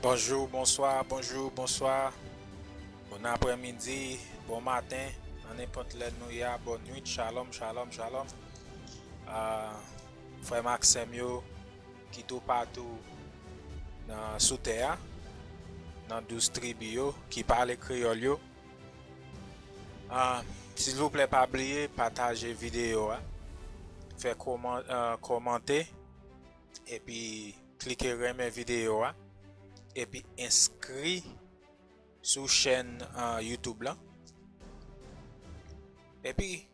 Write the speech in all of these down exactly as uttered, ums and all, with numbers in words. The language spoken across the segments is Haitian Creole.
Bonjou, bonswa, bonjou, bonswa. Bon aprèmidi, bon maten, nan nenpòt lè nou ye a, bòn nwit, shalom, shalom, shalom. Ah, frè m ak sè m yo ki toupatou nan, sou tè a, nan douz tribi yo, ki pale kreyòl yo. Ah, silvouplè, pa bliye pataje videyo a, fè kòman-, ah, kòmante, epi klike renmen videyo a, epi enskri sou chèn, ah, YouTube lan. Epi,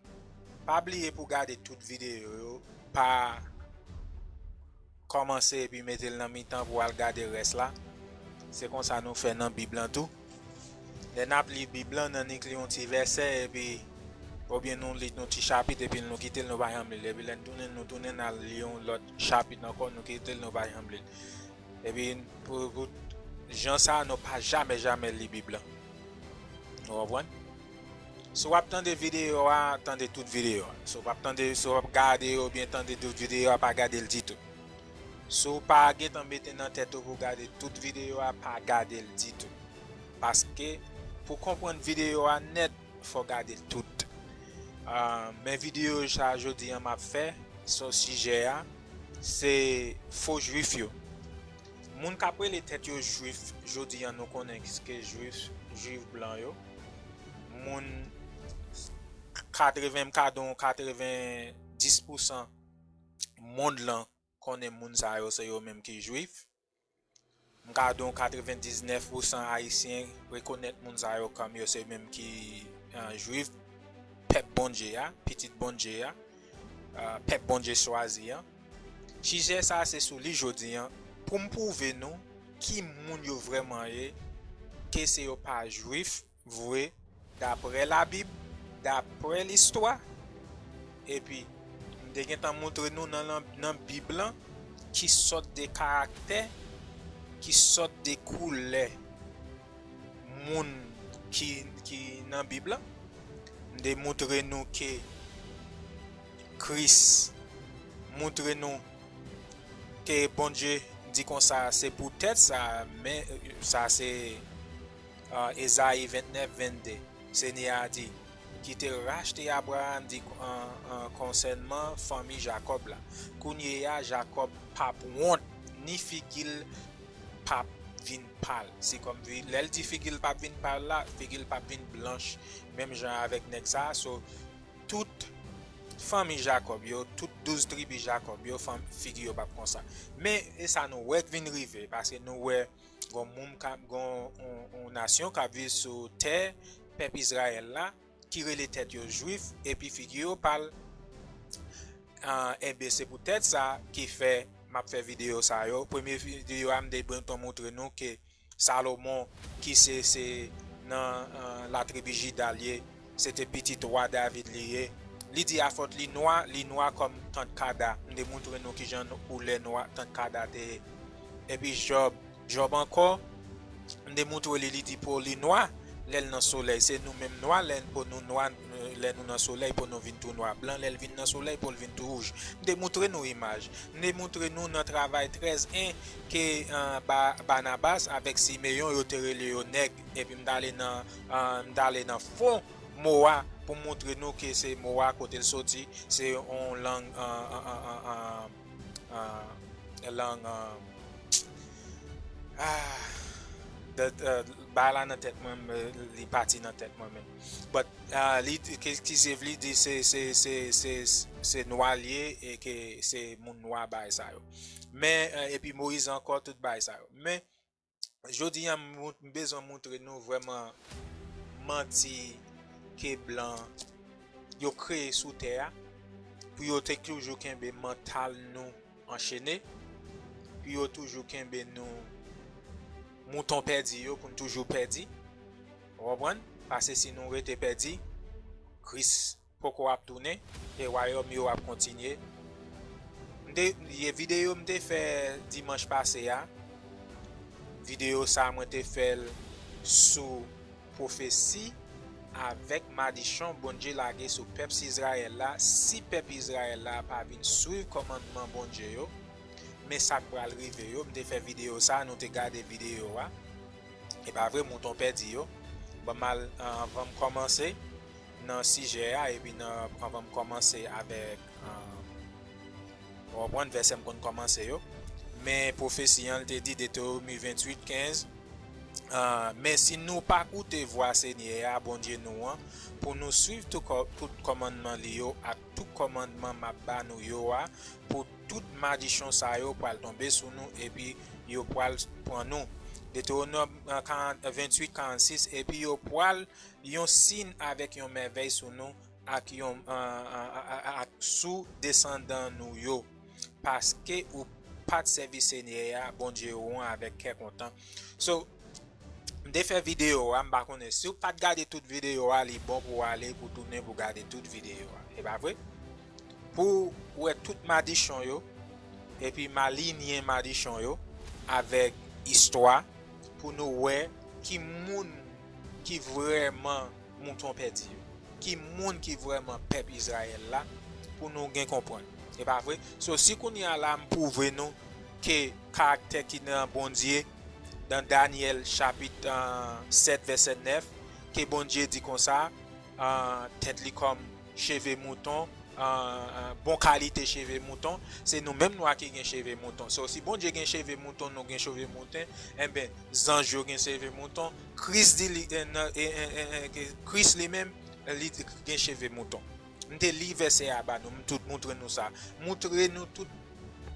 pa bliye pou gade tout videyo yo, pa kòmanse epi mete l nan mitan pou al gade rès la. Se konsa nou fè nan Bib lan tou. Lè n ap li Bib lan, n annik li yon ti vèsè, epi, oubyen nou li yon ti chapit, epi nou kite l, nou pa janm li l. Epi lè n tounen, nou tounen, n al li yon lòt chapit ankò, nou kite l, nou pa janm li l. Epi, pou, pou jan sa, nou pa jamè, jamè li Bib lan. Ou konprann? Si w ap tande videyo a, tande tout videyo a. Si w ap tande, si w ap gade oubyen tande tout videyo a, pa gade l ditou. Si w pa gentan mete nan tèt ou pou gade tout videyo a, pa gade l ditou. Paske, pou konprann videyo a nèt, fò w gade l tout. Ah, men videyo sa jodi an m ap fè sou sijè a, se fo jwif yo. Moun k ap rele tèt yo jwif, jodi an nou konnen ke jwif, jwif blan yo. Moun katreven, m ka di w katreven dis pousan mond lan konnen moun sa yo se yo menm ki jwif. M ka di w katrevendiznèf pousan Ayisyen rekonèt moun sa yo kòm yo se menm ki, ah, jwif, pèp Bondye a, pitit Bondye a, ah, pèp Bondye chwazi an. Sijè sa a se sou li jodi an, pou m pwouve nou ki moun yo vrèman ye, ke se yo pa jwif vre, daprè Labib, daprè listwa. Epi, m te gentan moutre nou nan, nan, nan Bib lan, ki sòt de karaktè, ki sòt de koulè moun ki, ki nan Bib lan. M te moutre nou ke Kris moutre nou ke Bondye di konsa, se poutèt sa, men, sa se, ah, Ezayi ventnèf, vennde. Senyè a di, ki te rachte Abraram di, an, an, konsènman fanmi Jakòb la. Kounye a, Jakòb p ap wont, ni figi l p ap vin pal. Se kòm vi-, lè l di figi l p ap vin pal la, figi l p ap vin blanch, menm jan avèk nèg sa a. So, tout fanmi Jakòb yo, tout douz tribi Jakòb yo, fanm-, figi yo p ap konsa. Men, e sa nou wè k vin rive, paske nou wè gon moun k ap, gon, on, on nasyon k ap viv sou tè pèp Izrayèl la, ki rele tèt yo jwif, epi figi yo pal. Ah, enben, se poutèt sa ki fè m ap fè videyo sa yo. Premye videyo a, m te gentan moutre nou ke Salomon, ki se, se nan, ah, latribi Jida l ye, se te pitit wa David li ye. Li di afòt li nwa, li nwa kòm tant kada. M te moutre nou kijan koulè nwa, tant kada te ye. Epi Jòb, Jòb ankò, m te moutre li, li di po li nwa lè l nan solèy. Se nou menm nwa, lè po nou nwa, lè nou nan solèy, po nou vin tou nwa. Blan, lè l vin nan solèy, po l vin tou wouj. M te moutre nou imaj. M te moutre nou nan Travay trèz en ke, ah, Ba-, Banabas avèk Simeyon, yo te rele yo nèg. Epi m t ale nan, ah, m t ale nan fon mo a pou m moutre nou ke se mo a kote l soti, se yon lang, ah, ah, ah, ah, ah, ah, lang, ah, ah, the, uh, bagay la nan tèt mwen, men li pati nan tèt mwen, men. But, ah, li, ke, ki se vle di se, se, se, se, se nwa l ye e ke se moun nwa bagay sa yo. Men, eh, epi Moyiz ankò, tout bagay sa yo. Men, jodi a, m, m bezwen moutre nou vrèman manti ke blan yo kreye sou tè a, pou yo te toujou kenbe mantal nou anchene, pou yo toujou kenbe nou mouton pèdi yo, pou n toujou pèdi. Ou konprann? Paske si nou rete pèdi, Kris poko ap tounen, e wayòm yo ap kontinye. M te, ye videyo m te fè dimanch pase a, videyo sa a mwen te fè l sou pwofesi avèk madichon Bondye lage sou pèp Izrayèl la, si pèp Izrayèl la pa vin swiv kòmandman Bondye yo. men sa k pral rive yo. M te fè videyo sa, nou te gade videyo a. E pa vre, mouton pèdi yo. Ban m al, anvan m kòmanse nan sijè a, epi nan, anvan m kòmanse avèk, w konprann, vèsè m konn kòmanse yo. Men pwofesi an, l te di, Detewonòm venntuit kenz, men si nou pa koute vwa Senyè a, Bondye nou an, pou nou swiv tout kò-, tout kòmandman li yo ak tout kòmandman m ap ba nou yo a, pou tout madichon sa yo pral tonbe sou nou, epi yo pral pran nou. Detewonòm, e, karant, venntuit karannsis, epi yo pral yon siy avèk yon mèvèy sou nou, ak yon, e, e, e, e, ak sou desandan nou yo, paske ou pa t sèvi Senyè a, Bondye ou an, avèk kè kontan. So, m te fè videyo a, m pa konnen si w pa t gade tout videyo a, li bon pou w ale, pou tounen, pou gade tout videyo a. E pa vre? Pou w wè tout madichon yo, epi m alinye madichon yo avèk istwa, pou nou wè ki moun ki vrèman mouton pèdi yo, ki moun ki vrèman pèp Izrayèl la, pou nou gen konprann. E pa vre? So, si kounye a la, m pwouve nou ke karaktè ki nan Bondye, nan Danyèl chapit, e, sèt, vèsè nèf, ke Bondye di konsa, e, tèt li kòm cheve mouton, e, e, bon kalite cheve mouton, se nou menm nwa ki gen cheve mouton. So, si Bondye gen cheve mouton, nou gen cheve mouton, enben, zanj yo gen cheve mouton, Kris di li, e, nan, e, e, e, e, ke Kris li menm, li gen cheve mouton. M te li vèsè a ba nou, m tout moutre nou sa. Moutre nou tout,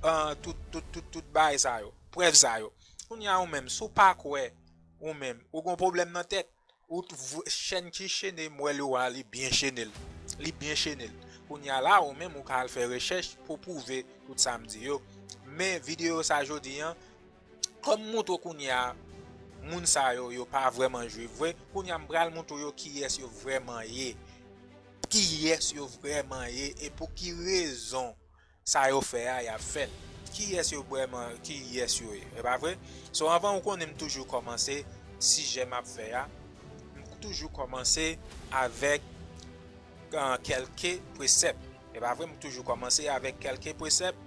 e, tout, tout, tout, tout bagay sa yo, prèv sa yo. Kounye a ou menm, si w pa kwè, ou menm, ou gon pwoblèm nan tèt, ou t-, v-, chèn ki chene, m wè li w a, li byen chene l. Li byen chene l. Kounye a la, ou menm, ou ka al fè rechèch pou pwouve tout sa m di yo. Men videyo sa jodi an, kòm m moutre w kounye a, moun sa yo, yo pa vrèman jwif vre. Kounye a, m pral moutre w yo kiyès yo vrèman ye. Kiyès yo vrèman ye e pou ki rezon sa yo fè a, y ap fè l. Kiyès yo vrèman, kiyès yo ye, e pa vre? So, anvan ou konnen m toujou kòmanse sijè m ap fè a, m toujou kòmanse avèk, e, kèlke presèp. E pa vre, m toujou kòmanse avèk kèlke presèp.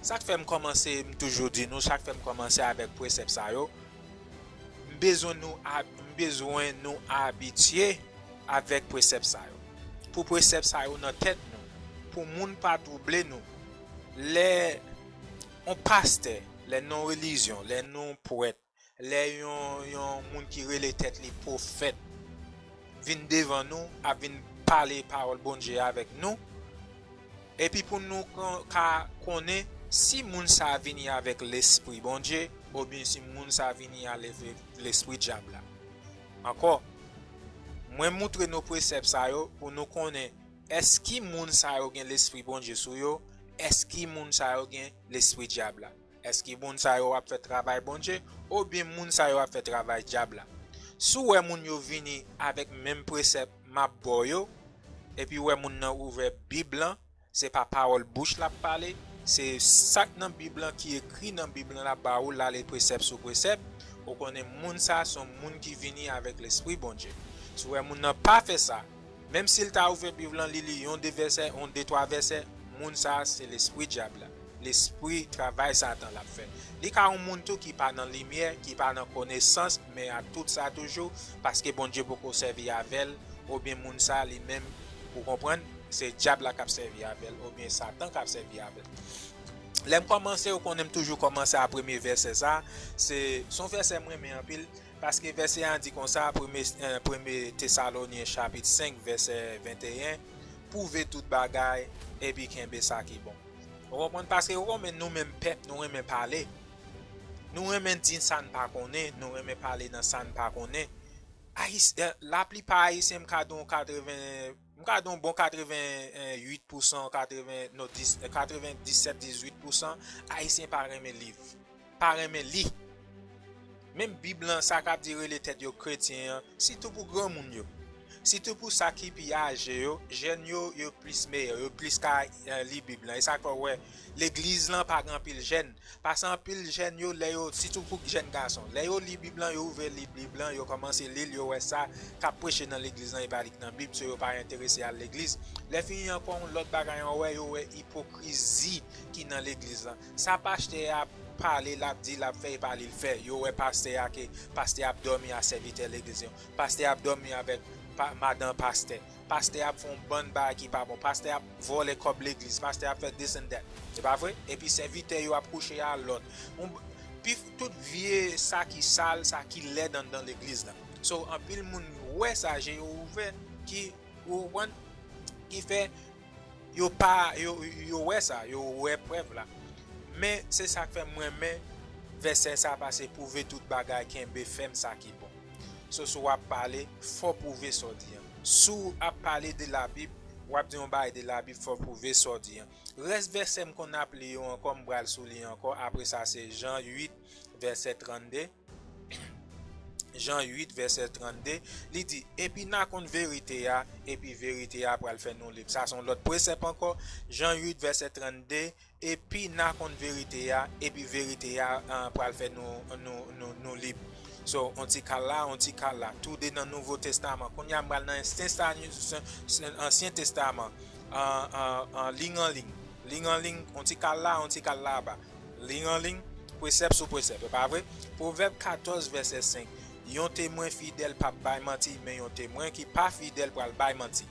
Sa k fè m kòmanse, m toujou di nou, sa k fè m kòmanse avèk presèp sa yo, m bezwen nou ab-, m bezwen nou abitye avèk presèp sa yo. Pou presèp sa yo nan tèt nou, pou moun pa twouble nou. Lè yon pastè, lè yon relijyon, lè yon pwèt, lè yon, yon moun ki rele tèt li pwofèt vin devan nou, ap vin pale pawòl Bondye avèk nou, epi pou nou kon-, ka konnen si moun sa a vini avèk lespri Bondye, oubyen si moun sa a vini avèk lespri dyab la. Ankò, mwen moutre nou presèp sa yo pou nou konnen èske moun sa yo gen lespri Bondye sou yo, èske moun sa yo gen lespri dyab la. Èske moun sa yo ap fè travay Bondye, oubyen moun sa yo ap fè travay dyab la? Si w wè moun yo vini avèk menm presèp m ap ba w yo, epi w wè moun nan ouvè Bib lan, se pa pawòl bouch l ap pale, se sa k nan Bib lan, ki ekri nan Bib lan l ap ba ou, l ale presèp sou presèp, ou konnen moun sa a se yon moun ki vini avèk lespri Bondye. Si w wè moun nan pa fè sa, menm si l ta ouvè Bib lan, li li yon de vèsè, yon de twa vèsè, moun sa a se lespri dyab la. Lespri travay Satan l ap fè. Li ka yon moun tou ki pa nan limyè, ki pa nan konesans, men ak tout sa toujou, paske Bondye poko sèvi avè l, oubyen moun sa a li menm, ou konprann, se dyab la k ap sèvi avè l, oubyen Satan k ap sèvi avè l. Lè m kòmanse, ou konnen m toujou kòmanse a premye vèsè sa, se, se yon vèsè m renmen anpil, paske vèsè a di konsa, premye, eh, premye Tesalonyen chapit senk, vèsè venteyen, pwouve tout bagay, epi kenbe sa ki bon. Ou konprann? Paske ou konprann, nou menm pèp, nou renmen pale. Nou renmen di sa n pa konnen, nou renmen pale nan sa n pa konnen. Ayis-, eh, laplipa Ayisyen, m ka di w katreven, m ka di w bon katreven uit pousan, katreven, non, dis, katrevendisèt, dizuit pousan Ayisyen pa renmen liv, pa renmen li. Menm Bib lan, sa k ap di rele tèt yo kretyen an, sitou pou granmoun yo. Sitou pou sa ki pi aje yo, jèn yo, yo plis meyè, yo plis ka eh, li Bib lan. E sa k fè w wè legliz lan pa gen anpil jèn. Paske anpil jèn yo, lè yo, sitou pou jèn gason, lè yo li Bib lan, yo ouvè li Bib lan, yo kòmanse li l, yo wè sa k ap preche nan legliz lan, e pa li k nan Bib, so yo pa enterese al legliz. Lè fini ankò, yon lòt bagay ankò, yo wè ipokrizi ki nan legliz lan. Sa pastè a pale, l ap di, l ap fè, e pa li l fè. Yo wè pastè a ke pastè ap dòmi a sèvitè legliz yo. Pastè ap dòmi avèk pa, madan pastè. Pastè ap fè yon bann bagay ki pa bon. Pastè ap vòlè kòb legliz. Pastè ap fè this and that. E pa vre? Epi sèvitè yo ap kouche a lòt. Yon, pi, tout vye sa ki sal, sa ki lèd anndan legliz la. So, anpil moun wè sa, je yo ouvè, ki, ou konprann? Ki fè yo pa, yo, yo wè sa, yo wè prèv la. Men, se sa k fè m renmen vèsè sa, paske pwouve tout bagay, kenbe fèm sa ki bon. So, si w ap pale, fò w pwouve sa w di an. Si w ap pale de Labib, w ap di yon bagay de Labib, fò w pwouve sa w di an. Rès vèsè m konn ap li yo ankò, m pral sou li ankò. Apre sa, se Jan uit, vèsè trannde. Jan uit, vèsè trannde, li di, epi n a konn verite a, epi verite a pral fè nou lib. Sa se yon lòt presèp ankò. Jan uit, vèsè trannde, epi n a konn verite a, epi verite a uh, pral fè nou, nou, nou, nou lib. So, on ti kal la, on ti kal la. Toude nan Nouvo Testaman. Kounye a, m pral nan Ansyen Testaman, Ansyen Testaman. An, an, an, ling an ling. Ling an ling, on ti kal la, on ti kal laba. Ling an ling, presèp sou presèp, e pa vre? Pwovèb katòz, vèsè senk. Yon temwen fidèl p ap bay manti, men yon temwen ki pa fidèl pral bay manti.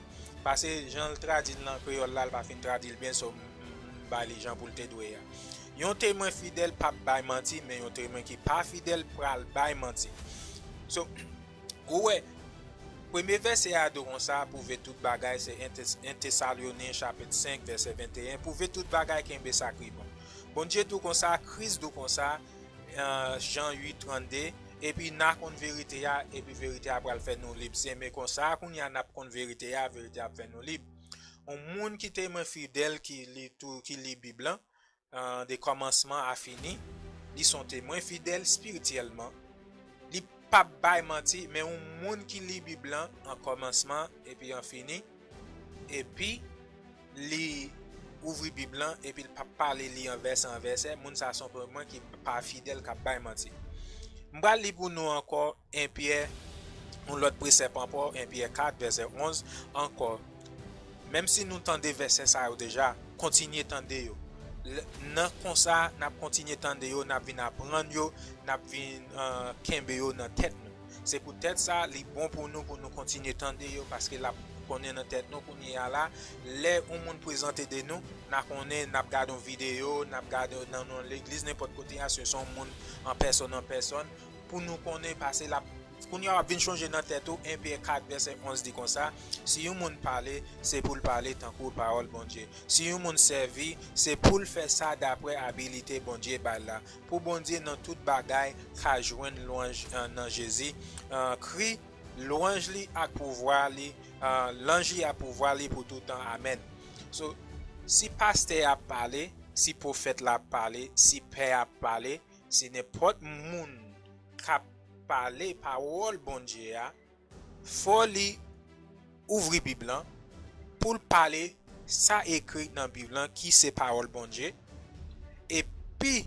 Paske jan l tradui l nan kreyòl la, l pa fin tradui l byen, so m, m, m bay li jan pou l te dwe a. Yon temwen fidèl p ap bay manti, men yon temwen ki pa fidèl pral bay manti. So, ou wè, premye vèsè a di w konsa, pwouve tout bagay, se en Tes-, en Tesalonyen chapit senk, vèsè venteyen, pwouve tout bagay, kenbe sa ki bon. Bondye di w konsa, Kris di w konsa, uh, Jan uit, trannde, epi n a konn verite a, epi verite a pral fè nou lib. Se men konsa, kounye a n ap konn verite a, verite a ap fè nou lib. Yon moun ki temwen fidèl ki li tou, ki li Bib lan, uh, de kòmansman a fini, li se yon temwen fidèl espirityèlman. Li p ap bay manti, men yon moun ki li Bib lan an kòmansman epi an fini, epi li ouvri Bib lan, epi l p ap pale li an vèsè an vèsè, moun sa se yon temwen ki pa fidèl, k ap bay manti. M pral li pou nou ankò en Pyè, yon lòt presèp ankò, en Pyè kat, vèsè onz, ankò. Menm si nou tande vèsè sa yo deja, kontinye tande yo. L-, nan konsa, n ap kontinye tande yo, n ap vin aprann yo, n ap vin uh, kenbe yo nan tèt nou. Se poutèt sa, li bon pou nou, pou nou kontinye tande yo, paske l ap konnen nan tèt nou kounye a la, lè yon moun prezante de nou, n a konnen, n ap gade yon videyo, n ap gade nan yon legliz, nenpòt kote a, se yon moun an pèsòn an pèsòn, pou nou konnen, paske l ap, kounye a w ap vin chonje nan tèt ou, en Pyè kat vèsè onz di konsa, si yon moun pale, se pou l pale tankou pawòl Bondye. Si yon moun sèvi, se pou l fè sa daprè abilite Bondye ba l la. Pou Bondye nan tout bagay ka jwenn lwanj uh, nan Jezi, uh, kri lwanj li ak pouvwa li, uh, lanji ak pouvwa li pou tout tan. Amèn. So, si pastè ap pale, si pwofèt la ap pale, si pè ap pale, si nenpòt moun k ap pale pawòl Bondye a, fò li ouvri Bib lan pou l pale sa ekri nan Bib lan ki se pawòl Bondye, epi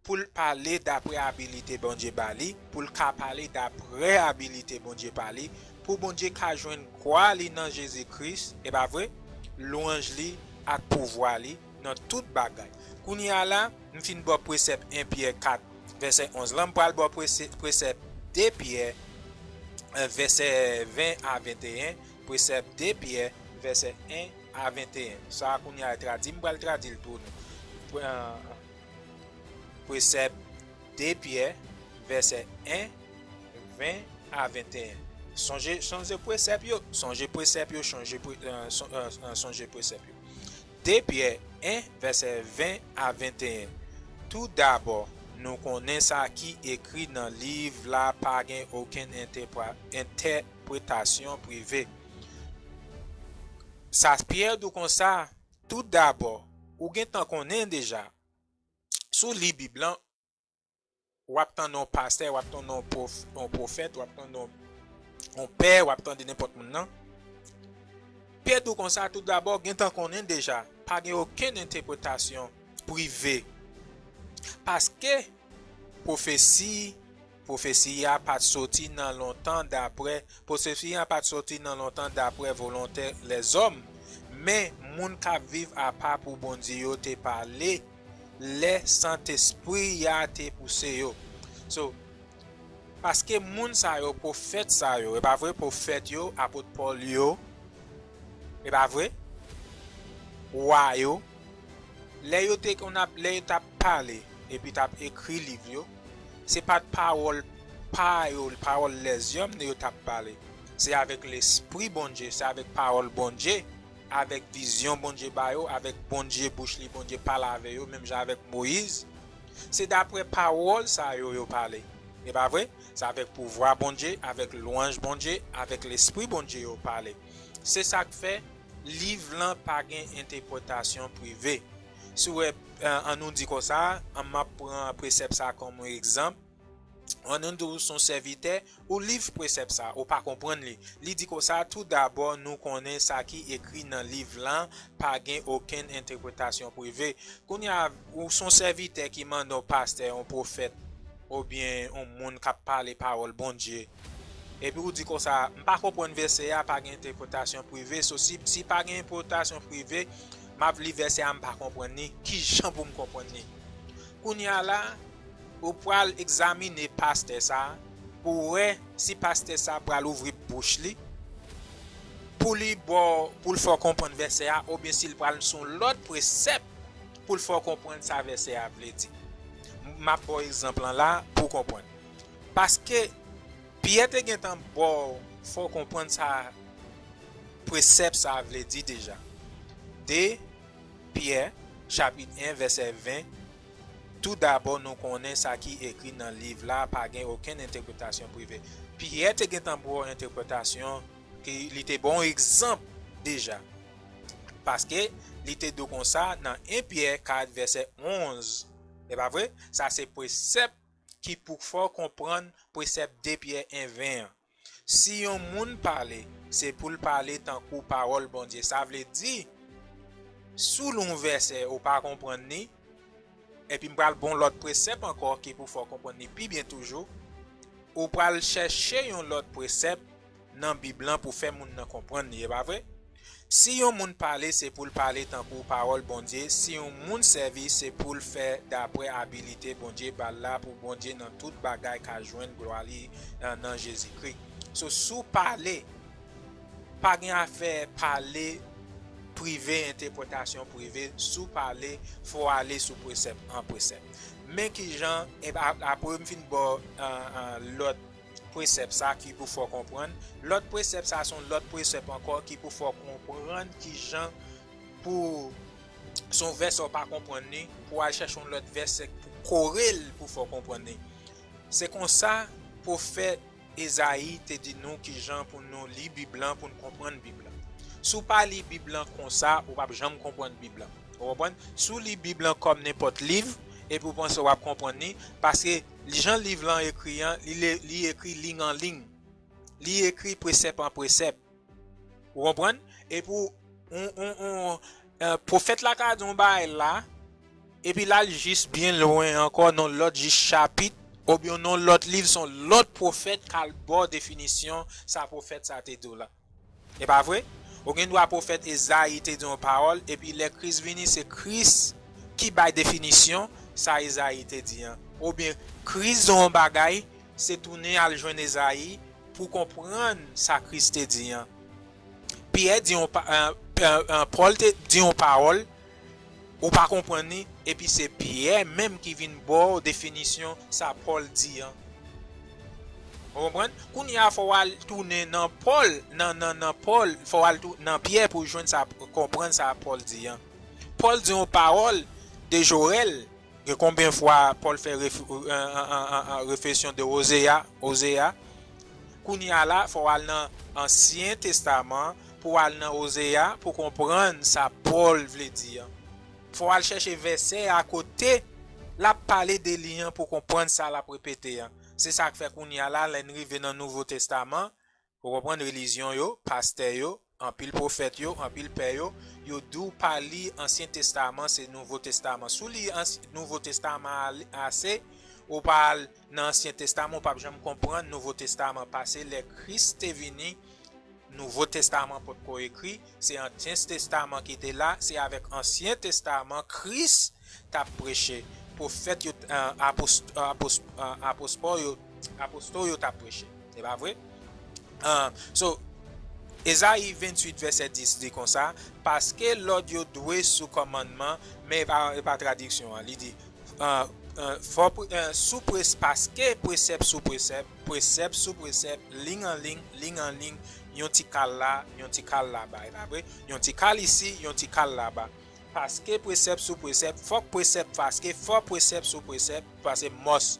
pou l pale daprè abilite Bondye ba li, pou l ka pale daprè abilite Bondye ba li, pou Bondye ka jwenn glwa li nan Jezi Kris, e pa vre? Lwanj li ak pouvwa li nan tout bagay. Kounye a la, m fin ba w presèp en Pyè kat, vèsè onz lan, m pral ba w prese-, presèp de Pyè, eh, vèsè ven a venteyen, presèp de Pyè, vèsè en a venteyen. Sa a kounye a tradui, m pral tradui l pou nou. Pre-, eh, presèp de Pyè, vèsè en, ven a venteyen. Sonje, sonje presèp yo, sonje presèp yo, sonje pre-, eh, son-, eh, eh, sonje presèp yo. De Pyè en, vèsè ven a venteyen. Toudabò, nou konnen sa ki ekri nan liv la pa gen okenn entèpre-, entèpretasyon prive. Sa Pyè di w konsa, toudabò, ou gentan konnen deja, si w li Bib lan, w ap tande yon pastè, w ap tande yon pwof-, yon pwofèt, w ap tande yon, yon pè, w ap tande nenpòt moun nan. Pyè di w konsa, tou dabò, gentan konnen deja, pa gen okenn entèpretasyon prive. Paske pwofesi, pwofesi a pa t soti nan lontan dapre, pwofesi a pa t soti nan lontan dapre volonte lèzòm, men moun k ap viv apa pou Bondye yo te pale lè Sentespri a te pouse yo. So, paske moun sa yo, pwofèt sa yo, e pa vre, pwofèt yo, apot Pòl yo, e pa vre, wa yo, lè yo te konn ap, lè yo t ap pale epi t ap ekri liv yo, se pa t pawòl pa yo, pawòl lèzòm yo t ap pale. Se avèk Lespri Bondye, se avèk pawòl Bondye, avèk vizyon Bondye ba yo, avèk Bondye, bouch li, Bondye pale avè yo, menm jan avèk Moyiz. Se dapre pawòl sa yo yo pale. E pa vre? Se avèk pouvwa Bondye, avèk lwanj Bondye, avèk Lespri Bondye yo pale. Se sa k fè liv lan pa gen entèpretasyon prive. Si w wè, eh, an nou di konsa, an m ap pran presèp sa kòm yon egzanp, an nou di w se yon sèvitè, ou li presèp sa, ou pa konprann li. Li di konsa, tou dabò, nou konnen sa ki ekri nan liv lan pa gen okenn entèpretasyon prive. Kounye a, ou se yon sèvitè ki mande yon pastè, yon pwofèt, oubyen yon moun k ap pale pawòl Bondye. Epi ou di konsa, "M pa konprann vèsè a, pa gen entèpretasyon prive." So, si, si pa gen entèpretasyon prive, m ap li vèsè a, m pa konprann li. Ki jan pou m konprann li? Kounye a la, ou pral egzamine pastè sa a pou w wè si pastè sa a pral ouvri bouch li pou li ba w, pou l fè w konprann vèsè a, oubyen si l pral sou yon lòt presèp pou l fè w konprann sa vèsè a vle di. M ap ba w egzanp lan la pou w konprann. Paske Pyè te gentan ba w, fè w konprann sa presèp sa vle di deja. De Pyè, chapit en, vèsè ven, tou dabò, nou konnen sa ki ekri nan liv la pa gen okenn entèpretasyon prive. Pyè te gentan ba w entèpretasyon, ki li te ba w egzanp deja. Paske li te di w konsa nan en Pyè kat, vèsè onz. E pa vre? Sa se presèp ki pou fè w konprann presèp de Pyè en ven an. Si yon moun pale, se pou l pale tankou pawòl Bondye. Sa vle di, si w li yon vèsè, ou pa konprann li, epi m pral ba w lòt presèp ankò ki pou fè w konprann li pi byen toujou, ou pral chèche yon lòt presèp nan Bib lan pou fè moun nan konprann li, e pa vre? Si yon moun pale, se pou l pale tankou pawòl Bondye. Si yon moun sèvi, se pou l fè dapre abilite Bondye ba l la, pou Bondye nan tout bagay ka jwenn glwa li, eh, nan Jezikri. So, si w pale, pa gen afè pale prive, entèpretasyon prive. Si w pale, fò w ale sou presèp an presèp. Men ki jan, e, a-, apre m fin ba w, eh, eh, lòt presèp sa ki pou fè w konprann. Lòt presèp sa se yon lòt presèp ankò ki pou fè w konprann ki jan pou, se yon vèsè w pa konprann li, pou w al chèche yon lòt vèsè pou kore l pou fè w konprann li. Se konsa pwofèt Ezayi te di nou ki jan pou nou li Bib lan, pou n konprann Bib lan. Si w pa li Bib lan konsa, ou p ap janm konprann Bib lan. Ou konprann? Si w li Bib lan kòm nenpòt liv, epi w panse w ap konprann li, paske jan liv lan ekri an, li, li, li ekri liy an liy. Li ekri presèp an presèp. Ou konprann? Epi w, on, on, on, eh, pwofèt la ka di yon bagay la, epi l al jis byen lwen ankò nan lòt jis chapit, oubyen nan lòt liv, se yon lòt pwofèt k al ba w definisyon sa pwofèt sa te di w la. E pa vre? Ou gen dwa pwofèt Ezayi te di yon pawòl, epi lè Kris vini, se Kris ki bay definisyon sa Ezayi te di an. Oubyen Kris di yon bagay, se tounen al jwenn Ezayi pou konprann sa Kris te di an. Pyè di yon pa-, eh, eh, eh, Pòl te di yon pawòl, ou pa konprann li, epi se Pyè menm ki vin ba w definisyon sa Pòl di an. Ou konprann? Kounye a, fò w al tounen nan Pòl, nan, nan, nan Pòl, fò w al tou-, nan Pyè pou w jwenn sa, konprann sa Pòl di an. Pòl di yon pawòl de Joèl. Gen konbyen fwa Pòl fè ref-, eh, eh, eh, eh, eh, refleksyon de Ozeya, Ozeya? Kounye a la, fò w al nan Ansyen Testaman pou w al nan Ozeya pou konprann sa Pòl vle di an. Fò w al chèche vèsè a kote l ap pale de li an pou konprann sa l ap repete an. Se sa k fè kounye a la, lè n rive nan Nouvo Testaman, Ou konprann? Relijyon yo, pastè yo, anpil pwofèt yo, anpil pè yo, yo di w pa li Ansyen Testaman, se Nouvo Testaman. Si w li Ans-, Nouvo Testaman a-, ase, ou pa al nan Ansyen Testaman, ou p ap janm konprann Nouvo Testaman. Pase lè Kris te vini, Nouvo Testaman potko ekri, se Ansyen Testaman ki te la, se avèk Ansyen Testaman Kris t ap preche. Pwofèt yo, eh, apost-, eh, apost-, eh, apostò yo, apostò yo t ap preche. Se pa vre? Ah, so, Ezayi venntuit vèsè dis di konsa, paske lòd yo dwe sou kòmandman, men e pa, e pa tradiksyon an, li di, ah, ah, fò pre-, ah, sou pres-, paske presèp sou presèp, presèp sou presèp, liy an liy, liy an liy, yon ti kal la, yon ti kal laba, e pa vre? Yon ti kal isi, yon ti kal laba. Paske presèp sou presèp, fòk presèp paske, fò presèp sou presèp, paske mòs,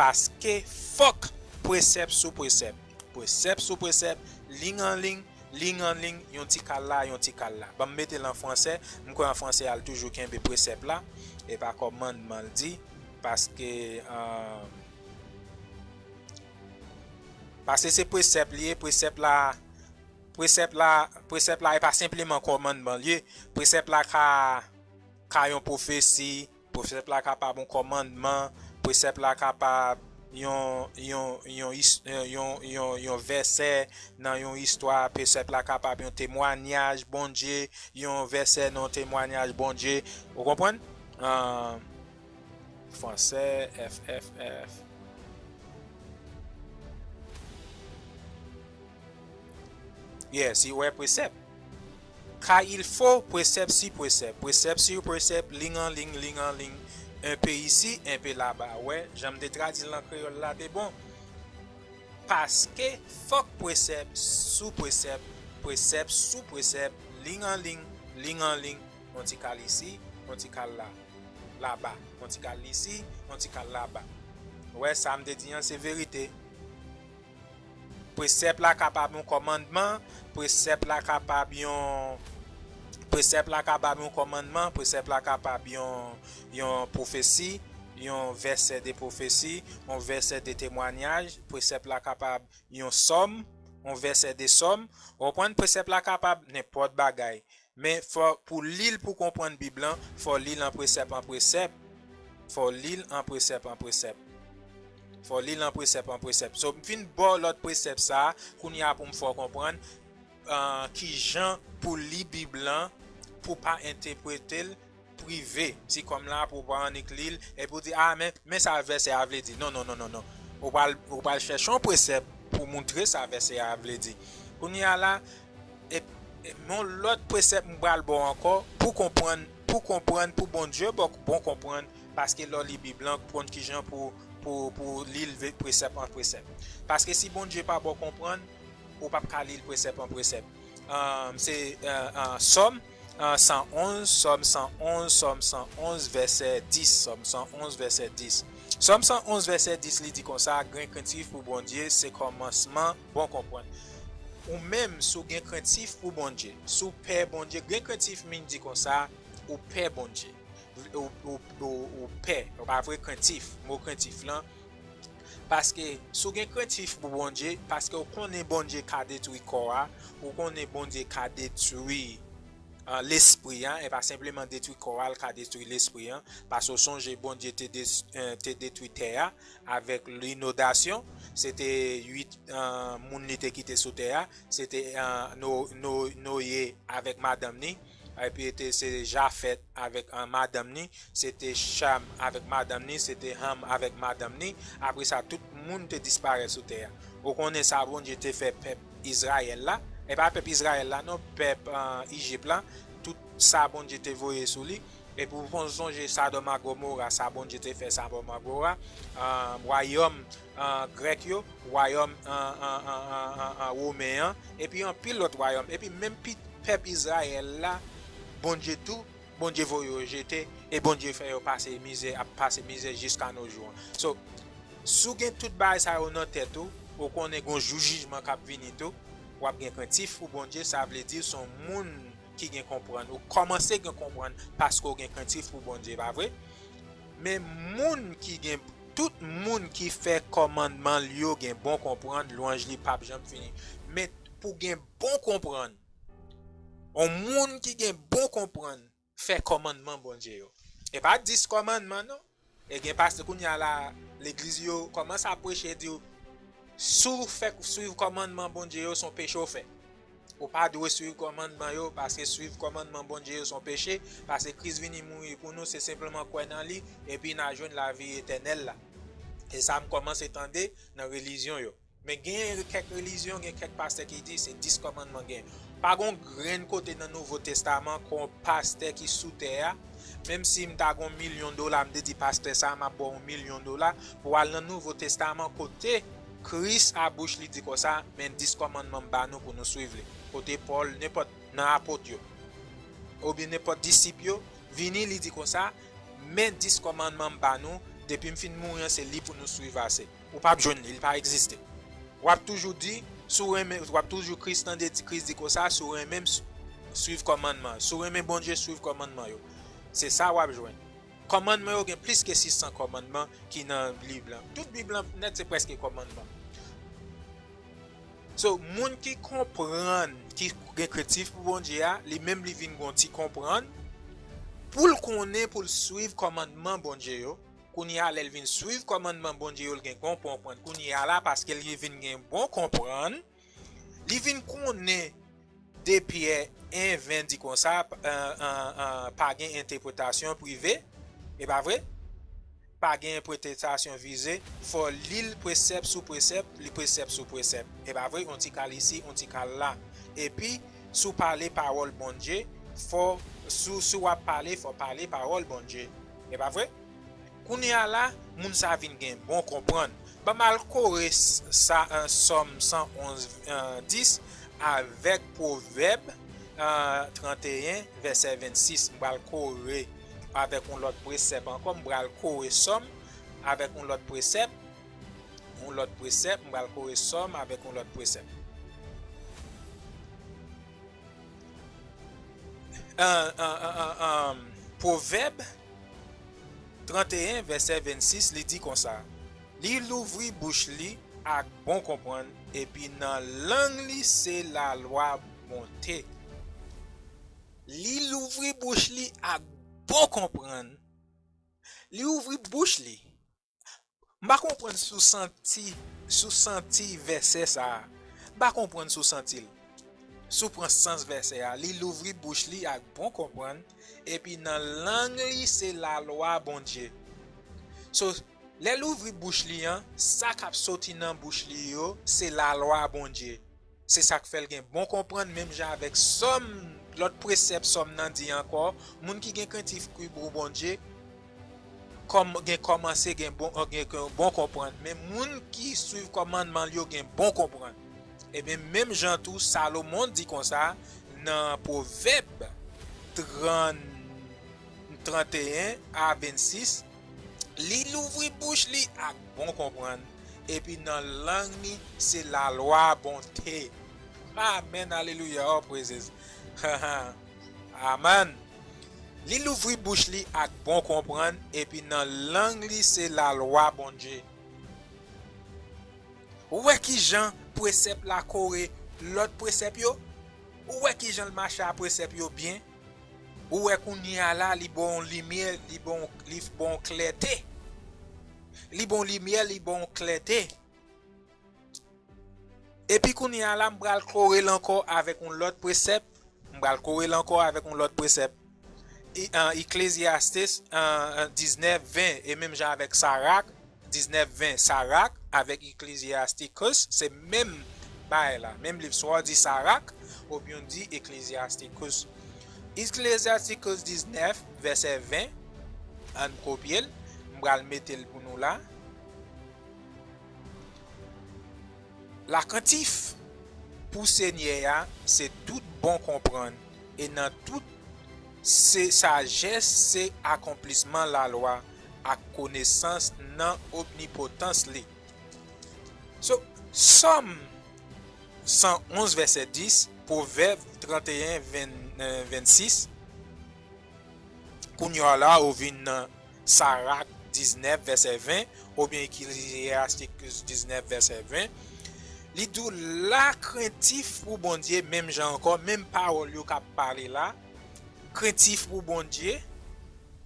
paske fòk presèp sou presèp, presèp sou presèp, liy an liy, liy an liy, yon ti kal la, yon ti kal la. Ban m mete l an fransè, m kwè an fransè a l toujou kenbe presèp la, e pa kòmandman l di, paske, eh, paske se presèp li ye, presèp la, presèp la, presèp la, e pa senpleman kòmandman l ye, presèp la ka, ka yon pwofesi, presèp la kapab yon kòmandman, presèp la kapab yon, yon, yon, is-, yon, yon, yon vèsè nan yon istwa, presèp la kapab yon temwanyaj Bondye, yon vèsè nan yon temwanyaj Bondye. Ou konprann? Ah, fransè, F F F. Yeah, si w wè presèp. Car il faut precept sur precept, precept sur precept, ligne en ligne, ligne en ligne, un peu ici, un peu là-bas. Wè, jan m te tradui l an kreyòl la te bon. Paske fòk presèp sou presèp, presèp sou presèp, liy an liy, liy an liy, yon ti kal isi, yon ti kal la, laba, yon ti kal isi, yon ti kal laba. Ou wè, sa m te di an, se verite. Presèp la kapab yon kòmandman, presèp la kapab yon, presèp la kapab yon kòmandman, presèp la kapab yon, yon pwofesi, yon vèsè de pwofesi, yon vèsè de temwanyaj, presèp la kapab yon sòm, yon vèsè de sòm. Ou konprann? Presèp la kapab nenpòt bagay. Men fò, pou li l, pou konprann Bib lan, fò li l an presèp an presèp. Fò li l an presèp an presèp. Fò li l an presèp an presèp. So, m fin ba w lòt presèp sa a, kounye a pou m fè w konprann, ah, kijan pou li Bib lan, pou pa entèprete l prive. Ti kòm la, pou w pa annik li l, epi w di, "Ah, men, men sa vèsè a vle di." Non, non, non, non, non. Ou pral, ou pral chèche yon presèp pou montre sa vèsè a vle di. Kounye a la, e, e, yon lòt presèp m pral ba w ankò pou konprann, pou konprann, pou Bondye ba w bon konprann, paske lè w li Bib lan, konn kijan pou, pou, pou li l ve-, presèp an presèp. Paske si Bondye pa ba w konprann, ou p ap ka li l presèp an presèp. Ah, se, ah, ah, Sòm, ah, san onz, Sòm san onz, Sòm san onz, vèsè dis, Sòm san onz, vèsè dis. Sòm san onz, vèsè dis, li di konsa, "Gen krentif pou Bondye, se kòmansman bon konprann." Ou menm, si w gen krentif pou Bondye, si w pè Bondye, gen krentif min di konsa, ou pè Bondye. Ou, ou, ou, ou pè, ou pa vre krentif. Mo krentif lan, paske si w gen krentif pou Bondye, paske w konnen Bondye ka detwi kò a, ou konnen Bondye ka detwi, ah, lespri a, e pa senpleman detwi kò a, l ka detwi lespri a, paske w sonje Bondye te des-, eh, te detwi tè a avèk linodasyon, se te uit, ah, moun li te kite sou tè a, se te, ah, No-, No-, Noye avèk madanm ni, epi te, se Jafèt avèk, ah, madanm ni, se te Cham avèk madanm ni, se te Ham avèk madanm ni. Apre sa, tout moun te disparèt sou tè a. Ou konnen sa Bondye te fè pèp Izrayèl la? E pa pèp Izrayèl la, non, pèp, ah, Ijip la. Tout sa Bondye te voye sou li. Epi w konn sonje Sodòm ak Gomora, sa Bondye te fè Sodòm ak Gomora, ah, wayòm, ah, grèk yo, wayòm, ah, ah, ah, ah, ah, ah, women an, epi anpil lòt wayòm. Epi menm pi-, pèp Izrayèl la, Bondye tou, Bondye voye yo jete, e Bondye fè yo pase mizè, ap pase mizè jiska no jou an. So, si w gen tout bagay sa yo nan tèt ou, ou konnen gon jou jijman k ap vini tou, w ap gen krentif pou Bondye, sa vle di s on moun ki gen konprann. Ou kòmanse gen konprann paske w gen krentif pou Bondye, pa vre? Men moun ki gen, tout moun ki fè kòmandman l yo gen bon konprann, lwanj li p ap janm fini. Men pou gen bon konprann, yon moun ki gen bon konprann fè kòmandman Bondye yo. E pa dis kòmandman non. E gen pastè kounye a la, legliz yo kòmanse ap preche, di w, si w fèk swiv kòmandman Bondye yo, se yon peche w fè. Ou pa dwe swiv kòmandman yo, paske swiv kòmandman Bondye yo se yon peche, paske Kris vini mouri pou nou, se senpleman kwè nan li, epi n a jwenn lavi etènèl la. E sa m kòmanse tande nan relijyon yo. Men gen kèk relijyon, gen kèk pastè ki di se dis kòmandman gen. Pa gon grenn kote nan Nouvo Testaman kon pastè ki sou tè a, menm si m ta gon milyon dola, m te di pastè sa a, m ap ba w yon milyon dola, pou w al nan Nouvo Testaman kote Kris a bouch li di konsa, men dis kòmandman m ba nou pou nou swiv li. Kote Pòl, nenpòt nan apot yo, oubyen nenpòt disip yo, vini li di konsa, men dis kòmandman m ba nou, depi m fin mouri an, se li pou nou swiv ase. Ou p ap jwenn li, li pa egziste. W ap toujou di, si w renmen, w ap toujou Kris tande di, Kris di konsa, si w renmen m, s- swiv kòmandman. Si w renmen Bondye, swiv kòmandman yo. Se sa w ap jwenn. Kòmandman yo gen plis ke sis san kòmandman ki nan Bib lan. Tout Bib lan nèt se prèske kòmandman. So, moun ki konprann, ki gen krentif pou Bondye a, li menm li vin gon ti konprann, pou l konnen, pou l swiv kòmandman Bondye yo. Kounye a, lè l vin swiv kòmandman Bondye yo, l gen bon konprann. Kounye a la, paske li vin gen bon konprann, li vin konnen de Pyè en ven di konsa, pa gen entèpretasyon prive, e pa vre? Pa gen entèpretasyon vize, fò li l presèp sou presèp, li presèp sou presèp. E pa vre? Yon ti kal isi, yon ti kal la. Epi, si w pale pawòl Bondye, fò, si, si w ap pale, fò pale pawòl Bondye. E pa vre? Kounye a la, moun sa vin gen bon konprann. Ban m al kore sa, Sòm san onz, dis avèk Pwovèb, tranteyen, vèsè vennsis. M pral kore avèk yon lòt presèp ankò. M pral kore Sòm avèk yon lòt presèp. Yon lòt presèp. M pral kore Sòm avèk yon lòt presèp. Pwovèb tranteyen, vèsè vennsis, li di konsa, li louvri bouch li ak bon konprann, epi nan lang li se lalwa bonte. Li louvri bouch li ak bon konprann. Li ouvri bouch li. M pa konprann si w santi, si w santi vèsè sa a. M pa konprann si w santi l. Si w pran sans vèsè a, li louvri bouch li ak bon konprann, epi nan lang li se lalwa Bondye. So, lè l ouvri bouch li an, sa k ap soti nan bouch li yo, se lalwa Bondye. Se sa k fè l gen bon konprann, menm jan avèk Sòm, lòt presèp Sòm nan di ankò, moun ki gen krentif pou Bondye, kòm, gen kòmanse gen bon, gen bon konprann, men moun ki swiv kòmandman l yo gen bon konprann. Ebyen, menm jan tou, Salomon di konsa nan Pwovèb trant, tranteyen a vennsis, li louvri bouch li ak bon konprann, epi nan lang li se lalwa bonte. Amèn, alelouya, all praises. Amèn. Li louvri bouch li ak bon konprann, epi nan lang li se lalwa Bondye. Ou wè kijan presèp la kore lòt presèp yo? Ou wè kijan l mache a presèp yo byen? Ou wè kounye a la, li ba w yon limyè, li ba w, li ba w klète. Li ba w limyè, li ba w klète. Epi kounye a la, m pral kore l ankò avèk yon lòt presèp. M pral kore l ankò avèk yon lòt presèp. Eklezyastis diznèf ven, e menm jan avèk Sarak diznèf ven, Sarak avèk Ecclesiasticus, se menm bagay la, menm liv. Swa w di Sarak, oubyen w di Ecclesiasticus. Ecclesiasticus diznèf, vèsè ven, ann kopye l, m pral mete l pou nou la. Lakrantif pou Senyè a se tout bon konprann, e nan tout se sajès, se akonplisman lalwa ak konesans nan omnipotans li. So, Sòm san onz vèsè dis, Pwovèb tranteyen ven, vennsis, kounye a la ou vin nan Sarak diznèf vèsè ven, oubyen Ecclesiasticus diznèf vèsè ven, Li di w la, krentif pou Bondye, menm jan ankò, menm pawòl yo k ap pale la, krentif pou Bondye,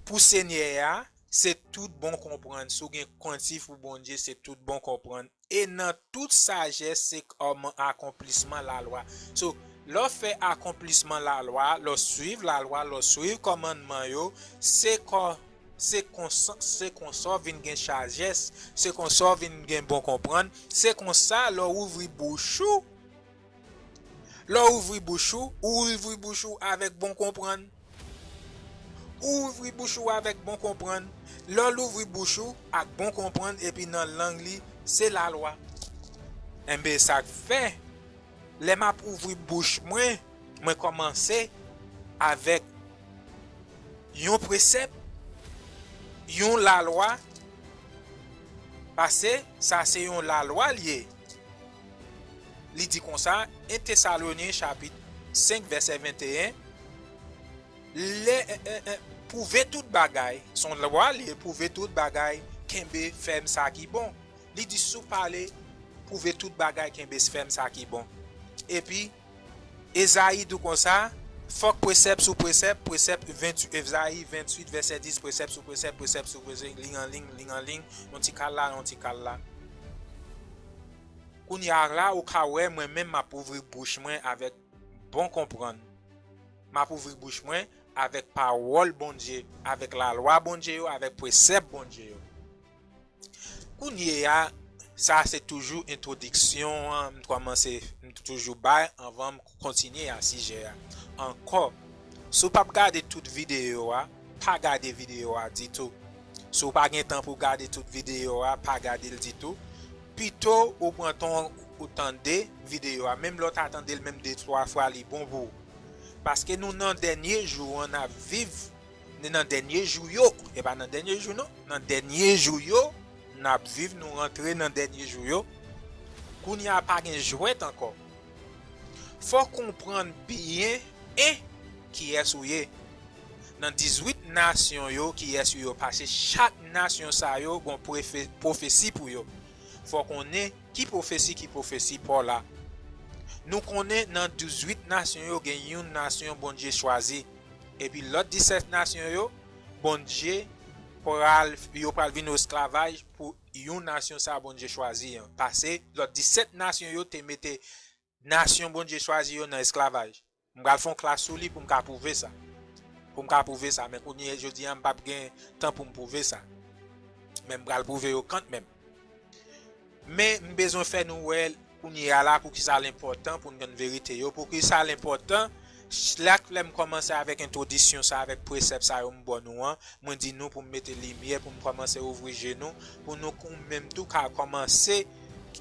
pou Senyè a, se tout bon konprann. Si w gen krentif pou Bondye, se tout bon konprann. E nan tout sajès, se kòm akonplisman lalwa. So, lè w fè akonplisman lalwa, lè w suiv lalwa, lè w suiv kòmandman yo, se kò se konsa, se konsa w vin gen sajès, se konsa w vin gen bon konprann, se konsa lè w ouvri bouch ou, lè w ouvri bouch ou, ou ouvri bouch ou avèk bon konprann. Ou ouvri bouch ou avèk bon konprann. Lè w ouvri bouch ou ak bon konprann epi nan lang li, se lalwa. Enben, sa k fè, lè m ap ouvri bouch mwen, mwen kòmanse avèk yon presèp, yon lalwa, paske sa se yon lalwa l ye. Li di konsa, en Tesalonyen chapit senk vèsè venteyen, lè, e, e, e, pwouve tout bagay, se yon lwa l ye, pwouve tout bagay, kenbe fèm sa ki bon. Li di, si w pale, pwouve tout bagay, kenbe fèm sa ki bon. Epi, Ezayi di w konsa, fòk presèp sou presèp, presèp venntuit, Ezayi venntuit, vèsè dis, presèp sou presèp, presèp sou presèp, liy an liy, liy an liy, yon ti kal la, yon ti kal la. Kounye a la, ou ka wè, mwen menm, m ap ouvri bouch mwen avèk bon konprann. M ap ouvri bouch mwen avèk pawòl Bondye, avèk lalwa Bondye yo, avèk presèp Bondye yo. Kounye a, sa se toujou entwodiksyon an, m kòmanse, m toujou bay anvan m kontinye a sijè a. Ankò, si w p ap gade tout videyo a, pa gade videyo a ditou. Si w pa gen tan pou w gade tout videyo a, pa gade l ditou. Pito ou pran tan ou tande videyo a. Menm lè w ta tande l menm de, twa fwa, li bon pou ou. Paske nou nan dènye jou an n ap viv, nou nan dènye jou yo, e pa nan dènye jou non, nan dènye jou yo, n ap viv, nou rantre nan dènye jou yo. Kounye a pa gen jwèt ankò. Fò w konprann byen en kiyès ou ye. Nan dizuit nasyon yo, kiyès ou yo, paske chak nasyon sa yo gon pwofe-, pwofesi pou yo. Fò w konnen ki pwofesi, ki pwofesi pa w la. Nou konnen nan dizuit nasyon yo, gen youn nasyon Bondye chwazi. Epi lòt disèt nasyon yo, Bondye pral, yo pral vin esklavaj pou yon nasyon sa Bondye chwazi an. Paske lòt disèt nasyon yo te mete nasyon Bondye chwazi yo nan esklavaj. M pral fè yon klas sou li pou m ka pwouve sa. Pou m ka pwouve sa. Men kounye a, jodi a, m p ap gen tan pou m pwouve sa. Men m pral pwouve yo kanmenm. Men m bezwen fè nou wè kounye a la poukisa l enpòtan pou n konn verite yo, poukisa l enpòtan. Chak lè m kòmanse avèk entwodisyon sa, avèk presèp sa yo m ba nou an, mwen di nou pou m mete limyè, pou m kòmanse ouvri je nou, pou nou kou-, menm tou ka kòmanse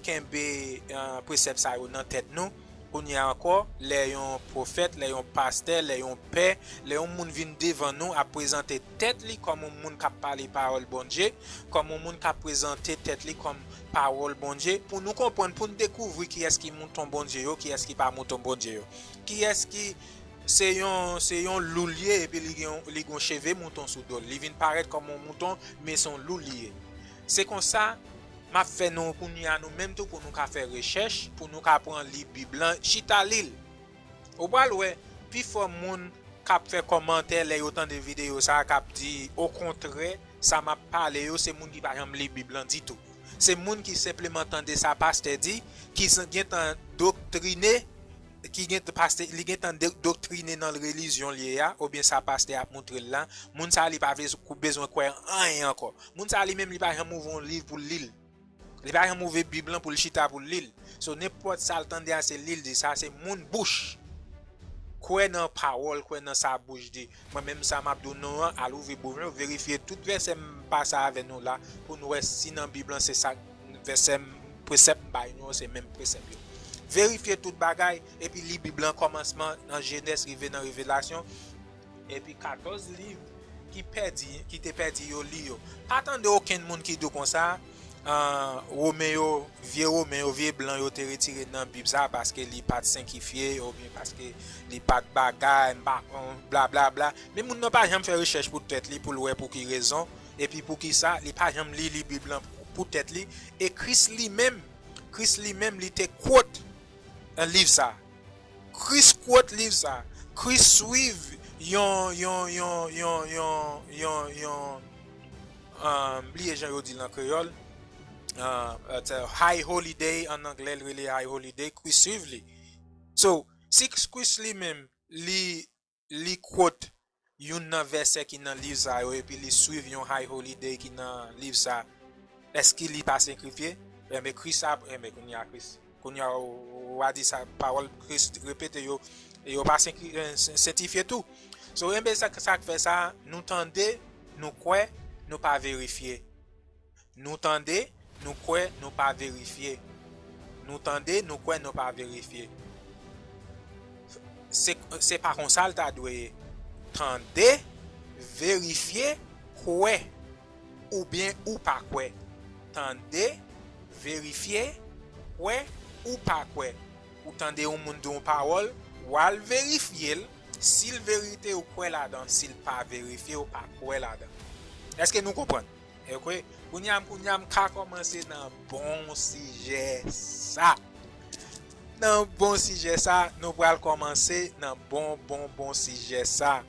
kenbe, eh, presèp sa yo nan tèt nou. Kounye a ankò, lè yon pwofèt, lè yon pastè, lè yon pè, lè yon moun vin devan nou ap prezante tèt li kòm yon moun k ap pale pawòl Bondye, kòm yon moun k ap prezante tèt li kòm pawòl Bondye, pou nou konprann, pou n dekouvri kiyès ki mouton Bondye yo, kiyès ki pa mouton Bondye yo. Kiyès ki se yon, se yon lou l ye, epi li gen, li gen yon cheve mouton sou do l. Li vin parèt kòm yon mouton, men se yon lou li ye. Se konsa, m ap fè nou kounye a nou menm tou pou nou ka fè rechèch, pou nou ka pran li Bib lan, chita li l. Ou pral wè, pifò moun k ap fè kòmantè lè yo tande videyo sa a, k ap di okontrè, sa m ap pale yo, se moun ki pa janm li Bib lan ditou. Se moun ki senpleman tande sa pastè di, ki s-, gentan doktrine, ki gen pastè, li gentan de-, doktrine nan relijyon l ye a, oubyen sa pastè ap moutre l la, moun sa a li pa vez-, bezwen kwè anyen ankò. Moun sa a li menm li pa janm ouvri yon liv pou l li l. Li pa janm ouvri Bib lan pou l chita pou l li l. So, nenpòt sa l tande a, se li l di. Sa se moun bouch. Kwè nan pawòl, kwè nan sa bouch di. Mwen menm sa m ap di w nou an, al ouvri Bib lan, verifye tout vèsè m pase avè nou la, pou n wè si nan Bib lan se sa, vèsè m, presèp m bay nou an, se menm presèp yo. Verifye tout bagay, epi li Bib lan kòmansman nan Jenèz rive nan Revelasyon. Epi katòz liv ki pèdi, ki te pèdi yo li yo. Pa tande okenn moun ki di w konsa, ah, Women yo, vye Women yo, vye blan yo te retire nan Bib sa paske li pa t senkifye oubyen paske li pa t bagay, m pa konn, bla, bla, bla. Men moun nan pa janm fè rechèch pou tèt li pou l wè pou ki rezon, epi pou ki sa, li pa janm li, li Bib lan pou, pou tèt li. E Kris li menm, Kris li menm, li te quote nan liv sa. Kris quote liv sa. Kris swiv yon, yon, yon, yon, yon, yon, yon, um, bliye jan yo di l an kreyòl. Uh, it's a high holy day, an anglè, l rele high holy day. Kris swiv li. So, si Kris li menm, li, li quote youn nan vèsè ki nan liv sa yo, epi li swiv yon high holy day ki nan liv sa, èske li pa senkrifye? Enben, Kris ap, enben, kounye a Kris. Kounye a, w, w a di sa, pawòl Kris repete yo, yo pa senkri-, eh, sen-, sentifye tou. So, enben, sa, sa k fè sa, nou tande, nou kwè, nou pa verifye. Nou tande, nou kwè, nou pa verifye. Nou tande, nou kwè, nou pa verifye. Se, se pa konsa l ta dwe ye. Tande, verifye, kwè. Oubyen ou pa kwè. Tande, verifye, kwè, ou pa kwè. Ou tande yon moun di yon pawòl, w al verifye l. Si l verite, ou kwè ladan. Si l pa verifye, ou pa kwè ladan. Èske nou konprann? Ok. Kounye a, kounye a, m ka kòmanse nan bon sijè sa. Nan bon sijè sa, nou pral kòmanse nan bon, bon, bon sijè sa.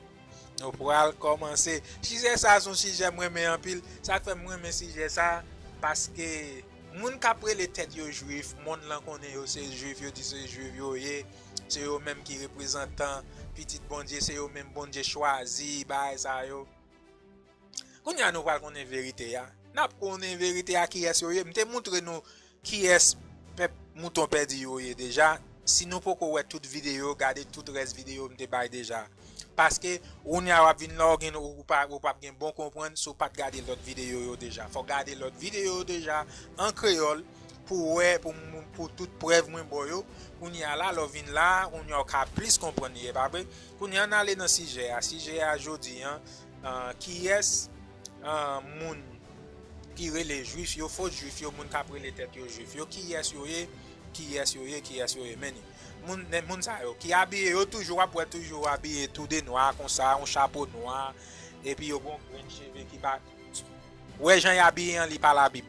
Nou pral kòmanse. Sijè sa se yon sijè m renmen anpil. Sa k fè m renmen sijè sa, paske moun k ap rele tèt yo jwif, monn lan konnen yo se jwif, yo di se jwif yo ye, se yo menm ki reprezantan Pitit Bondye, se yo menm Bondye chwazi, bagay sa yo. Kounye a nou pral konnen verite a. N ap konnen verite a, kiyès yo ye. M te moutre nou kiyès pèp mouton pèdi yo ye deja. Si nou poko wè tout videyo, gade tout rès videyo m te bay deja. Paske, kounye a w ap vin la, w gen, ou pa, ou p ap gen bon konprann si w pa t gade lòt videyo yo deja. Fò w gade lòt videyo yo deja, an kreyòl, pou w wè, pou, pou tout prèv mwen ba w yo. Kounye a la, lè w vin la, kounye a w ka plis konprann li, e pa vre? Kounye a, ann ale nan sijè a. Sijè a jodi an, ah, kiyès, ah, moun ki rele jwif yo, fo jwif yo, moun k ap rele tèt yo jwif yo, kiyès yo ye, kiyès yo ye, kiyès yo ye, men ni. Moun, moun sa yo ki abiye, yo toujou, w ap wè toujou abiye tou de nwa konsa, yon chapo nwa, epi yo gen yon grenn cheve ki pa, wè jan y abiye an, li pa Labib.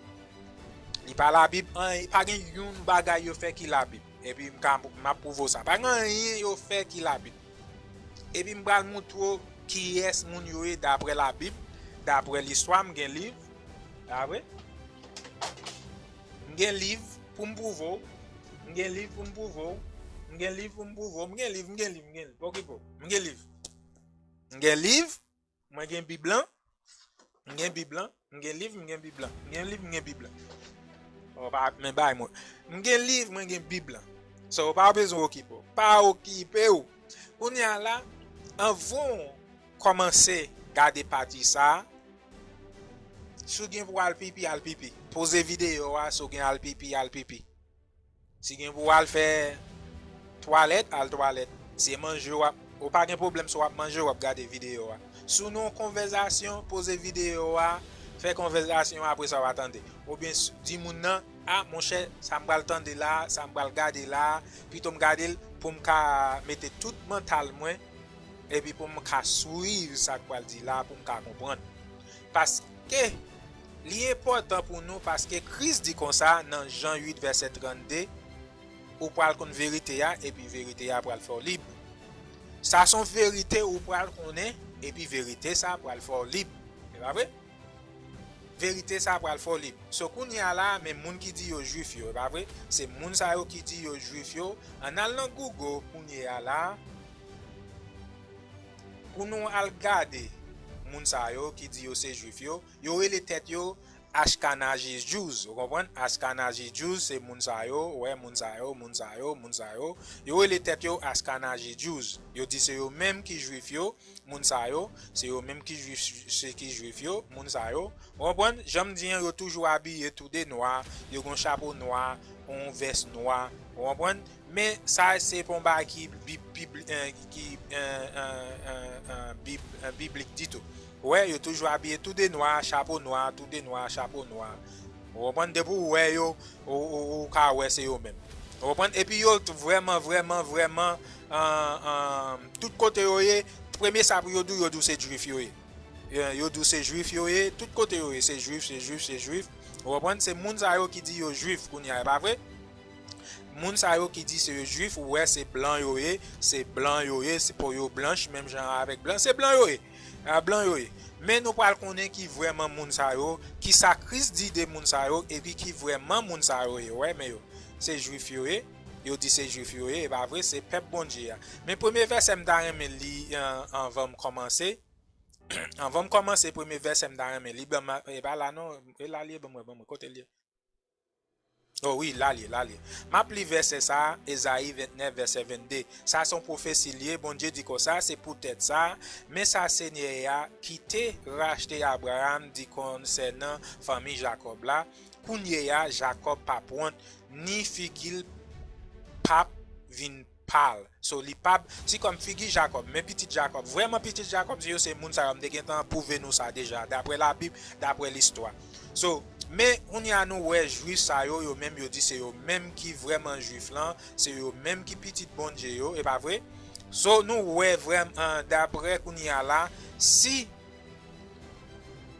Li pa Labib, an, pa gen youn bagay yo fè ki Labib. Epi m ka, m ap pwouve w sa. Pa gen anyen yo fè ki Labib. Epi m pral moutre w kiyès moun yo ye daprè Labib, daprè listwa, m gen liv. Daprè. M gen liv pou m pwouve w. M gen liv pou m pwouve w. M gen liv pou m pwouve w. M gen liv, m gen liv, m gen liv. Pa okipe w. M gen liv. M gen liv. Mwen gen Bib lan. M gen Bib lan. M gen liv, m gen Bib lan. M gen liv, m gen Bib lan. Ou pa men bay mwen. M gen liv, mwen gen Bib lan. So, ou pa bezwen okipe w. Pa okipe w. Kounye a la, anvan w kòmanse gade pati sa a, si w gen pou w al pipi, al pipi. Poze videyo a, si w gen al pipi, al pipi. Si gen pou w al fè twalèt, al twalèt. Si manje w ap, ou pa gen pwoblèm si w ap manje, w ap gade videyo a. Si w nan yon konvèzasyon, poze videyo a, fè konvèzasyon an, apre sa w a tande. Oubyen s-, di moun nan, a, monchè, sa m pral tande la, sa m pral gade la, pito m gade l pou m ka mete tout mantal mwen, epi pou m ka swiv sa k pral di la, pou m ka konprann. Paske li enpòtan pou nou, paske Kris di konsa nan Jan uit vèsè trannde, ou pral konn verite a, epi verite a pral fè w lib. Sa se yon verite ou pral konnen, epi verite sa pral fè w lib. Se pa vre? Verite sa pral fè w lib. So, kounye a la, men moun ki di yo jwif yo, e pa vre? Se moun sa yo ki di yo jwif yo. Ann al nan Google kounye a la, pou nou al gade moun sa yo ki di yo se jwif yo. Yo rele tèt yo Ashkenazi Jews, ou konprann? Ashkenazi Jews, se moun sa yo, ou wè, moun sa yo, moun sa yo, moun sa yo. Yo rele tèt yo Ashkenazi Jews. Yo di se yo menm ki jwif yo, moun sa yo, se yo menm ki jwif, se ki jwif yo, moun sa yo. Ou konprann? Jan m di an, yo toujou abiye tou de nwa, yo gen chapo nwa, yon vès nwa. Ou konprann? Men sa se pa yon bagay ki bib-, bib-, eh, ki, eh, eh, eh, eh, bib-, eh, biblik ditou. Ou wè, yo toujou abiye tou de nwa, chapo nwa, tou de nwa, chapo nwa. Ou konprann? Depi w wè yo, ou, ou, ou ka wè se yo menm. Ou konprann? Epi yo t-, vrèman, vrèman, vrèman, eh, eh, tout kote yo ye, premye sa pou yo di w, yo di w se jwif yo ye. Eh, yo di w se jwif yo ye, tout kote yo ye, se jwif, se jwif, se jwif. Ou konprann? Se moun sa yo ki di yo jwif kounye a, e pa vre? Moun sa yo ki di se yo jwif, ou wè se blan yo ye, se blan yo ye, se po yo blanch, menm jan avèk blan, se blan yo ye. A, blan yo ye. Men nou pral konnen ki vrèman moun sa yo, ki sa Kris di de moun sa yo, epi ki vrèman moun sa yo ye. Ou wè, men yo, se jwif yo ye, yo di se jwif yo ye, e pa vre, se pèp Bondye a. Men premye vèsè m ta renmen li, an-, anvan m kòmanse. Anvan m kòmanse, premye vèsè m ta renmen li, ban m, e pa la non, e la li ye, ban mwen, ban mwen, kote li ye? O wi, la l ye, la l ye. M ap li vèsè sa a, Ezayi vennèf, vèsè vennde. Sa se yon pwofesi l ye, Bondye di konsa, se poutèt sa, men sa Senyè a ki te rachte Abraram di konsènan fanmi Jakòb la, kounye a, Jakòb p ap wont, ni figi l p ap vin pal. So, li p ap, si kòm figi Jakòb, men pitit Jakòb, vrèman pitit Jakòb, se yo se moun sa yo, m te gentan pwouve nou sa deja, daprè Labib, daprè listwa. So, men, kounye a nou wè jwif sa yo, yo menm yo di se yo menm ki vrèman jwif lan, se yo menm ki pitit Bondye yo, e pa vre? So, nou wè vrèman, daprè kounye a la, si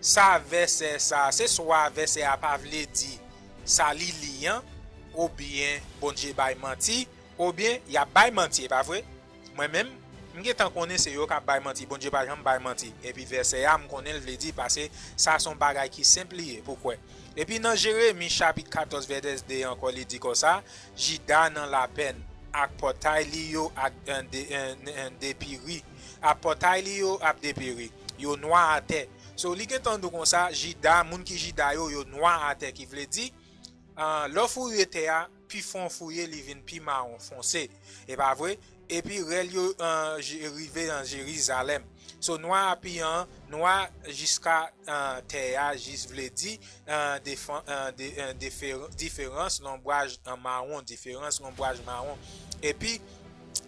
sa vèsè sa, se swa vèsè a pa vle di sa li li an, oubyen Bondye bay manti, oubyen y ap bay manti, e pa vre? Mwen menm, m gentan konnen se yo k ap bay manti, Bondye pa janm bay manti. Epi vèsè a, m konnen l vle di, paske sa se yon bagay ki senp li ye pou kwè. Epi nan Jeremi chapit katòz vèsè de ankò, li di konsa, Jida nan lapèn, ak pòtay li yo ak, en, de, en, en, depiri, ak pòtay li yo ap depiri, yo nwa atè. So, li gentan di w konsa, Jida, moun ki Jida yo, yo nwa atè, ki vle di, ah, lè w fouye tè a, pi fon w fouye, li vin pi mawon fonse. E pa vre? Epi rèl yo, ah, je-, rive nan Jerizalèm. So, nwa a pi an, nwa jiska, ah, tè a, jis vle di, ah, defan-, ah, de, ah, defer-, diferans lonbraj, ah, mawon, diferans lonbraj mawon. Epi,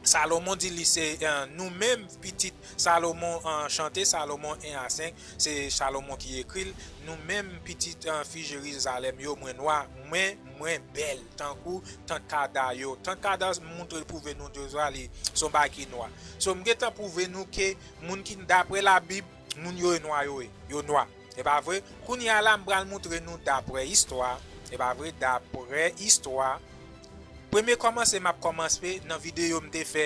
Salomon di li se, eh, nou menm pitit Salomon, eh, chante Salomon en a senk, se Salomon ki ekri l, nou menm pitit, eh, fi Jerizalèm yo, mwen nwa, mwen, mwen bèl, tankou tant Kada yo. Tant Kada moutre pwouve nou deja li se yon bagay ki nwa. So, m gentan pwouve nou ke moun ki, daprè Labib, moun yo e nwa yo ye, yo nwa. E pa vre? Kounye a la, m pral moutre nou daprè istwa. E pa vre? Daprè istwa. Premye kòmanse m ap kòmanse nan videyo m te fè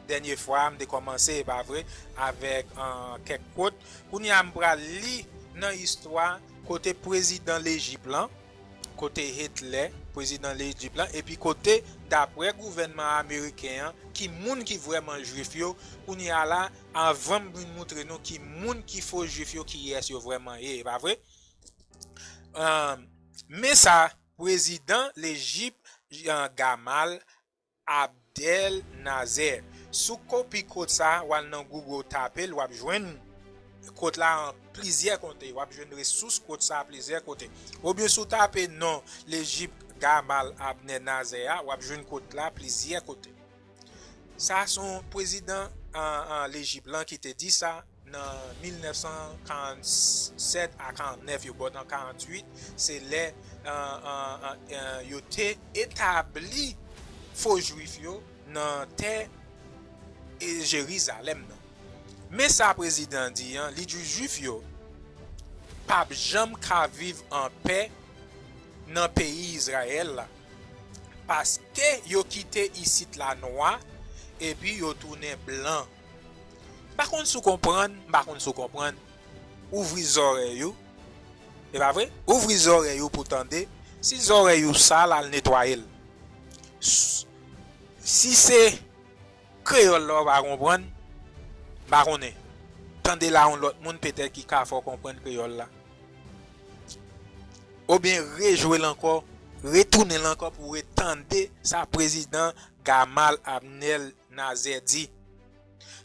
dènye fwa, m te kòmanse, e pa vre, avèk, eh, kèk kwot. Kounye a, m pral li nan istwa kote prezidan Lejip lan, kote Hitlè, prezidan Lejip lan, epi kote, daprè gouvènman ameriken an, ki moun ki vrèman jwif yo, kounye a la, anvan m vin moutre nou ki moun ki fo jwif yo, kiyès yo vrèman ye, e pa vre? Eh, men sa, prezidan Lejip, eh, Gamal Abdel Nasser. Si w kopi kwot sa, w al nan Google, w tape l, w ap jwenn kwot la an plizyè kote. W ap jwenn resous kwot sa plizyè kote. Oubyen si w tape non Lejip Gamal Abdel Nasser a, w ap jwenn kwot la plizyè kote. Sa se yon prezidan, eh, eh, Lejip lan ki te di sa nan mil nèf san karannsèt a karannnèf, yo bò nan karanntuit, se lè, eh, eh, eh, eh, yo te etabli fo jwif yo nan tè, eh, Jerizalèm nan. Men sa prezidan di an, li di jwif yo p ap janm ka viv an pè nan peyi Izrayèl la, paske yo kite isit la nwa, epi yo tounen blan. M pa konn si w konprann, m pa konn si w konprann. Ouvri zòrèy ou. E pa vre? Ouvri zòrèy ou pou tande. Si zòrèy ou sal, al netwaye l. S-, si se kreyòl la w pa konprann, m pa konnen. Tande la yon lòt moun petèt ki ka fè w konprann kreyòl la. Oubyen rejwe l ankò, retounen l ankò pou w retande sa prezidan Gamal Abdel Nasser di.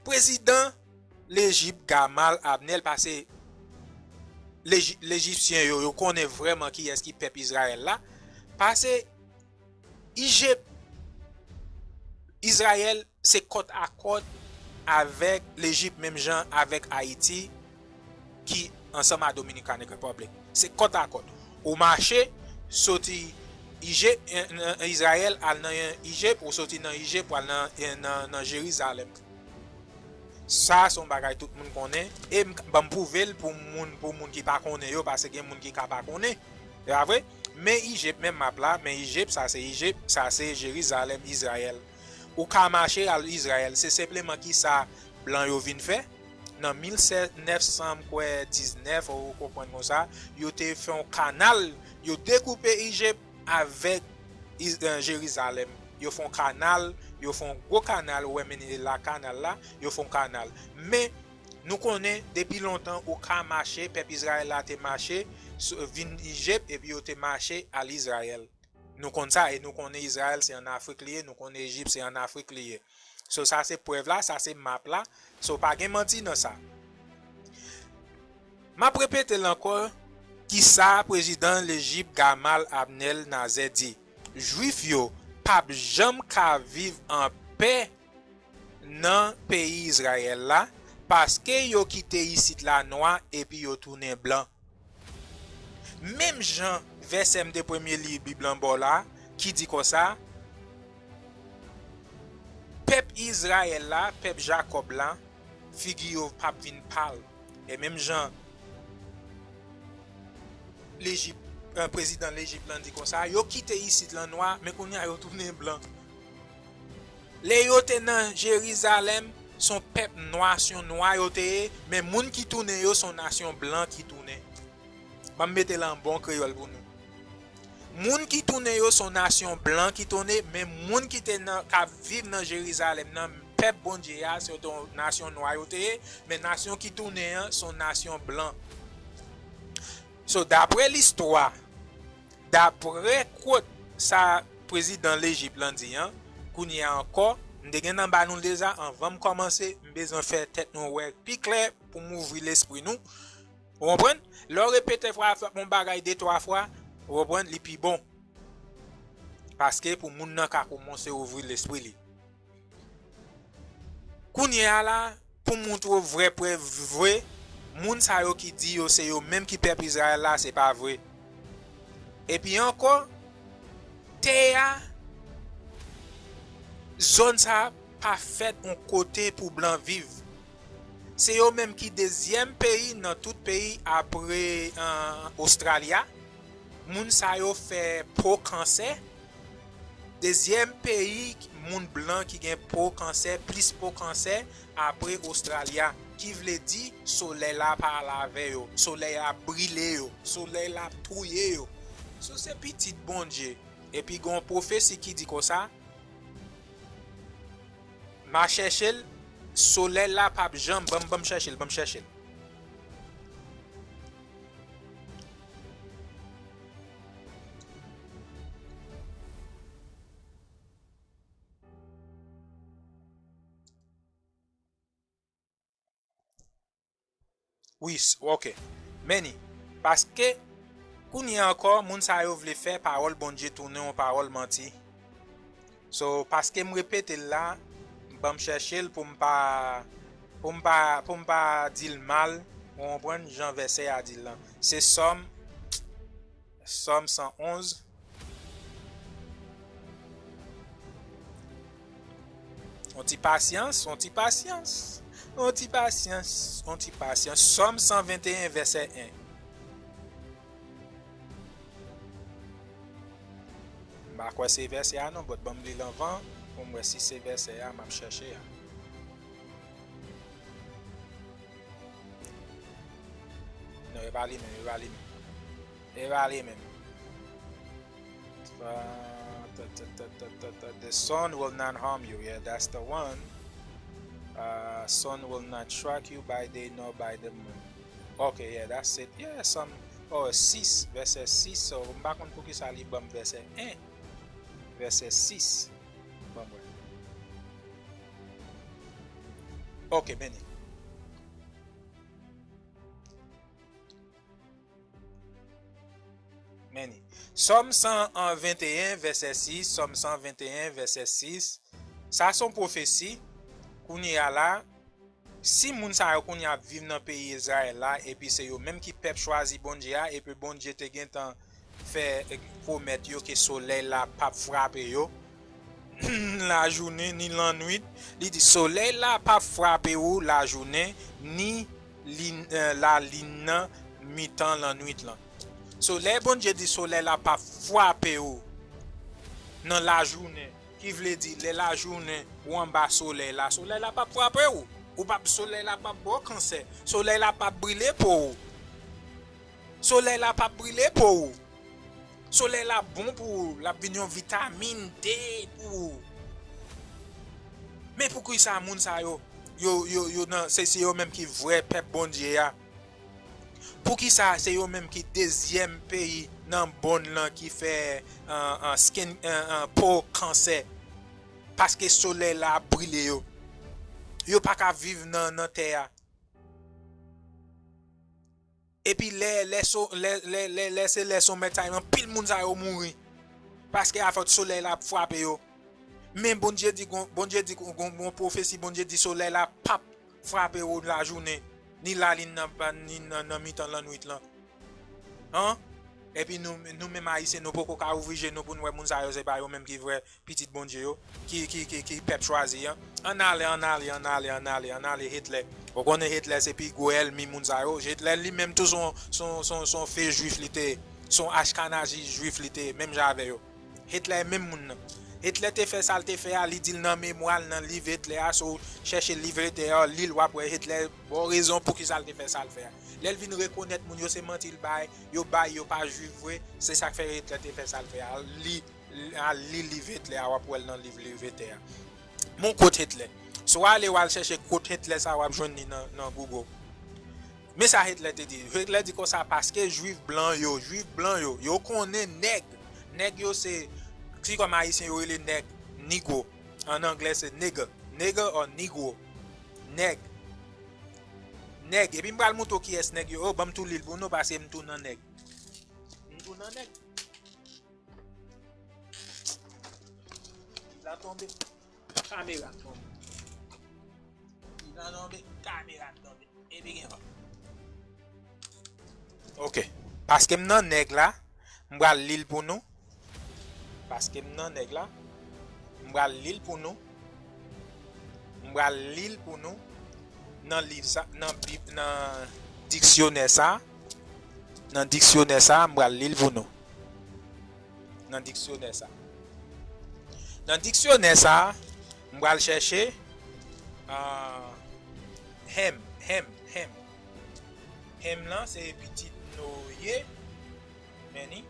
Prezidan Lejip Gamal Abdel, pase Leji-, Lejipsyen yo, yo konnen vrèman kiyès ki pèp Izrayèl la. Pase Ijip, Izrayèl se kòt a kòt avèk Lejip, menm jan avèk Ayiti ki ansanm a Dominican Republic. Se kòt a kòt. Ou mache, soti Ije-, en, en, Izrayèl, al nan Ijip, ou soti nan Ijip, ou al nan, en, nan, nan Jerizalèm. Sa, se yon bagay tout moun konnen. E m, ban m pwouve l pou moun, pou moun ki pa konnen yo, paske gen moun ki ka pa konnen. E pa vre? Men Ijip, men map la, men Ijip, sa se Ijip, sa se Jerizalèm, Izrayèl. Ou ka mache al Izrayèl. Se senpleman ki sa blan yo vin fè. Nan mil nèf san, m kwè, diznèf, ou konprann konsa, yo te fè yon kanal, yo dekoupe Ijip avèk Iz-, eh, Jerizalèm. Yo fè yon kanal, yo fè yon gwo kanal, ou wè men la kanal la, yo fè yon kanal. Men, nou konnen, depi lontan, ou ka mache, pèp Izrayèl la te mache, s-, vin Ijip, epi yo te mache al Izrayèl. Nou konn sa, e nou konnen Izrayèl se an Afrik li ye, nou konnen Ejip se an Afrik li ye. So, sa se prèv la, sa se map la. So, pa gen manti nan sa. M ap repete l ankò, kisa prezidan Lejip Gamal Abdel Nasser di, Jwif yo p ap janm ka viv an pè nan peyi Izrayèl la, paske yo kite isit la nwa epi yo tounen blan. Menm jan vèsè m te premye li Bib lan ba w la, ki di konsa, pèp Izrayèl la, pèp Jakòb la, figi yo p ap vin pal. E menm jan Lejip, eh, prezidan Lejip lan di konsa, yo kite isit lan nwa, men kounye a yo tounen blan. Lè yo te nan Jerizalèm, se yon pèp nwa, se yon nwa yo te ye, men moun ki tounen yo, se yon nasyon blan ki tounen. Ban m mete l an bon kreyòl pou nou. Moun ki tounen yo, se yon nasyon blan ki tounen, men moun ki te nan, k ap viv nan Jerizalèm nan, pèp Bondye a, se yon nasyon nwa yo te ye, men nasyon ki tounen an, se yon nasyon blan. So, daprè listwa, daprè quote sa prezidan Lejip lan di an, kounye a ankò, m te gentan ba nou l deja, anvan m kòmanse, m bezwen fè tèt nou wè pi klè pou m ouvri lespri nou. Ou konprann? Lè w repete fwa, fè yon bagay de twa fwa, ou konprann, li pi bon. Paske pou moun nan ka kòmanse ouvri lespri li. Kounye a la, pou montre w vrè prèv vre, moun sa yo ki di yo se yo menm ki pèp Izrayèl la, se pa vre. Epi ankò, tè a, zòn sa pa fèt yon kote pou blan viv. Se yo menm ki dezyèm peyi nan tout peyi apre, eh, Ostralya. Moun sa yo fè po kansè. Dezyèm peyi moun blan ki gen po kansè, plis po kansè apre Ostralya. Ki vle di solèy la pa al avè yo, solèy la brile yo, solèy la touye yo. So se pitit Bondye. Epi gen yon pwofesi ki di konsa, m a chèche l, solèy la p ap janm, ban m, ban m chèche l, ban m chèche l. Wi, s-, ok. Men ni. Paske, kounye a ankò, moun sa yo vle fè pawòl Bondye tounen yon pawòl manti. So, paske m repete l la, ban m chèche l pou m pa, pou m pa, pou m pa di l mal, ou konprann jan vèsè a di l lan. Se Sòm, Sòm san onz. On ti pasyans, on ti pasyans, on ti pasyans, on ti pasyans. Sòm san venteyen, vèsè en. M pa kwè se vèsè a non, but ban m li l anvan, pou m wè si se vèsè a m ap chèche a. Non, e pa li menm, e pa li menm. E pa li menm. Uh, ta, ta, ta, ta, ta, ta, the sun will not harm you. Yeah, that's the one. Uh, sun will not strike you by day nor by the moon. Ok, yeah, that's it. Yeah, some, oh, sis, vèsè sis. So, m pa konn poukisa li ban m vèsè en. Vèsè sis. Ban m wè. Ok, men ni. Men ni. Sòm san venteyen, vèsè sis, Sòm san venteyen, vèsè sis. Sa se yon pwofesi. Kounye a la, si moun sa yo kounye a ap viv nan peyi Izrayèl la, epi se yo menm ki pèp chwazi Bondye a, epi Bondye te gentan fè, eh, pwomèt yo ke solèy la p ap frape yo, lajounen ni lannwit. Li di, solèy la p ap frape ou lajounen, ni lin-, eh, lalin nan mitan lannwit lan. So, lè Bondye di solèy la p ap frape w nan lajounen, ki vle di lè lajounen ou anba solèy la, solèy la p ap frape w. Ou p ap, solèy la p ap ba w kansè. Solèy la p ap brile po w. Solèy la p ap brile po w. Solèy la bon pou ou, l ap vin yon vitamin D pou ou. Men poukisa moun sa yo, yo, yo, yo nan, se, se yo menm ki vrè pèp Bondye a? Poukisa se yo menm ki dezyèm peyi nan mond lan ki fè, an, an, skin, an, an, po kansè? Paske solèy la ap brile yo. Yo pa ka viv nan, nan tè a. Epi lè, lè, so, lè, lè, lè, lè se lè somèt sa yo, anpil moun sa yo mouri. Paske afòt solèy la ap frape yo. Men Bondye di, gon, Bondye di, gon, gon, gon pwofesi, Bondye di solèy la p ap frape w lajounen, ni lalin nan, ni nan, nan mitan lannwit lan. An? Epi nou, nou menm Ayisyen, nou poko ka ouvri je nou pou n wè moun sa yo, se pa yo menm ki vrè pitit Bondye yo, ki, ki, ki, ki pèp chwazi an. Ann ale, ann ale, ann ale, ann ale, ann ale Hitler. Ou konnen Hitler se pi gwo ènmi moun sa yo. Hitler li menm tou se yon, se yon, se yon, se yon fè jwif li te ye. Se yon Ashkenazi jwif li te ye, menm jan avè yo. Hitler menm moun nan. Hitler te fè sa l te fè a, li di l nan memwa l, nan liv Hitler a, si w chèche liv Hitler a, li l, w ap wè Hitler ba w rezon poukisa l te fè sa l fè a. Lè l vin rekonèt moun yo se manti l bay, yo bay, yo pa jwif vre, se sa k fè Hitler te fè sa l fè a. Li, al li liv Hitler a, w ap wè l nan liv, liv Hitler a. Mon kot Hitler. Si w ale, w al chèche kot Hitler sa, w ap jwenn li nan, nan Google. Men sa Hitler te di. Hitler di konsa, paske jwif blan yo, jwif blan yo, yo konnen nèg. Nèg yo se, si kòm ayisyen yo rele nèg, negro. An anglè se nigger. Nigger or negro. Nèg. Nèg. Epi m pral montre w kiyès nèg yo. Oh, ban m tou li l pou nou, paske m tou nan nèg. M tou nan nèg. Li la tonbe. Kamera tonbe. Li la tonbe. Kamera tonbe. Epi gen van. Ok. Paske m nan nèg la, m pral li l pou nou. Paske m nan nèg la, m pral li l pou nou. M pral li l pou nou nan liv sa, nan bib, nan diksyonè sa. Nan diksyonè sa, m pral li l pou nou. Nan diksyonè sa. Nan diksyonè sa, m pral chèche, ah, Hem, Hem, Hem. Hem lan se pitit Noye. Men ni.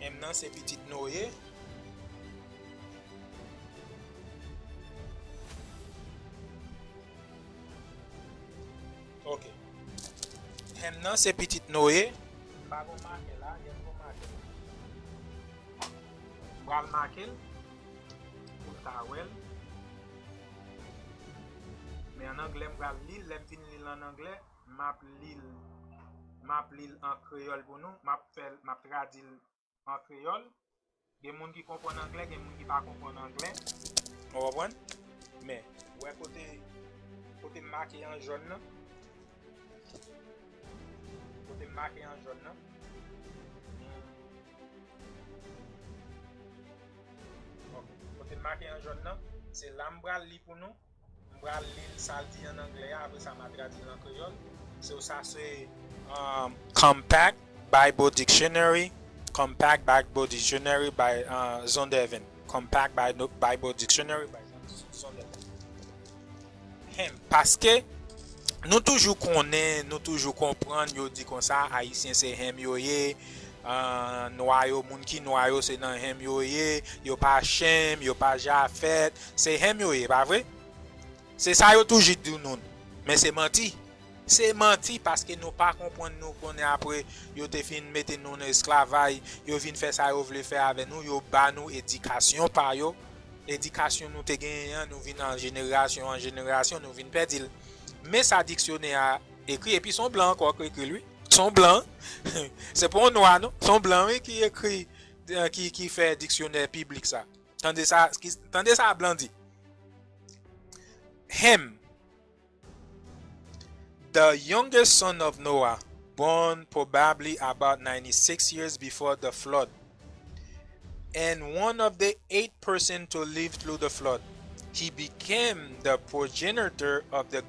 Hem nan se pitit Noye. Ok. Hem nan se pitit Noye. M pa gon makè la, yès gon makè. M pral make l pou n ka wè l. Men an anglè, m pral li l. Lè m fin li l an anglè, m ap li l, m ap li l an kreyòl pou nou. M ap fè l, m ap tradui l an kreyòl. Gen moun ki konprann anglè, gen moun ki pa konprann anglè. Ou konprann? Men, ou wè kote, kote m make an jòn nan? Kote m make an jòn nan? Hmm. Ok. Kote m make an jòn nan, se la m pral li pou nou. M pral li l sa l di an anglè a, apre sa m a tradui l an kreyòl. So, sa se, um, Compact Bible Dictionary, Compact Bible Dictionary by, uh, Zondervan. Compact Bi-, Bible Dictionary by Zondervan. Hem, paske nou toujou konnen, nou toujou konprann, yo di konsa, Ayisyen se hem yo ye, uh, nwa yo, moun ki nwa yo, se nan hem yo ye, yo pa Shem, yo pa Jafèt, se hem yo ye, pa vre? Se sa yo toujou di nou, men se manti. Se manti paske nou pa konprann, nou konnen apre yo te fin mete nou nan esklavaj, yo vin fè sa yo vle fè avè nou, yo ba nou edikasyon pa yo, edikasyon nou te genyen an, nou vin an jenerasyon an jenerasyon, nou vin pèdi l. Men sa diksyonè a ekri, epi se yon blan ankò ki ekri l, wi. Se yon blan. Se pa yon nwa, non. Se yon blan, wi, ki ekri, eh, ki, ki fè diksyonè piblik sa. Tande sa, ki, tande sa blan di. Hem. The youngest son of Noah, born probably about ninety-six years before the flood, and one of the eight person to live through the flood. He became the progenitor of the,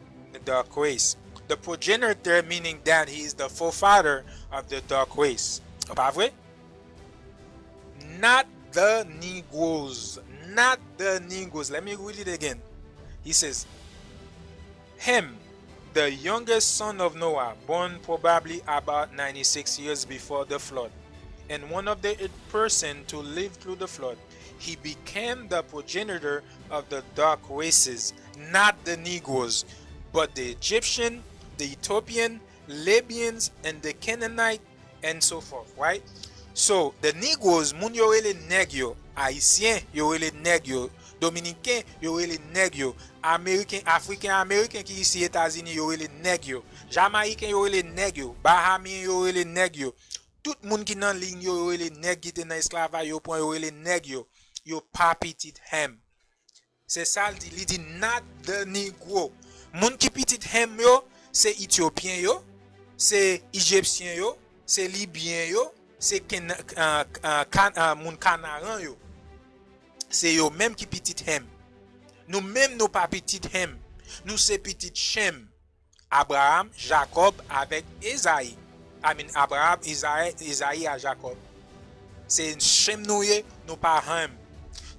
the race. The progenitor, meaning that he is the forefather of the dark race. Pa vre? Not the Negroes. Not the Negroes. Let me read it again. He says, Ham, the youngest son of Noah, born probably about ninety-six years before the flood, and one of the eight person to live through the flood, he became the progenitor of the dark races, not the Negroes, but the Egyptian, the Ethiopian, Libyans, and the Canaanite, and so forth, right? So, the Negroes, moun yo rele nèg yo, Ayisyen, yo rele nèg yo, Dominiken, yo rele nèg yo, Ameriken, Afriken Ameriken ki isi Etazini, yo rele nèg yo, Jamayiken, yo rele nèg yo, Bahamyen, yo rele nèg yo. Tout moun ki nan liy yo, yo rele nèg ki te nan esklavaj, yo pran, yo rele nèg yo. Yo pa pitit Ham. Se sa l di, li di not the Negro. Moun ki pitit Ham yo, se Etyopyen yo, se Ijipsyen yo, se Libyen yo, se Kena- ah, ah, Kan- ah, moun Kanaran yo. Se yo menm ki pitit Ham. Nou menm nou pa pitit Ham. Nou se pitit Shem. Abraham, Jakòb avèk Ezayi. I mean, Abraham, Ezayi, Ezayi a Jakòb. Se Shem nou ye, nou pa Ham.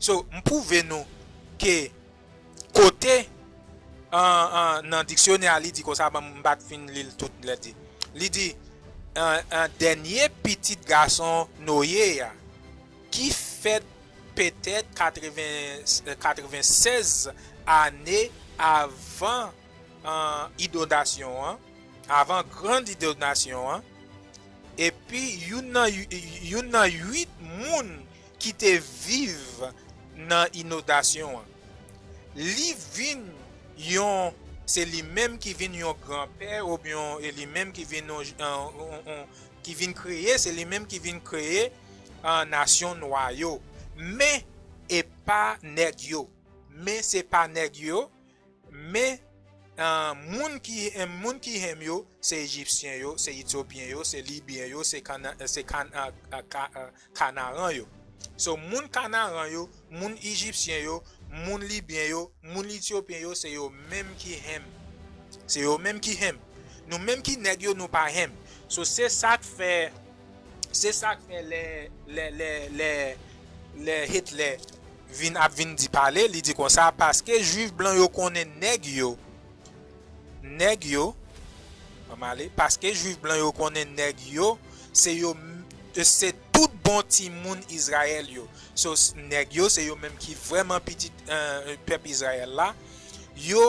So, m pwouve nou ke kote an, an, nan diksyonè a, li di konsa, ban m bat fin li l tout lè di. Li di, an, an, dènye pitit gason Noye a, ki fèt petèt katreven, katrevensèz ane avan, an, inondasyon an, avan grand inondasyon an, epi youn nan, youn nan uit moun ki te viv nan inondasyon an. Li vin yon, se li menm ki vin yon granpè, oubyen e li menm ki vin yon, yon, yon, yon, ki vin kreye, se li menm ki vin kreye, an, nasyon nwa yo. Men, e pa nèg yo. Men se pa nèg yo. Men, an, moun ki, an, moun ki Ham yo, se Ejipsyen yo, se Etyopyen yo, se Libyen yo, se Kana- se Kan- an, an, Ka- an, Kanaran yo. So, moun Kanaran yo, moun Ejipsyen yo, moun Libyen yo, moun Etyopyen yo, se yo menm ki Ham. Se yo menm ki Ham. Nou menm ki nèg yo, nou pa Ham. So, se sa k fè, se sa k fè lè, lè, lè, lè, lè Hitler vin ap vin di pale, li di konsa, paske Jwif blan yo konnen nèg yo, nèg yo, ann ale, paske Jwif blan yo konnen nèg yo, se yo, se tout bon timoun Izrayèl yo. So, s- nèg yo, se yo menm ki vrèman pitit, eh, pèp Izrayèl la. Yo,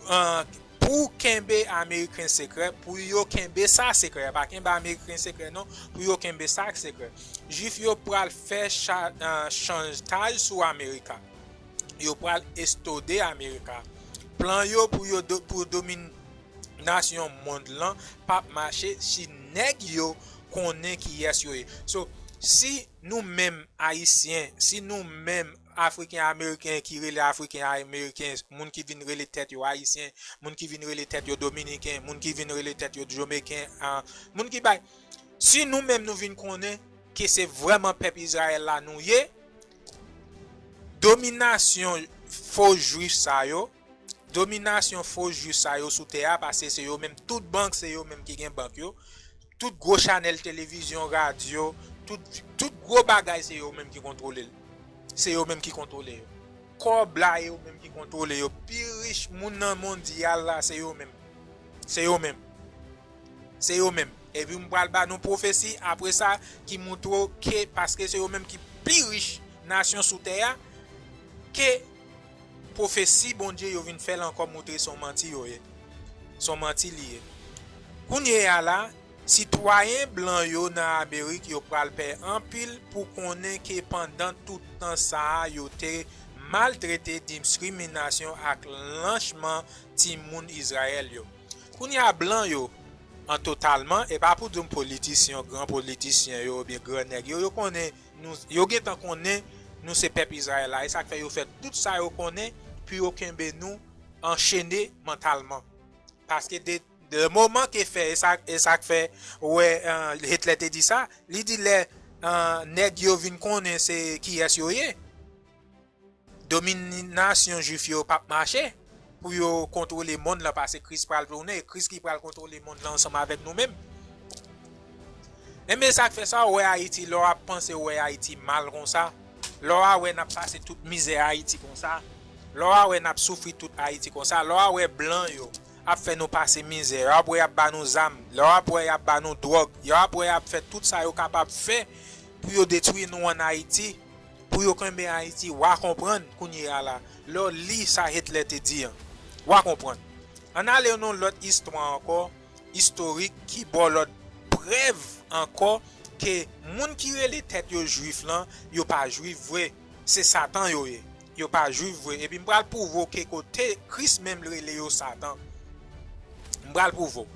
eh, pou kenbe Ameriken sekrè, pou yo kenbe sa sekrè, pa kenbe Ameriken sekrè non, pou yo kenbe sa sekrè. Jwif yo pral fè cha- eh, chantaj sou Amerika. Yo pral estode Amerika. Plan yo pou yo do- pou dominasyon mond lan p ap mache si nèg yo konnen kiyès yo ye. So, si nou menm Ayisyen, si nou menm Afriken Ameriken ki rele Afriken Ameriken, moun ki vin rele tèt yo Ayisyen, moun ki vin rele tèt yo Dominiken, moun ki vin rele tèt yo Jamaiken, ah, moun ki bay, si nou menm nou vin konnen ke se vrèman pèp Izrayèl la nou ye, dominasyon fo Jwif sa yo, dominasyon fo Jwif sa yo sou tè a, paske se yo menm, tout bank, se yo menm ki gen bank yo, tout gwo chanèl televizyon, radyo, tout, tout gwo bagay, se yo menm ki kontwole l. Se yo menm ki kontwole yo. Kòb la, yo menm ki kontwole yo. Pi rich moun nan mondyal la, se yo menm. Se yo menm. Se yo menm. Epi m pral ba nou pwofesi apre sa ki moutre w ke, paske se yo menm ki pi rich nasyon sou tè a, ke pwofesi Bondye yo vin fè l ankò moutre se yon manti yo ye. Se yon manti li ye. Kounye a la, sitwayen blan yo nan Amerik yo pral pè anpil pou konnen ke pandan tout tan sa a yo te maltrete, diskriminasyon ak lynchman timoun Izrayèl yo. Kounye a blan yo, an totalman, e pa pou di m politisyen, gran politisyen yo, oubyen gran nèg yo, yo konnen, nou, yo gentan konnen nou se pèp Izrayèl la. E sa k fè yo fè tout sa yo konnen pou yo kenbe nou anchene mantalman. Paske de, de moman ke fè, e sa, e sa k fè, ou wè, eh, Hitler te di sa, li di lè, eh, nèg yo vin konnen se kiyès yo ye, dominasyon Jwif yo p ap mache. pou yo kontwole mond lan, paske Kris pral tounen, e Kris ki pral kontwole mond lan ansanm avèk nou menm. Enben, sa k fè sa, w wè Ayiti, lè w ap panse w wè Ayiti mal konsa, lè w a wè n ap pase tout mizè Ayiti konsa, lè w a wè n ap soufri tout Ayiti konsa, lè w a wè blan yo ap fè nou pase mizè, lè w ap wè y ap ba nou zam, lè w ap wè y ap ba nou dwòg, lè w ap wè y ap fè tout sa yo kapab fè pou yo detwi nou ann Ayiti, pou yo kenbe Ayiti, w a konprann kounye a la, lè w li sa Hitler te di an. W a konprann. Ann ale nan lòt istwa ankò, istorik, ki ba w lòt prèv ankò ke moun ki rele tèt yo Jwif lan, yo pa Jwif vre. Se Satan yo ye. Yo pa Jwif vre. Epi m pral pwouve w ke kote Kris menm rele yo Satan. M pral pwouve w.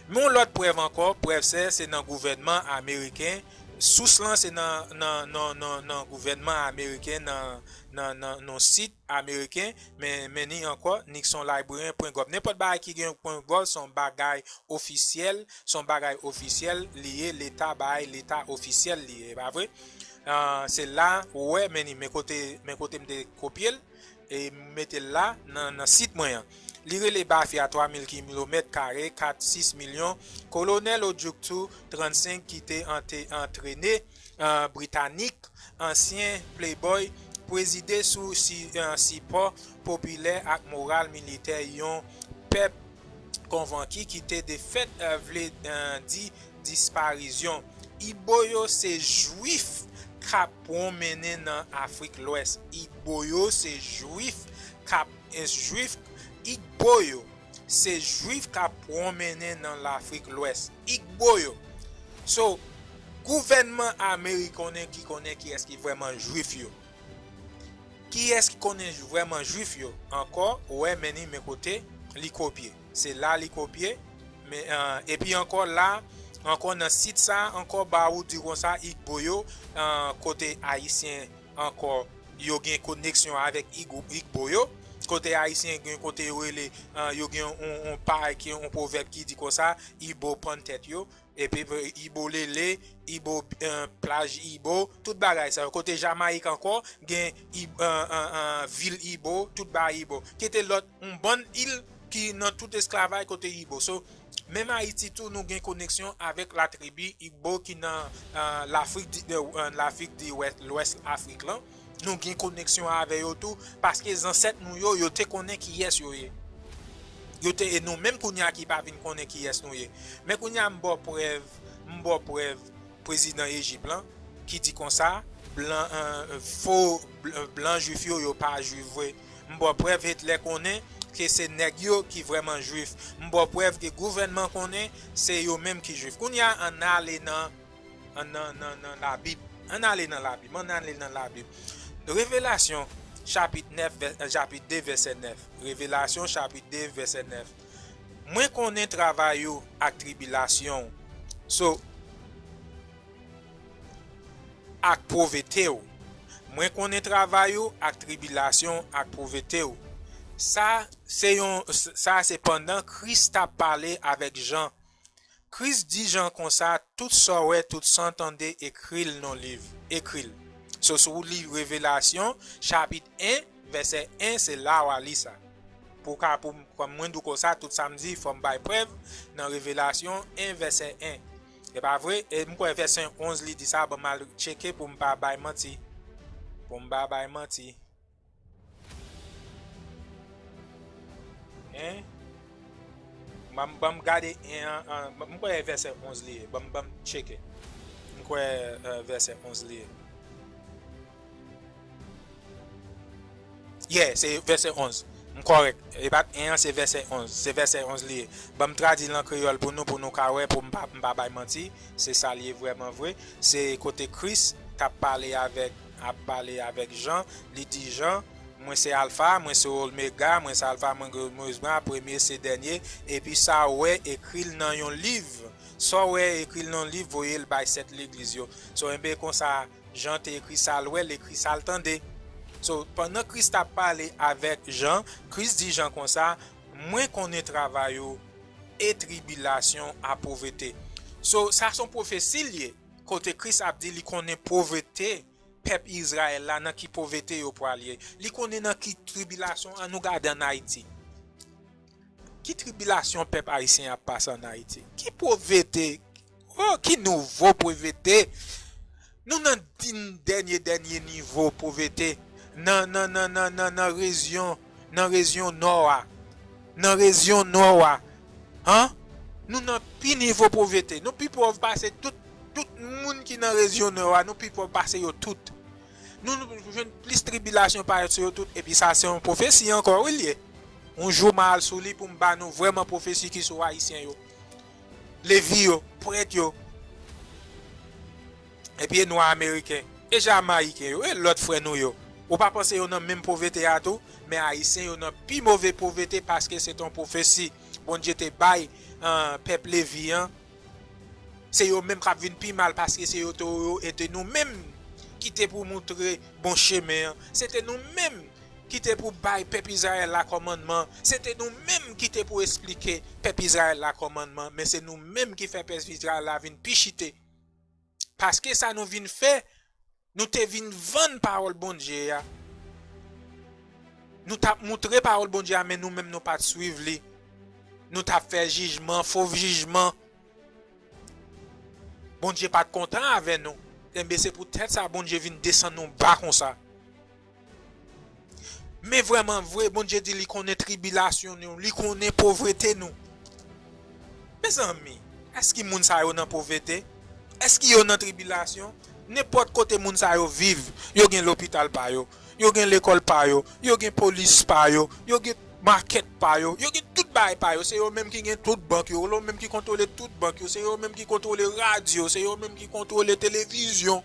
Men yon lòt prèv ankò, prèv sa, se nan gouvènman ameriken. Sous lan se nan, nan, nan, nan, nan gouvènman ameriken, nan, nan, nan, nan sit ameriken, men, men ni ankò, nixonlibrarian pwen gov. Nenpòt bagay ki gen pwen gov, se yon bagay ofisyèl, se yon bagay ofisyèl li ye, leta bay, leta ofisyèl li ye, e pa vre? Ah, se la, ou wè, men ni, men kote, men kote m te kopye l, e m mete l la, nan, nan sit mwen an. Li rele Bafia twa mil kilomèt kare, kat sis milyon. Kolonèl Ojukwu trannsenk ki te ante-, antrene, ah, Britanik, ansyen playboy, prezide sou si-, ah, sipò popilè ak moral militè yon pèp konvanki ki te defèt, eh, vle, eh, di disparizyon. Igbo yo se Jwif k ap pwonmennen nan Afrik Lwès. Igbo yo se Jwif k ap, eh, Jwif, Igbo yo se Jwif k ap pwonmennen nan Lafrik Lwès. Igbo yo. So, gouvènman ameriken ki konnen kiyès ki vrèman Jwif yo. Kiyès ki konnen vrèman Jwif yo? Ankò, ou wè, men ni men kote li kopye. Se la li kopye. Men, eh, epi ankò la, ankò nan sit sa, ankò ba ou di konsa, Igbo yo, eh, kote Ayisyen ankò, yo gen koneksyon avèk Igbo, Igbo yo. Kote Ayisyen gen kote yo rele, eh, yo gen yon, yon parèy ki, yon pwovèb ki di konsa, Igbo pann tèt yo. Epi, eh, Igbo Lele, Igbo, eh, plaj Igbo, tout bagay sa yo. Kote Jamayik ankò, gen Ib-, eh, eh, eh, vil Igbo, tout bagay Igbo. Kite lòt, yon bann il ki nan tout esklavaj kote Igbo. So, menm Ayiti tou, nou gen koneksyon avèk latribi Igbo ki nan, eh, Lafrik di, eh, Lafrik di Wès, Lwès Afrik lan. Nou gen koneksyon avè yo tou, paske zansèt nou yo, yo te konnen kiyès yo ye. Yo te, e nou menm kounye a ki pa vin konnen kiyès nou ye. Men kounye a m ba w prèv, m ba w prèv prezidan Ejip lan, ki di konsa, blan, eh, fo, bl-, blan Jwif yo, yo pa Jwif vre. M ba w prèv Hitler konnen ke se nèg yo ki vrèman Jwif. M ba w prèv ke gouvènman konnen se yo menm ki Jwif. Kounye a, ann ale nan, nan, nan, nan Labib. Ann ale nan Labib. Ann ale nan Labib. Revelasyon, chapit nèf, vè-, chapit de, vèsè nèf. Revelasyon, chapit de, vèsè nèf. Mwen konnen travay ou ak tribilasyon ou. So, ak povete w. Mwen konnen travay ou ak tribilasyon ak povete w. Sa se yon, sa se pandan Kris t ap pale avèk Jan. Kris di Jan konsa, tout sa w wè, tout sa w tande, ekri l nan liv. Ekri l. So, si w li Revelasyon, chapit en, vèsè en, se la w a li sa. Pou w ka, pou m, kòm mwen di w konsa, tout sa m di, fò m bay prèv nan Revelasyon en, vèsè en. E pa vre? E m kwè vèsè onz li di sa, ban m al tcheke pou m pa bay manti. Pou m pa bay manti. En? Ban m, ban m gade en an, an, m kwè vèsè onz li ye. Ban m, ban m tcheke. M kwè, eh, vèsè onz li ye. Yeah, se vèsè onz. M kòrèk. E pa t en an, se vèsè onz. Se vèsè onz li ye. Ban m tradui l an kreyòl pou nou, pou nou ka wè, pou m pa, m pa bay manti. Se sa l ye vrèman vre. Se kote Kris t ap pale avèk, ap pale avèk Jan. Li di Jan, mwen se Alfa, mwen se Omega, mwen se Alfa, mwen se Omega, premye se dènye. Epi sa w wè, ekri l nan yon liv. Sa w wè, ekri l nan yon liv, voye l bay sèt legliz yo. So, enben, konsa, Jan te ekri sa l wè, l ekri sa l tande. So, pandan Kris t ap pale avèk Jan, Kris di Jan konsa, mwen konnen travay ou e tribilasyon a povete. So, sa se yon pwofesi l ye, kote Kris ap di li konnen povete pèp Izrayèl la, nan ki povete yo pral ye. Li konnen nan ki tribilasyon, ann nou gade ann Ayiti. Ki tribilasyon pèp ayisyen ap pase ann Ayiti? Ki povrete? Oh, ki nivo povrete? Nou nan din dènye, dènye nivo povrete nan, nan, nan, nan, nan, nan rejyon, nan rejyon nò a. Nan rejyon nò a. An? Nou nan pi nivo povrete. Nou pi pòv pase tout, tout moun ki nan rejyon nò a. Nou pi pòv pase yo tout. Nou, nou jwenn plis tribilasyon pase yo tout. Epi sa se yon pwofesi ankò, wi, l ye. Yon jou m a al sou li pou m ba nou vrèman pwofesi ki sou Ayisyen yo. Levi yo, prèt yo, epi e nwa ameriken, e jamayiken yo, e lòt frè nou yo. Ou pa panse yo nan menm povrete a tou? Men Ayisyen yo nan pi move povrete paske se t on pwofesi Bondye te bay, ah, pèp Levi an. Se yo menm k ap vin pi mal paske se yo te, yo, e te nou menm ki te pou moutre bon chemen an. Se te nou menm ki te pou bay pèp Izrayèl la kòmandman. Se te nou menm ki te pou esplike pèp Izrayèl la kòmandman, men se nou menm ki fè pèp Izrayèl la vin pi chite. Paske sa nou vin fè, nou te vin vann pawòl Bondye a. Nou t ap moutre pawòl Bondye a, men nou menm nou pa t swiv li. Nou t ap fè jijman, fo jijman. Bondye pa t kontan avè nou. Enben, se poutèt sa Bondye vin desann nou ba konsa. Men vrèman vre, Bondye di li konnen tribilasyon nou, li konnen povrete nou. Mezanmi, èske moun sa yo nan povrete? Èske yo nan tribilasyon? Nenpòt kote moun sa yo viv, yo gen lopital pa yo, yo gen lekòl pa yo, yo gen polis pa yo, yo gen makèt pa yo, yo gen tout bagay pa yo. Se yo menm ki gen tout bank yo, yo menm ki kontwole tout bank yo, se yo menm ki kontwole radyo, se yo menm ki kontwole televizyon.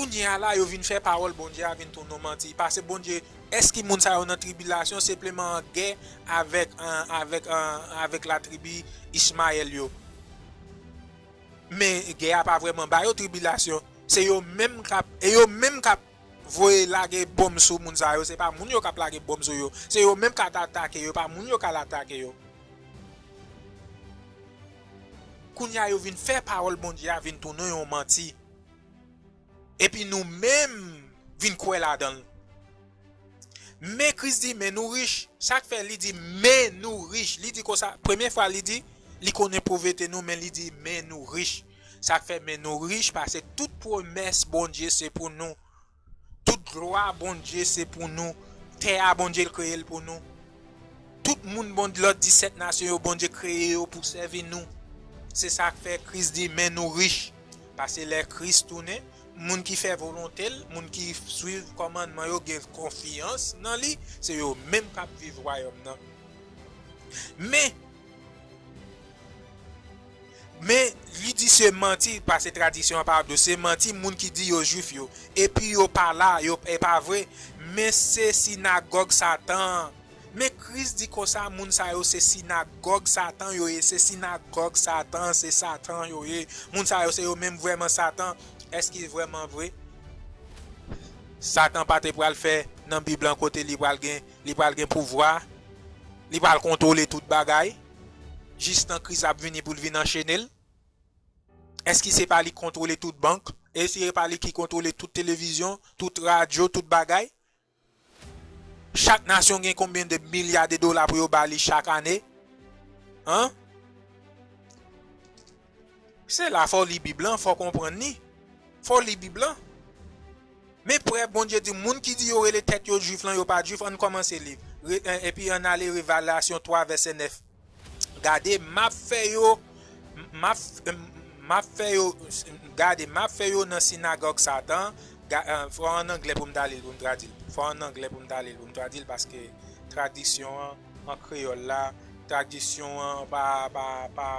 Kounye a la, yo vin fè pawòl Bondye a vin tounen yon manti. Paske Bondye, èske moun sa yo nan tribilasyon senpleman an gè avèk, an, avèk, an, avèk latribi Ichmayèl yo? Men gè a pa vrèman ba yo tribilasyon. Se yo menm k ap, e yo menm k ap voye lage bonm sou moun sa yo. Se pa moun yo k ap lage bonm sou yo. Se yo menm k ap atake yo, pa moun yo k al atake yo. Kounye a yo vin fè pawòl Bondye a vin tounen yon manti. Epi nou menm vin kwè ladan l. Men Kris di, men nou rich. Sa k fè li di, men nou rich. Li di konsa, premye fwa li di, li konnen povrete nou, men li di, men nou rich. Sa k fè men nou rich, paske tout pwomès Bondye se pou nou. Tout glwa Bondye se pou nou. Tè a Bondye l kreye l pou nou. Tout moun bon, lòt disèt nasyon yo, Bondye kreye yo pou sèvi nou. Se sa k fè Kris di, men nou rich. Paske lè Kris tounen, moun ki fè volonte l, moun ki swiv kòmandman yo, gen konfyans nan li, se yo menm k ap viv wayòm nan. Men, men, li di se manti, paske tradisyon an pa ap di w, se manti moun ki di yo jwif yo, epi yo pa la, yo, e pa vre, men se sinagòg Satan an. Men Kris di konsa, moun sa yo se sinagòg Satan yo ye, se sinagòg Satan, se Satan yo ye. Moun sa yo se yo menm vrèman Satan. Èske vrèman vre? Satan pa te pral fè nan Bib lan kote li pral gen, li pral gen pouvwa, li pral kontwole tout bagay, jistan Kris ap vini pou l vin anchene l? Èske se pa li k kontwole tout bank? Èske se pa li ki kontwole tout televizyon, tout radyo, tout bagay? Chak nasyon gen konbyen de milya de dola pou yo ba li chak ane? An? Se la fò w li Bib lan, fò w konprann li. Fò w li Bib lan. Men prè Bondye di, moun ki di yo rele tèt yo jwif lan, yo pa jwif, ann kòmanse li. Re-, e-, epi ann ale Revelasyon twa, vèsè nèf. Gade, m ap fè yo, m ap, m ap fè yo, gade, m ap fè yo nan sinagòg Satan. Ga-, eh, fò ann anglè pou m ta li l, pou m tradui l. Fò ann anglè pou m ta li l, pou m tradui l, paske tradiksyon an, an kreyòl la, tradiksyon an pa, pa, pa,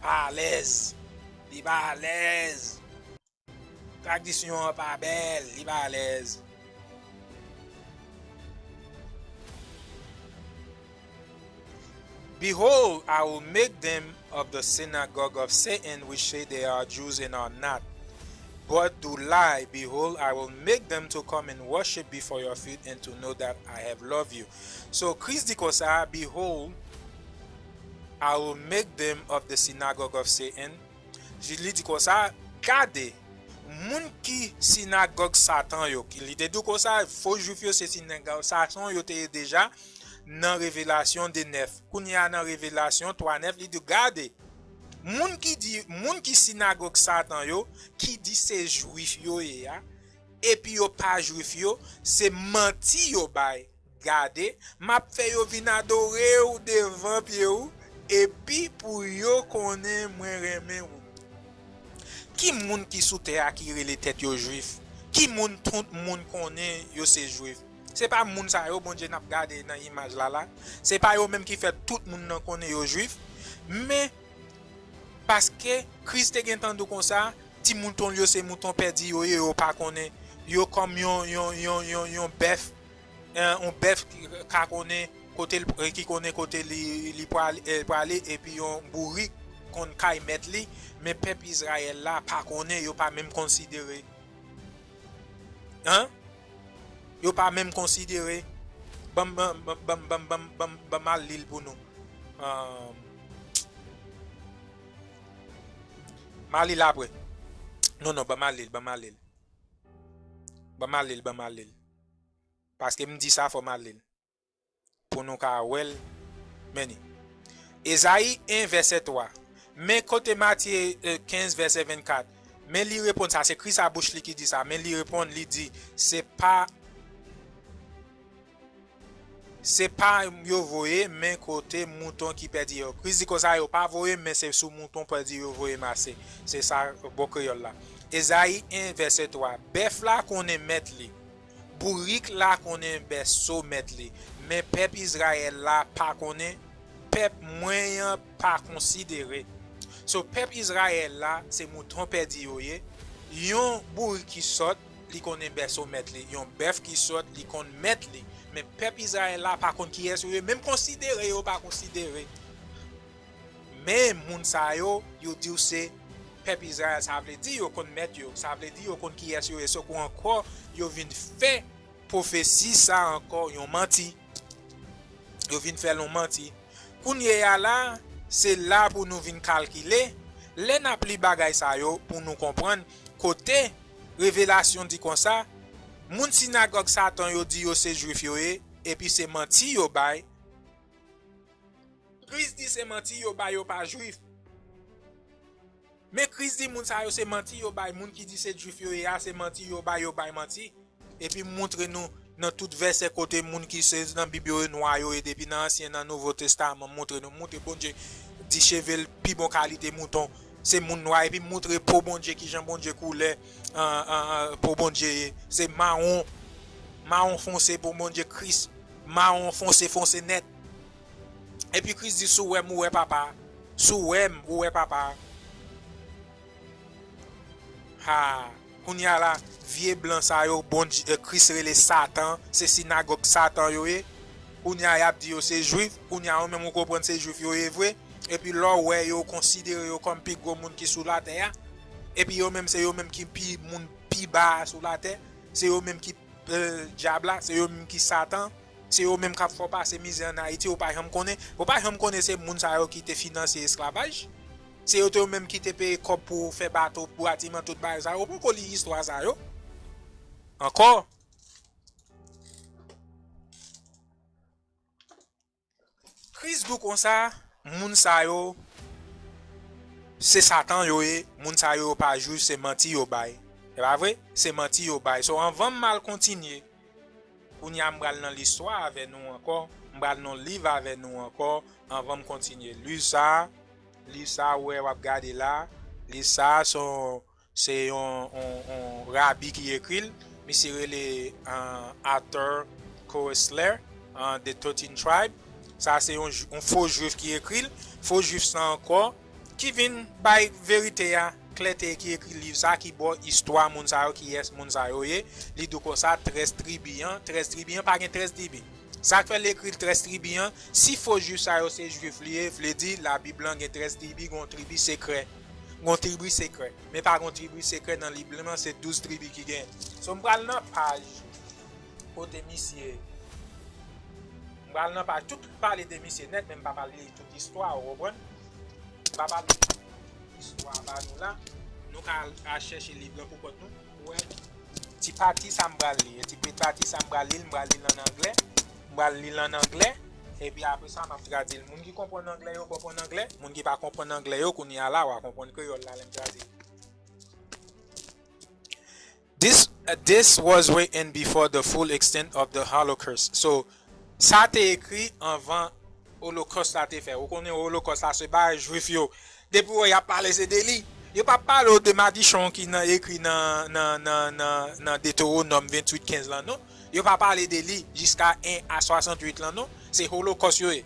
pa alèz. Li pa alèz. Tradisyon an pa bèl, li pa alèz. Behold, I will make them of the synagogue of Satan, which say they are Jews and are not, but do lie. Behold, I will make them to come and worship before your feet and to know that I have loved you. So, Kris di konsa, Behold, I will make them of the synagogue of Satan, Li di konsa, gade, moun ki sinagòg Satan yo, ki li te di w konsa, fo jwif yo se sinagòg Satan yo te ye deja, nan Revelasyon de nèf. Kounye a nan Revelasyon twa nèf, li di, gade, moun ki di, moun ki sinagòg Satan yo, ki di se Jwif yo ye a, epi yo pa Jwif yo, se manti yo bay. Gade, m ap fè yo vin adore w devan pye w, epi pou yo konnen mwen renmen ou. Ki moun ki sou tè a ki rele tèt yo Jwif? Ki moun tout moun konnen yo se Jwif? Se pa moun sa yo Bondye n ap gade nan imaj la la. Se pa yo menm ki fè tout moun nan konnen yo Jwif. Men, paske Kris te gentan di w konsa, ti mouton l yo se mouton pèdi yo ye, yo pa konnen. Yo kòm yon, yon, yon, yon, yon bèf, eh, yon bèf ki ka konnen kote l, eh, ki konnen kote li, li pral-, eh, prale, epi yon bourik konn kay mèt li, men pèp Izrayèl la pa konnen, yo pa menm konsidere. Hein? Yo pa menm konsidere. Ban m, ban, ban, ban, ban, ban, ban, ban m al li l pou nou. Ah, m a li l apre. Non, non, ban m al li l, ban m al li l. Ban m al li l, ban m al li l. Paske m di sa, fò m al li l. Pou nou ka wè l. Men ni. Ezayi en, vèsè twa. Men kote Matye, eh, kenz, vèsè vennkat. Men li reponn sa, se Kris a bouch li ki di sa. Men li reponn, li di, se pa, se pa yo voye, men kote mouton ki pèdi yo. Kris di konsa, yo pa voye, men se sou mouton pèdi yo voye mache. Se sa, bon kreyòl la. Ezayi en, vèsè twa. Bèf la konnen mèt li. Bourik la konnen bèso mèt li, men pèp Izrayèl la pa konnen, pèp mwen an pa konsidere. So, pèp Izrayèl la, se mouton pèdi yo ye. Yon bourik ki sòt, li konnen bèso mèt li. Yon bèf ki sòt, li konn mèt li. Men pèp Izrayèl la pa konn kiyès yo ye, menm konsidere yo pa konsidere. Men moun sa yo, yo di w se pèp Izrayèl, sa vle di yo konn mèt yo, sa vle di yo konn kiyès yo ye. Soko ankò, yo vin fè pwofesi sa ankò yon manti. Yo vin fè l yon manti. Kounye a la, se la pou nou vin kalkile, lè n ap li bagay sa yo, pou nou konprann kote Revelasyon di konsa, moun sinagòg Satan yo di yo se Jwif yo ye, epi se manti yo bay. Kris di se manti yo bay, yo pa Jwif. Men Kris di moun sa yo se manti yo bay, moun ki di se Jwif yo ye a, se manti yo bay, yo bay manti. Epi m montre nou nan tout vèsè kote moun ki se nan Bib yo, nwa yo ye, depi nan Ansyen, nan Nouvo Testaman, m montre nou, montre Bondye di cheve l pi bon kalite mouton, se moun nwa, epi m montre po Bondye, kijan Bondye koulè, an, an, an, po Bondye ye, se mawon, mawon fonse po Bondye, Kris, mawon fonse, fonse nèt. Epi Kris di, si w wè m, ou wè Papa. Si w wè m, ou wè Papa. Ha, kounye a la, vye blan sa yo, Bondye, eh, Kris rele Satan, se sinagòg Satan yo ye. Kounye a, y ap di yo se Jwif. Kounye a, ou menm ou konprann se Jwif yo ye vre. Epi lè w wè yo, konsidere yo kòm pi gwo moun ki sou latè a. Epi yo menm, se yo menm ki pi moun pi ba a sou latè. Se yo menm ki, eh, dyab la, se yo menm ki Satan. Se yo menm k ap fè w pase mizè ann Ayiti, ou pa janm konnen. Ou pa janm konnen se moun sa yo ki te finanse esklavaj. Se yo te yo menm ki te peye kòb pou fè bato, batiman, tout bagay sa yo. Ou poko li istwa sa yo ankò. Kris di w konsa, moun sa yo, se Satan yo ye, moun sa yo, yo pa Jwif, se manti yo bay. E pa vre? Se manti yo bay. So, anvan m al kontinye, kounye a m pral nan listwa avè nou ankò, m pral nan liv avè nou ankò, anvan m kontinye. Liv sa, liv sa, ou wè, w ap gade la, liv sa, se yon, se yon, yon, yon rabi ki ekri l. Misye rele, uh, Arthur Koestler, uh, The Thirteenth Tribe. Sa se yon, yon fo jwif ki ekri l. Fo jwif sa ankò, ki vin bay verite a, klète, ki ekri liv sa, ki ba w istwa moun sa yo, kiyès moun sa yo ye. Li di w konsa, trèz tribi an, trèz tribi an, pa gen trèz tribi. Sa k fè l ekri trèz tribi an, si fo jwif sa yo se jwif li ye, vle di Labib lan gen trèz tribi, gen yon tribi sekrè. Gen yon tribi sekrè. Men pa gen yon tribi sekrè nan Bib lan, se douz tribi ki genyen. So, m pral nan paj kote misye, m pral nan paj, tout pale de misye nèt, men m pa pral li tout istwa, ou konprann? M pa pral li tout istwa ba nou la. Nou ka al, al chèche liv lan pou kont nou. Ou wè, ti pati sa m pral li, ti pati sa m pral li, m pral li l an anglè. M pral li l an anglè. Epi apre sa, m ap tradui l. Moun ki konprann anglè yo, konprann anglè. Moun ki pa konprann anglè yo, kounye a la, w a konprann kreyòl la, lè m tradui. This, uh, this was written before the full extent of the Holocaust. So, sa te ekri anvan Holocaust la te fè. Ou konnen Holocaust la, se bagay Jwif yo. Depi w wè y ap pale, se de li. Yo pa pale w de madichon ki nan, ekri nan, nan, nan, nan, nan Detewonòm venntuit kenz lan, non. Yo pa pale de li jiska en a swasanntuit lan, non. Se Holocaust yo ye.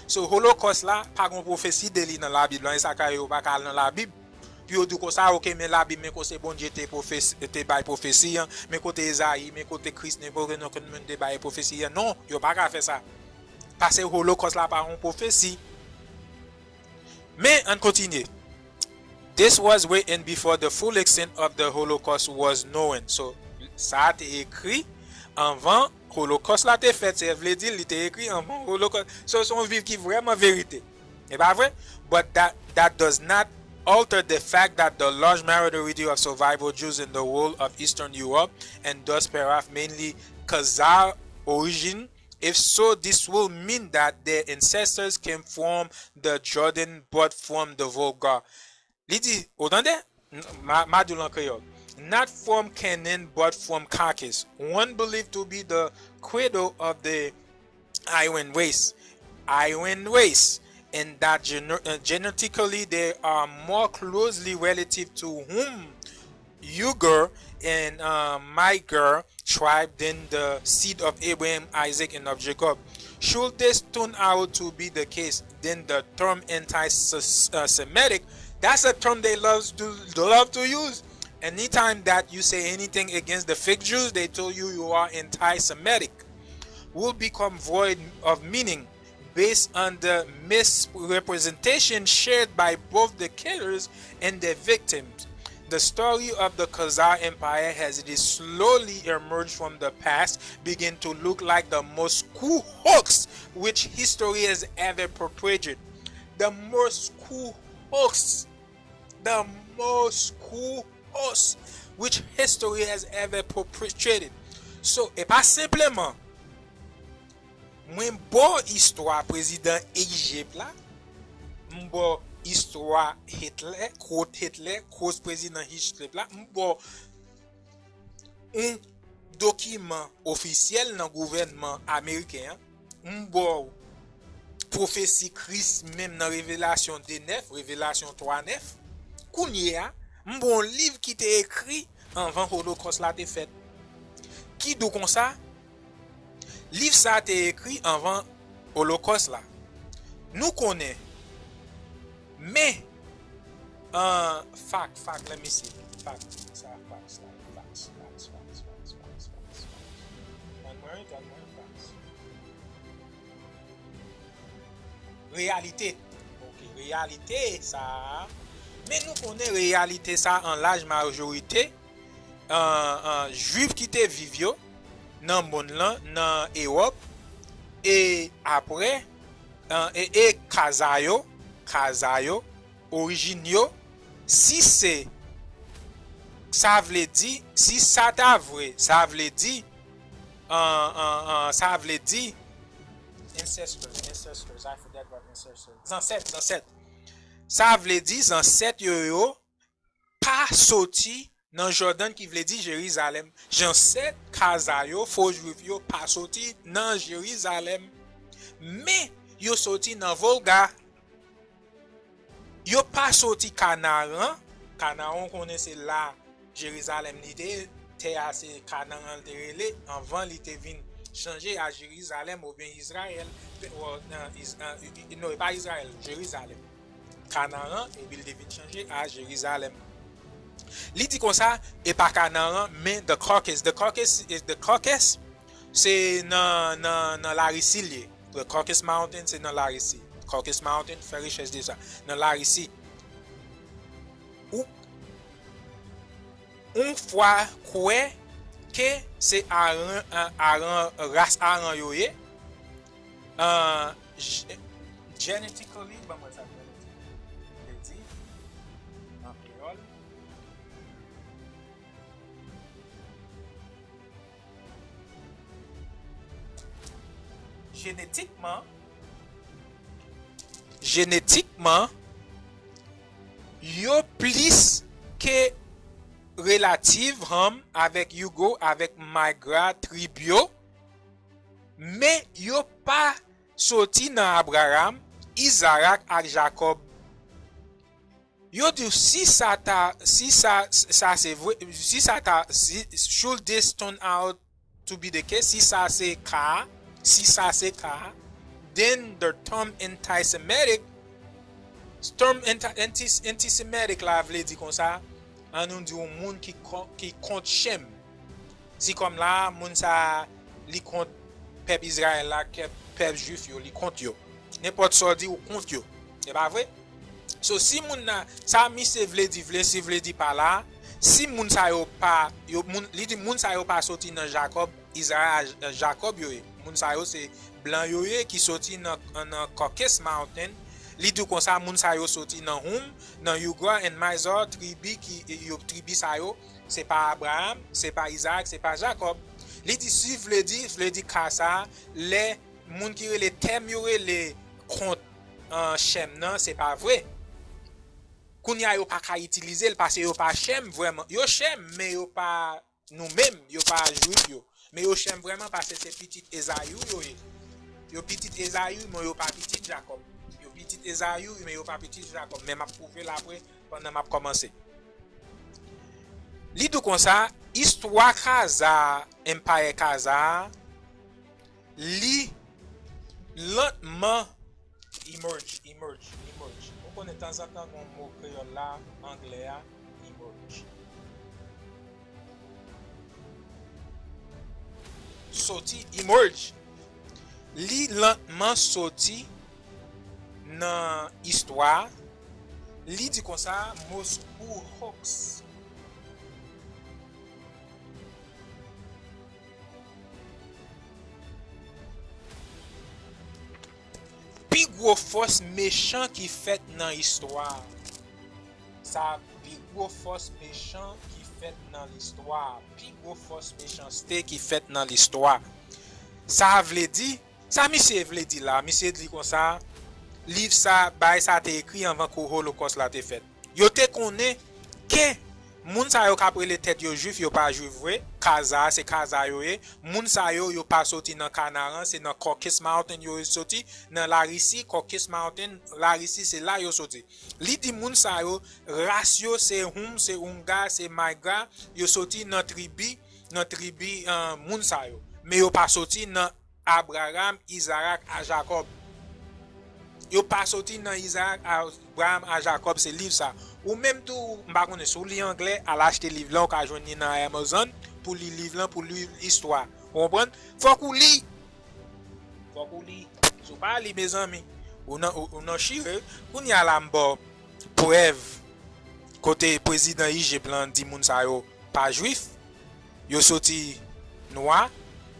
So, Holocaust la, pa gon pwofesi de li nan Labib lan, e sa k fè yo pa ka al nan Labib. Pou yo di w konsa, oke, men Labib, men kote Bondye te pwofes-, te bay pwofesi an, men kote Ezayi, men kote Kris, men kote non, moun te bay pwofesi an. Non, yo pa ka fè sa. Paske Holocaust la pa yon pwofesi. Men, ann kontinye. This was written before the full extent of the Holocaust was known. So, sa a te ekri anvan Holocaust la te fèt. Se vle di, li te ekri anvan Holocaust. So, se yon viv ki vrèman verite. E pa vre? But that, that does not alter the fact that the large majority of survivor Jews in the whole of Eastern Europe and diaspora, mainly Khazar origin. If so, this will mean that their ancestors came from the Jordan, but from the Volga. Li di, ou tande? N-, ma, ma di l an kreyòl. Not from Canaan, but from Caucasus. One believed to be the cradle of the Iron race. Iron race. And that gener-, uh, genetically they are more closely relative to whom Uighur and, uh, Uyghur tribe than the seed of Abraham, Isaac, and of Jacob. Should this turn out to be the case, then the term anti-Semitic, that's a term they love to, love to use. Anytime that you say anything against the fake Jews, they tell you you are anti-Semitic, will become void of meaning based on the misrepresentation shared by both the killers and their victims. The story of the Khazar Empire, as it is slowly emerged from the past, begin to look like the most cruel hoax which history has ever perpetrated. The most cruel hoax. The most cruel hoax which history has ever perpetrated. So, e pa senpleman mwen ba w istwa prezidan Ejip la, m ba w istwa Hitler, quote Hitler, quote prezidan Hitler la, m ba w yon dokiman ofisyèl nan gouvènman ameriken an, m ba w pwofesi Kris menm nan Revelasyon de nèf, Revelasyon twa nèf. Kounye a, m ba w yon liv ki te ekri anvan Holokòs la te fèt. Ki di w konsa, liv sa a te ekri anvan Holokòs la. Nou konnen, men, an, fact, fact, let me see, fact, sa, fact, sa, fact, fact, fact. Tann mwen, tann mwen, fact. Reyalite. Ok, reyalite sa a. Men nou konnen reyalite sa a an laj majorite, an, an, Jwif ki te viv yo nan monn lan, nan Ewòp, e apre, an, e, e Kaza yo, Kaza yo, orijin yo, si se, sa vle di, si sa ta vre, sa vle di, an, an, an, sa vle di, ancestors, ancestors, I forget about ancestors. Zansèt, zansèt. Sa vle di, zansèt yo, yo pa soti nan Jòdàn, ki vle di Jerizalèm. Zansèt Kaza yo, fo Jwif yo, pa soti nan Jerizalèm. Men, yo soti nan Volga. Yo pa soti Kanaran. Kanaran, ou konnen se la Jerizalèm li te ye. Tè a se Kanaran li te rele. Anvan li te vin chanje a Jerizalèm oubyen Izrayèl. Pe-, w-, nan Iz-, nan, i, i, non, e pa Izrayèl, Jerizalèm. Kanaran, epi li te vin chanje a Jerizalèm. Li di konsa, e pa Kanaran, men the Caucasus. The Caucasus, the Caucasus, se nan, nan, nan Larisi li ye. The Caucasus Mountain, se nan Larisi. Caucasus Mountain, fè rechèch de sa. Nan Larisi. Ou, yon fwa kwè ke se Aran, Aran, ras Aran yo ye. An, ge-, genetically, ban mwen sa genetically vle di an kreyòl. Jenetikman, jenetikman, yo plis ke relative Ham avèk Yugo avèk Migra trib yo, men yo pa soti nan Abraram, Izarak ak Jakòb. Yo di w si sa ta, si sa, sa se vre, si sa ta, si, should this turn out to be the case, si sa se ka a, si sa se ka a, then the term anti-Semitic, term anti-, anti-, anti-Semitic la vle di konsa, an nou di yon moun ki, ki kont Shem. Si kòm la, moun sa a, li kont pèp Izrayèl la, pèp jwif yo, li kont yo. Nenpòt sa w di, ou kont yo. E pa vre? So, si moun nan, sa misye vle di, vle, si vle di pa la, si moun sa yo pa, yo, moun, li di moun sa yo pa soti nan Jakòb, Izrayèl, Jakòb yo ye. Moun sa yo se blan yo ye ki soti nan, nan Caucasus Mountain. Li di konsa, moun sa yo soti nan Hum, nan Yugra and Mizar, tribi ki, yo, tribi sa yo, se pa Abraham, se pa Izarak, se pa Jakòb. Li di, si vle di, vle di ka sa, lè moun ki rele tèm yo rele kont, an, Shem nan, se pa vre. Kounye a, yo pa ka itilize l paske yo pa Shem vrèman. Yo Shem, men yo pa nou menm, yo pa jwif yo. Men yo Shem vrèman paske se pitit Ezayu yo ye. Yo pitit Ezayu, men yo pa pitit Jakòb. Yo pitit Ezayu, men yo pa pitit Jakòb. Men m ap pwouve l apre, pandan m ap kòmanse. Li di w konsa, istwa Kaza, Empire Kaza a, li lantman emerge, emerge, emerge. Ou konnen tanzantan gon mo kreyòl la, anglè a, emerge. Soti, emerge. Li lantman soti nan istwa. Li di konsa, Moscow hoax. Pi gwo fòs mechan ki fèt nan istwa. Sa pi gwo fòs mechan ki fèt nan listwa. Pi gwo fòs mechanste ki fèt nan listwa. Sa vle di, sa misye vle di la, misye di konsa, liv sa, bay sa te ekri anvan ke Holokòs la te fèt. Yo te konnen ke moun sa yo k ap rele tèt yo jwif, yo pa jwif vre, Kaza, se Kaza yo ye. Moun sa yo, yo pa soti nan Kanaran, se nan Caucasus Mountain yo soti, nan Larisi, Caucasus Mountain, Larisi, se la yo soti. Li di moun sa yo, ras yo, se Hum, se Ungar, se Migra, yo soti nan tribi, nan tribi, eh, moun sa yo. Men yo pa soti nan Abraram, Izarak, a Jakòb. Yo pa soti nan Izarak, Abraram, a Jakòb, se liv sa. Ou menm tou, m pa konnen si w li anglè, al achte liv lan, ou ka jwenn li nan Amazon, pou li liv lan, pou li istwa. Ou konprann? Fòk ou li. Fòk ou li. Si w pa li, mezanmi, ou nan, ou, ou nan chire. Kounye a la, m ba w prèv kote prezidan Ijip lan di moun sa yo pa jwif, yo soti nwa,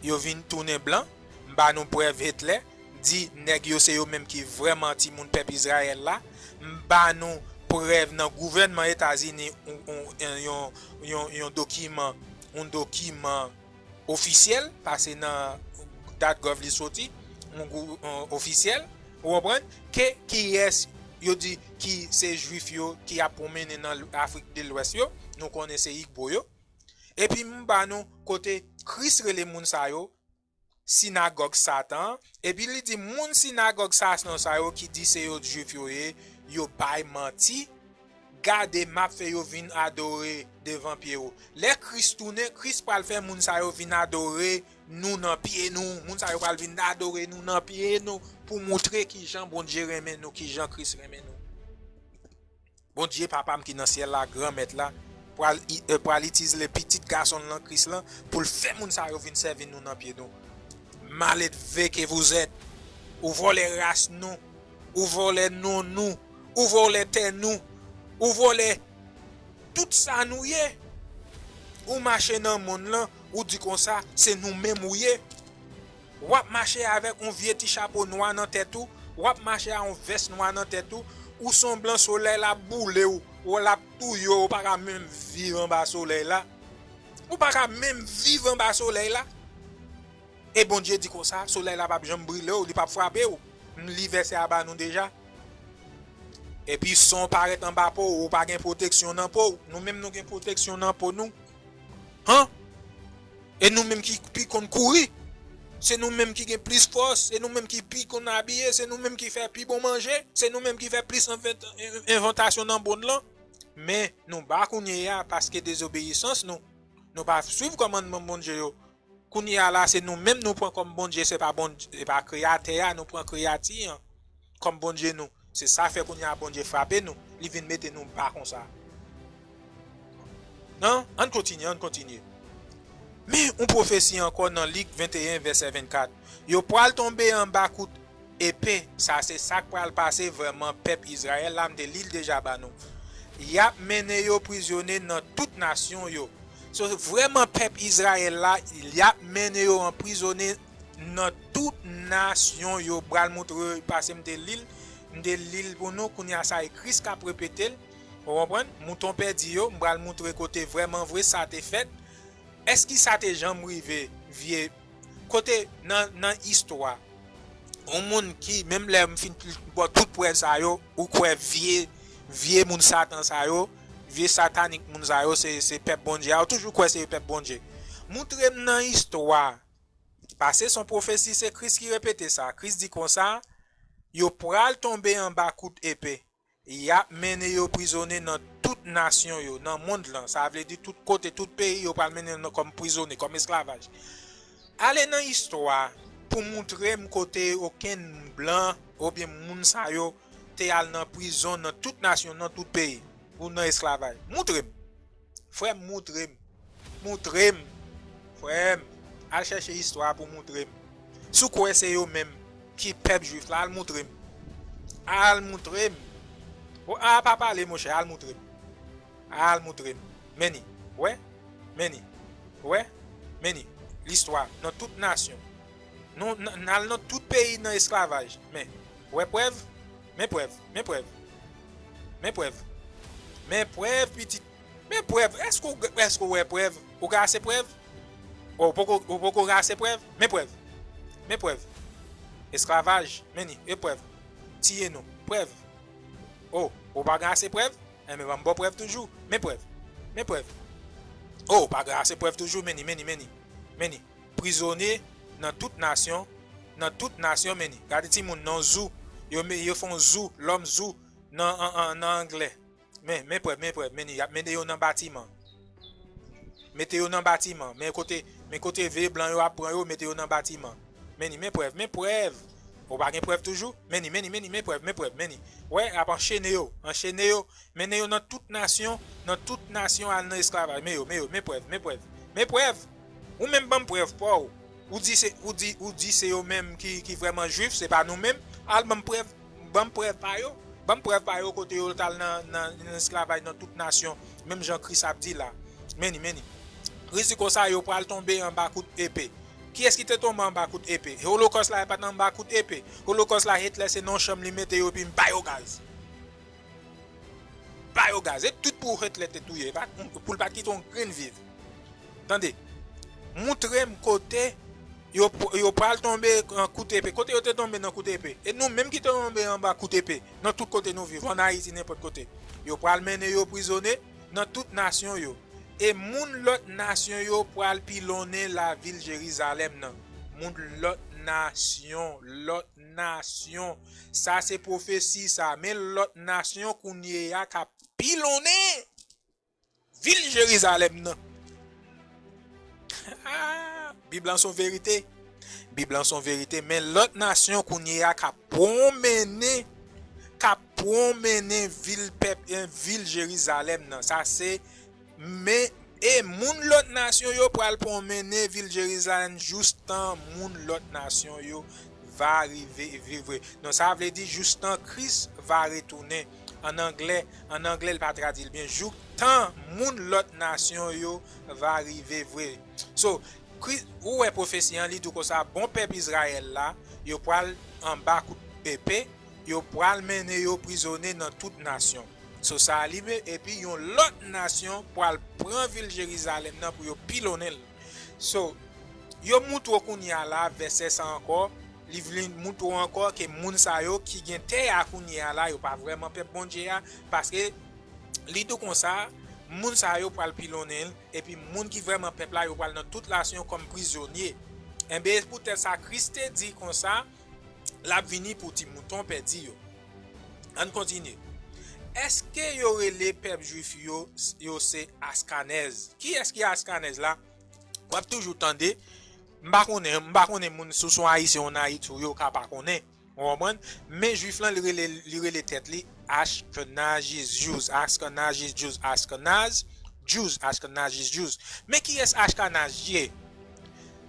yo vin tounen blan. M ba nou prèv Hitler di nèg yo se yo menm ki vrèman timoun pèp Izrayèl la. M ba nou prèv nan gouvènman Etazini, yon, yon, yon, yon, yon dokiman, yon dokiman ofisyèl, pase nan dat gov li soti, yon gou-, yon ofisyèl, ou konprann, ke kiyès yo di ki se jwif yo ki ap pwomennen nan Afrik de Lwès yo, nou konnen se Igbo yo. Epi m ba nou kote Kris rele moun sa yo, sinagòg Satan, epi li di moun sinagòg Satan sa yo ki di se yo jwif yo ye, yo bay manti, gade, m ap fè yo vin adore devan pye w. Lè Kris tounen, Kris pral fè moun sa yo vin adore nou nan pye nou. Moun sa yo pral vin adore nou nan pye nou pou moutre kijan Bondye renmen nou, kijan Kris renmen nou. Bondye, Papa m ki nan syèl la, Granmèt la, pral, i- eh, pral itilize pitit gason l lan, Kris lan, pou l fè moun sa yo vin sèvi nou nan pye nou. Maledve ke vous êtes, ou vòlè ras nou, ou vòlè non nou, ou vòlè tè nou, ou vòlè tout sa nou ye. Ou mache nan monn lan, ou di konsa, se nou menm ou ye. W ap mache avèk yon vye ti chapo nwa nan tèt ou, w ap mache ak yon vès nwa nan tèt ou, ou se yon blan, solèy la ap boule w, ou l ap touye w, ou pa ka menm viv anba solèy la. Ou pa ka menm viv anba solèy la. E Bondye di konsa, solèy la p ap janm brile w, li p ap frape w. M li vèsè a ba nou deja. Epi san w parèt anba po w, ou pa gen pwoteksyon nan po w. Nou menm nou gen pwoteksyon nan po nou. Han? E nou menm ki pi konn kouri. Se nou menm ki gen plis fòs, se nou menm ki pi konn abiye, se nou menm ki fè pi bon manje, se nou menm ki fè plis envent-, en-, envantasyon nan mond lan. Men nou ba kounye a paske dezobeyisans nou, nou pa swiv kòmandman Bondye yo. Kounye a la, se nou menm nou pran kòm Bondye, se pa Bondye, se pa kreyatè a, nou pran kreyati an kòm Bondye nou. Se sa fè kounye a Bondye frape nou, li vin mete nou ba konsa. Nan, ann kontinye, ann kontinye. Men yon pwofesi ankò nan Lik venteyen, vèsè vennkat. Yo pral tonbe anba kout epe. Sa se sa k pral pase vrèman pèp Izrayèl la, m te li l deja ba nou. Y ap mennen yo prizone nan tout nasyon yo. So, vrèman pèp Izrayèl la, y ap mennen yo anprizone nan tout nasyon yo. Pral moutre yo, pase m te li l, m te li l pou nou, kounye a sa e Kris k ap repete l. Ou konprann? Mouton pèdi yo, m pral moutre kote vrèman vre sa te fèt. Èske sa te janm rive, vye, kote nan, nan istwa, yon moun ki, menm lè m fin bò tout prèv sa yo, ou kwè vye, vye moun Satan sa yo, vye satanik moun sa yo, se, se pèp Bondye a, ou toujou kwè se pèp Bondye. Moutre m nan istwa, pase se yon pwofesi, se Kris ki repete sa. Kris di konsa, yo pral tonbe anba kout epe. Y ap mennen yo prizone nan tout nasyon yo, nan mond lan. Sa vle di tout kote, tout peyi, yo pral mennen yo nan, kòm prizone, kòm esklavaj. Ale nan istwa pou moutre m kote okenn blan oubyen moun sa yo te al nan prizon nan tout nasyon, nan tout peyi, ou nan esklavaj. Moutre m. Frè m, moutre m. Moutre m. Frè m, al chèche istwa pou moutre m. Si w kwè se yo menm ki pèp jwif la, al moutre m. Al moutre m. O, a, pa pale, monchè, al moutre m. Al moutre m. Meni. Wè? Meni. Wè? Meni. Listwa nan tout nasyon. Nou, n, n al nan tout peyi nan esklavaj. Men, wè prèv? Men prèv. Men prèv. Men prèv. Men prèv, pitit. Men prèv. Èske w, èske w wè prèv? Ou gen ase prèv? O, ou poko, ou poko gen ase prèv? Men prèv. Men prèv. Esklavaj. Men ni. E prèv. Tiye nou. Prèv. O, ou pa gen ase prèv? Enben, ban m ba w prèv toujou. Men prèv. Men prèv. O, ou pa gen ase prèv toujou? Men ni, men ni, men ni. Men ni. Prizone nan tout nasyon. Nan tout nasyon, men ni. Gade timoun nan yon zou. Yo, me- yo fè yon zou, lòm zou, nan, an, an, nan anglè. Men, men prèv, men prèv, men ni. Y ap mennen yo nan batiman. Mete yo nan batiman. Men kote, men kote vye blan yo ap pran yo, mete yo nan batiman. Men ni, men prèv, men prèv. Ou pa gen prèv toujou? Men ni, men ni, men ni, men prèv, men prèv, men ni. Wè, y ap anchene yo, anchene yo, mennen yo nan tout nasyon, nan tout nasyon al nan esklavaj. Men yo, men yo, men prèv, men prèv, men prèv. Ou menm ban m prèv pa w. Ou di se, ou di, ou di se yo menm ki, ki vrèman jwif, se pa nou menm. Al ban m prèv, ban m prèv pa yo. Ban m prèv pa yo kote yo t al nan, nan, nan esklavaj nan tout nasyon, menm jan Kris ap di la. Men ni, men ni. Kris di konsa, yo pral tonbe anba kout epe. Kiyès ki te tonbe anba kout epe? Holokòs la, e pa t anba kout epe. Holokòs la, Hitlè se nan yon chanm li mete yo, epi l ba yo gaz. Ba yo gaz. E tout pou Hitlè te touye, e pa, pou l pa t kite yon grenn viv. Tande, moutre m kote yo, yo pral tonbe nan kout epe. Kote yo te tonbe nan kout epe? E nou menm ki te tonbe anba kout epe, nan tout kote nou viv, ann Ayiti, nenpòt kote. Yo pral mennen yo prizone nan tout nasyon yo. E moun lòt nasyon yo pral pilonnen lavil Jerizalèm nan. Moun lòt nasyon, lòt nasyon. Sa se pwofesi sa. Men lòt nasyon kounye a k ap pilonnen vil Jerizalèm nan. Bib lan se yon verite. Bib lan se yon verite. Men lòt nasyon kounye a k ap pwonmennen, k ap pwonmennen vil pèp, eh, vil Jerizalèm nan. Sa se, men, e moun lòt nasyon yo pral pwonmennen vil Jerizalèm joustan moun lòt nasyon yo va rive vivre. Donk, sa vle di joustan Kris va retounen. An anglè, an anglè, l pa tradui l byen. Jouktan moun lòt nasyon yo va rive vre. So, Kris, ou wè pwofesi an, li di w konsa, bon pèp Izrayèl la, yo pral anba kout epe, yo pral mennen yo prizone nan tout nasyon. So, sa li men, epi yon lòt nasyon pral pran vil Jerizalèm nan pou yo pilonnen l. So, yo moutre w kounye a la, vèsè sa ankò, li vle moutre w ankò ke moun sa yo ki gen tè a kounye a la, yo pa vrèman pèp Bondye a, paske li di w konsa, moun sa yo pral pilonnen l, epi moun ki vrèman pèp la, yo pral nan tout nasyon kòm prizonye. Enben, se poutèt sa Kris te di konsa, l ap vini pou ti mouton pèdi yo. Ann kontinye. Èske yo rele pèp jwif yo, yo se Askanèz? Kiyès ki Askanèz la? W ap toujou tande. M pa konnen, m pa konnen moun si w se yon Ayisyen ou nan Ayiti, ou yo ka pa konnen. Ou konprann? Men jwif lan, li rele, li rele tèt li Ashkenaz Jews, Ashkenaz Jews, Ashkenaz Jews, Ashkenaz Jews. Men kiyès Ashkenaz ye?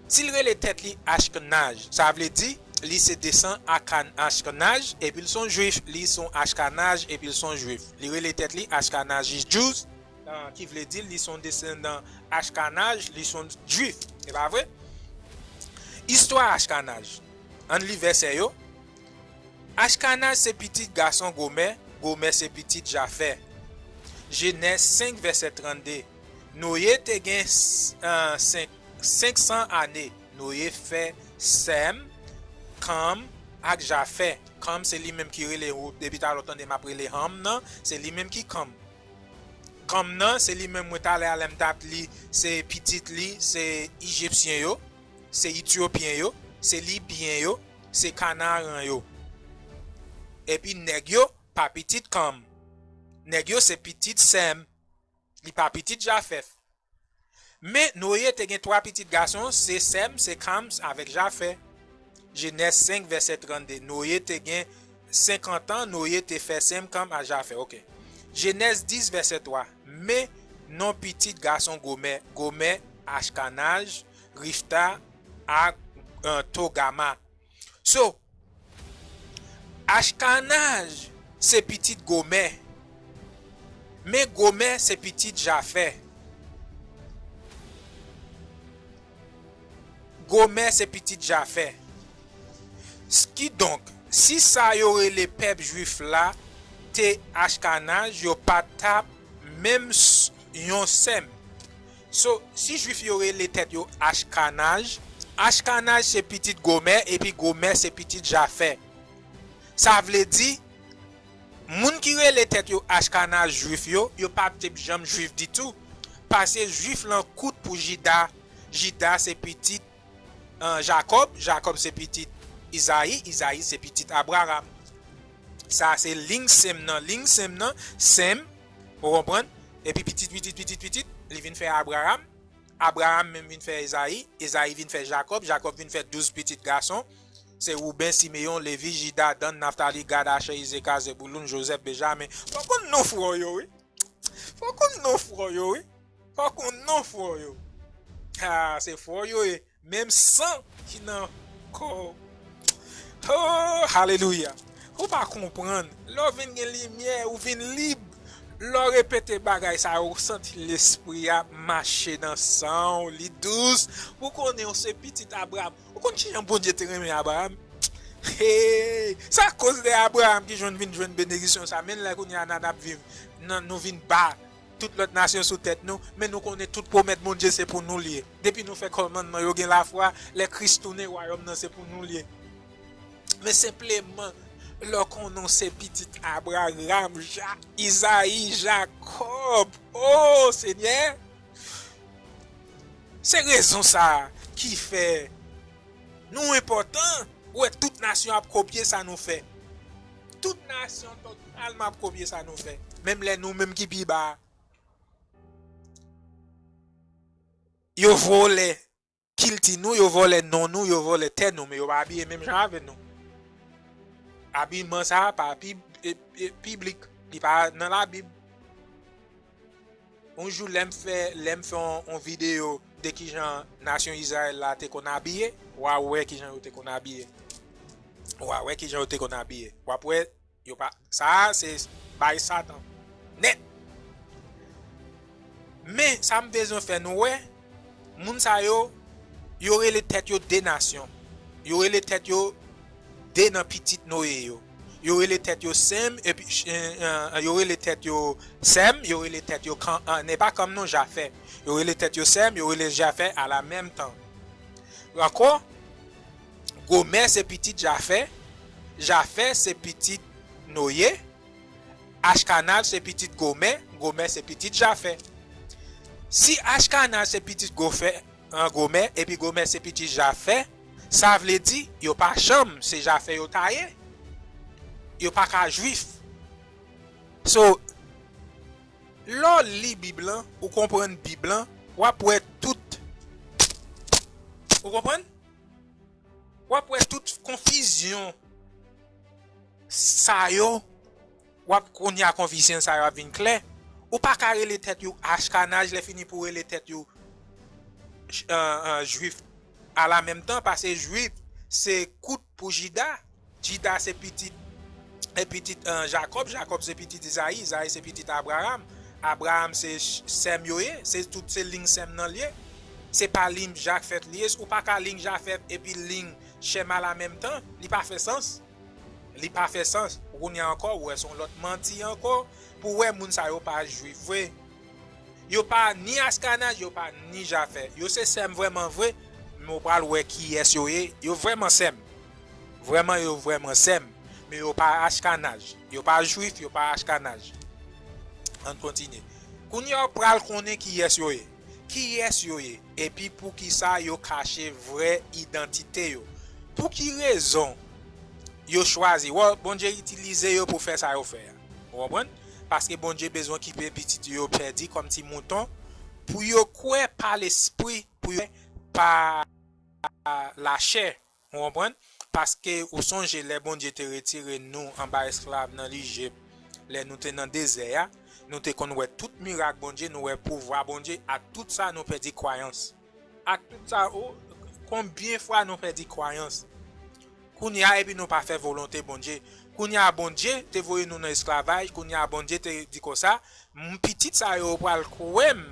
Si l rele tèt li Ashkenaz, sa vle di li se desan Akan-, Ashkenaz, epi l se yon jwif, li se yon Ashkenaz, epi l se yon jwif. Li rele tèt li Ashkenaz Jews, ah, ki vle di li se yon desandan Ashkenaz, li se yon jwif. E pa vre? Istwa Ashkenaz. Ann li vèsè yo. Ashkanaz se pitit gason Gomè, Gomè se pitit Jafè. Jenèz senk vèsè trannde. Noye te gen s-, eh, senk, senk san ane. Noye fè Sèm, Kanm ak Jafè. Kanm se li menm ki rele, ou, depi talè w tande m ap rele Ham nan, se li menm ki Kanm. Kanm nan, se li menm mwen talè a lè m t ap li, se pitit li, se Ijipsyen yo, se Etyopyen yo, se Libyen yo, se Kanaran yo. Epi nèg yo pa pitit Kanm. Nèg yo se pitit Sèm. Li pa pitit Jafèf. Men Noye te gen twa pitit gason, se Sèm, se Kanm avèk Jafè. Jenèz senk vèsè trannde. Noye te gen senkant an, Noye te fè Sèm, Kanm ak Jafè. Oke. Jenèz dis vèsè twa. Men non pitit gason Gomè, Gomè, Ashkanaz, Rifta ak, eh, Togama. So, Ashkanaz se pitit Gomè. Men Gomè se pitit Jafè. Gomè se pitit Jafè. S-, kidonk, si sa yo rele pèp jwif la te Ashkanaz, yo pa t ap menm s-, yon Sèm. So, si jwif yo rele tèt yo Ashkanaz, Ashkanaz se pitit Gomè, epi Gomè se pitit Jafè. Sa vle di, moun ki rele tèt yo Ashkanaz jwif yo, yo pa t ap janm jwif ditou. Pase jwif lan kout pou Jida. Jida se pitit, eh, Jakòb, Jakòb se pitit Izayi, Izayi se pitit Abraram. Sa se liy Sèm nan, liy Sèm nan, Sèm, ou konprann? Epi pitit, pitit, pitit, pitit, li vin fè Abraram. Abraram menm vin fè Ezayi, Ezayi vin fè Jakòb, Jakòb vin fè douz pitit gason. Se Wouben, Simeyon, Levi, Jida, Dann, Naftali, Gad, Achè, Izeka, Zeboulon, Jozèf, Benjamen. Fò w konn non frè w yo, wi. Fò w konn non frè w yo, wi. Fò w konn non frè w yo. Ah, se frè w yo ye. Menm san ki nan kò w. Oh, alelouya. Ou pa konprann. Lè w vin gen limyè, ou vin lib. Lè w repete bagay sa yo, ou santi Lespri a mache nan san w, li dous. Ou konnen w se pitit Abraram. Ou konn kijan Bondye te renmen Abraram? Hey, sa koz de Abraram ki jwenn, vin jwenn benediksyon sa. Men lè kounye a n ap viv, nan, nou vin ba tout lòt nasyon sou tèt nou, men nou konnen tout pwomès Bondye se pou nou l ye. Depi nou fè kòmandman yo, gen lafwa, lè Kris tounen, wayòm nan se pou nou l ye. Men senpleman, lè w konnen w se pitit Abraram, Ja-, Izayi, Jakòb, o Senyè, se rezon sa a ki fè nou enpòtan. Ou wè, tout nasyon ap kopye sa nou fè. Tout nasyon totalman ap kopye sa nou fè. Menm lè nou menm ki pi ba a. Yo vòlè kilti nou, yo vòlè non nou, yo vòlè tè nou, men yo pa abiye menm jan avè nou. Abiman sa a pa pi-, e, e, piblik, li pa nan Labib. Yon jou, lè m fè, lè m fè yon, yon videyo de kijan nasyon Izrayèl la te konn abiye, w a wè kijan yo te konn abiye. W a wè kijan yo te konn abiye. W ap wè, yo pa, sa a se bay Satan nèt. Men, sa m bezwen fè nou wè, moun sa yo, yo rele tèt yo de nasyon. Yo rele tèt yo de nan pitit Noye yo. Yo rele tèt yo Sèm, epi, eh, eh, yo rele tèt yo Sèm, yo rele tèt yo Kan-, eh, ne pa Kanm non, Jafè. Yo rele tèt yo Sèm, yo rele Jafè a la menm tan. Ankò, Gomè se pitit Jafè, Jafè se pitit Noye, Achkanaj se pitit Gomè, Gomè se pitit Jafè. Si Achkanaj se pitit Gofè, an, Gomè, epi Gomè se pitit Jafè, sa vle di yo pa janm se Jafè yo ta ye. Yo pa ka jwif. So, lè w li Bib lan, ou konprann Bib lan, w ap wè tout. Ou konprann? W ap wè tout konfizyon sa yo, w ap kounye a konfizyon sa yo ap vin klè. Ou pa ka rele tèt ou Achkanaj, lè fini pou rele tèt ou j- an- an Jwif a la menm tan, paske Jwif se kout pou Jida. Jida se pitit e pitit an Jakòb, Jakòb se pitit Izayi, Izayi se pitit Abraram, Abraram se ch- Sèm yo ye, se tout se liy Sèm nan l ye. Se pa liy Jafèt li ye, ou pa ka liy Jafèt epi liy Chèm a la menm tan, li pa fè sans. Li pa fè sans. Kounye a ankò, ou wè se yon lòt manti ankò, pou wè moun sa yo pa Jwif vre. Yo pa ni Achkanaj, yo pa ni Jafè. Yo se Sèm vrèman vre, men ou pral wè kiyès yo ye. Yo vrèman Sèm. Vrèman, yo vrèman Sèm. Men yo pa Achkanaj. Yo pa Jwif, yo pa Achkanaj. Ann kontinye. Kounye a, ou pral konnen kiyès yo ye. Kiyès yo ye? Epi poukisa yo kache vrè idantite yo? Pou ki rezon yo chwazi? Wè, Bondye itilize yo pou fè sa yo fè a. Ou konprann? Paske Bondye bezwen kite pitit yo pèdi kòm ti mouton, pou yo kwè pa lespri, pou yo pa lachè. Ou konprann? Paske ou sonje lè Bondye te retire nou anba esklav nan Lijip, lè nou te nan dezè a, nou te konn wè tout mirak Bondye, nou wè pouvwa Bondye, ak tout sa nou pèdi kwayans. Ak tout sa, o, konbyen fwa nou pèdi kwayans? Kounye a, epi nou pa fè volonte Bondye. Kounye a, Bondye te voye nou nan esklavaj, kounye a, Bondye te di konsa, m, pitit sa yo pral kwè m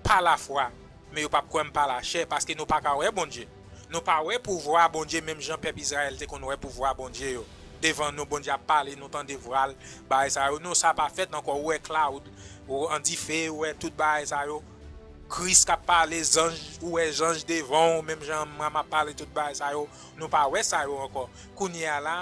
pa lafwa, men yo p ap kwè m pa lachè, paske nou pa ka wè Bondye. Nou pa wè pouvwa Bondye, menm jan pèp Izrayèl te konn wè pouvwa Bondye yo. Devan nou, Bondye ap pale, nou tande vwa l, bagay sa yo. Non, sa pa fèt ankò. Ou wè cloud, ou an dife, ou wè tout bagay sa yo. Kris k ap pale, zanj, ou wè zanj devan w, menm jan m ap pale tout bagay sa yo. Nou pa wè sa yo ankò. Kounye a la,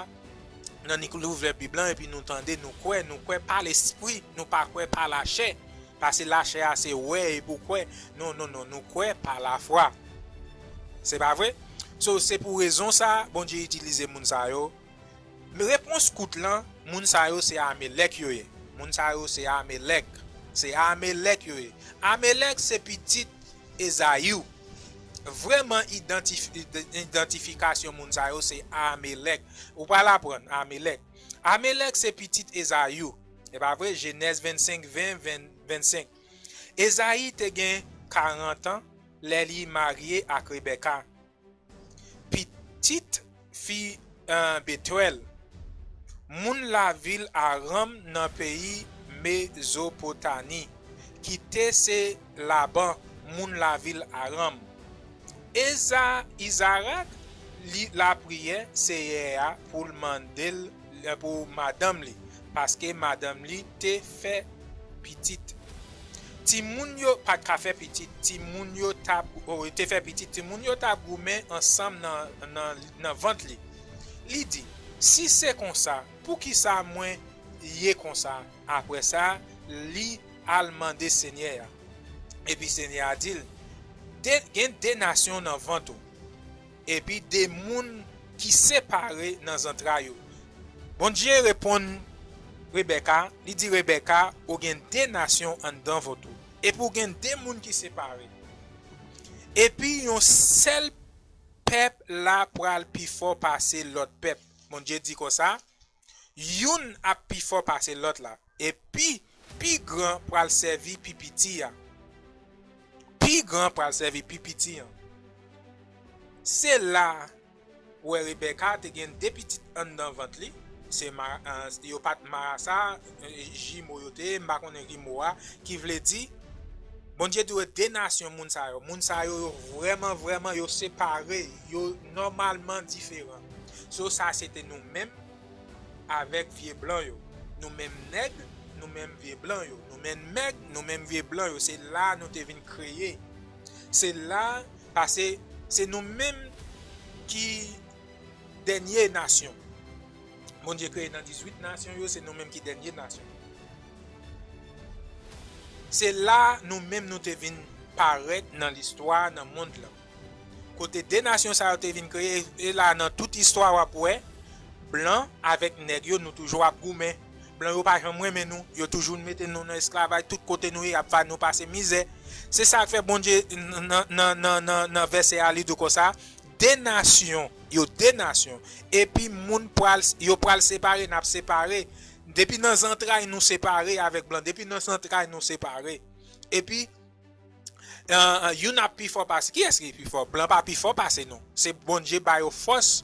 nan ni louvè Bib lan, epi nou tande, nou kwè, nou kwè pa lespri, nou pa kwè pa lachè. Paske lachè a se wè epi w kwè. Non, non, non, nou kwè pa lafwa. Se pa vre? So, se pou rezon sa, Bondye itilize moun sa yo. Men repons kout lan, moun sa yo se Amelèk yo ye. Moun sa yo se Amelèk. Se Amelèk yo ye. Amelèk se pitit Ezayi. Vrèman idantif- idantifikasyon moun sa yo se Amelèk. Ou pral aprann Amelèk. Amelèk se pitit Ezayi. E pa vre? Jenèz vennsenk, ven, ven, vennsenk. Ezayi te gen karant an lè li marye ak Rebèka, pitit fi, eh, Betwèl, moun lavil Aranm nan peyi Mezopotami, ki te se Laban, moun lavil Aranm. Eza, Izarak li lapriyè Seyè a pou l mande l pou madanm li, paske madanm li te fè pitit. Timoun yo pa t ka fè pitit, timoun yo t ap, o, te fè pitit, timoun yo t ap goumen ansanm nan, nan, nan vant li. Li di, si se konsa, poukisa mwen ye konsa? Apre sa, li al mande Senyè a. Epi Senyè a di l, de, gen de nasyon nan vant ou, epi de moun ki separe nan zantray ou. Bondye reponn Rebèka, li di Rebèka, ou gen de nasyon anndan vant ou, epi ou gen de moun ki separe. Epi yon sèl pèp la pral pi fò pase lòt pèp. Bondye di konsa, youn ap pi fò pase lòt la, epi pi gran pral sèvi pi piti a. Pi gran pral sèvi pi piti an. Se la ou wè Rebèka te gen de pitit anndan vant li. Se ma, eh, yo pa t marasa, eh, jimo yo te ye, m pa konnen ki mo a, ki vle di, Bondye di w de nasyon moun sa yo. Moun sa yo, yo vrèman, vrèman, yo separe, yo nòmalman diferan. So, sa se te nou menm avèk vye blan yo. Nou menm nèg, nou menm vye blan yo. Nou menm nèg, nou menm vye blan yo. Se la nou te vin kreye. Se la, paske se nou menm ki dènye nasyon. Bondye kreye nan dizuit nasyon yo, se nou menm ki dènye nasyon. Se la nou menm nou te vin parèt nan listwa, nan mond lan. Kote de nasyon sa yo te vin kreye, e la nan tout istwa w ap wè, blan avèk nèg yo, nou toujou ap goumen. Blan yo pa janm renmen nou, yo toujou mete nou nan esklavaj, tout kote nou ye, y ap fè nou pase mizè. Se sa k fè Bondye nan, nan, nan, nan, nan vèsè a, li di w konsa, de nasyon, yo de nasyon, epi moun pral, yo pral separe, n ap separe. Depi nan zantray nou separe avèk blan, depi nan zantray nou separe. Epi, euh, youn ap pi fò pase. Kiyès ki pi fò? Blan pa pi fò pase nou. Se Bondye ba yo fòs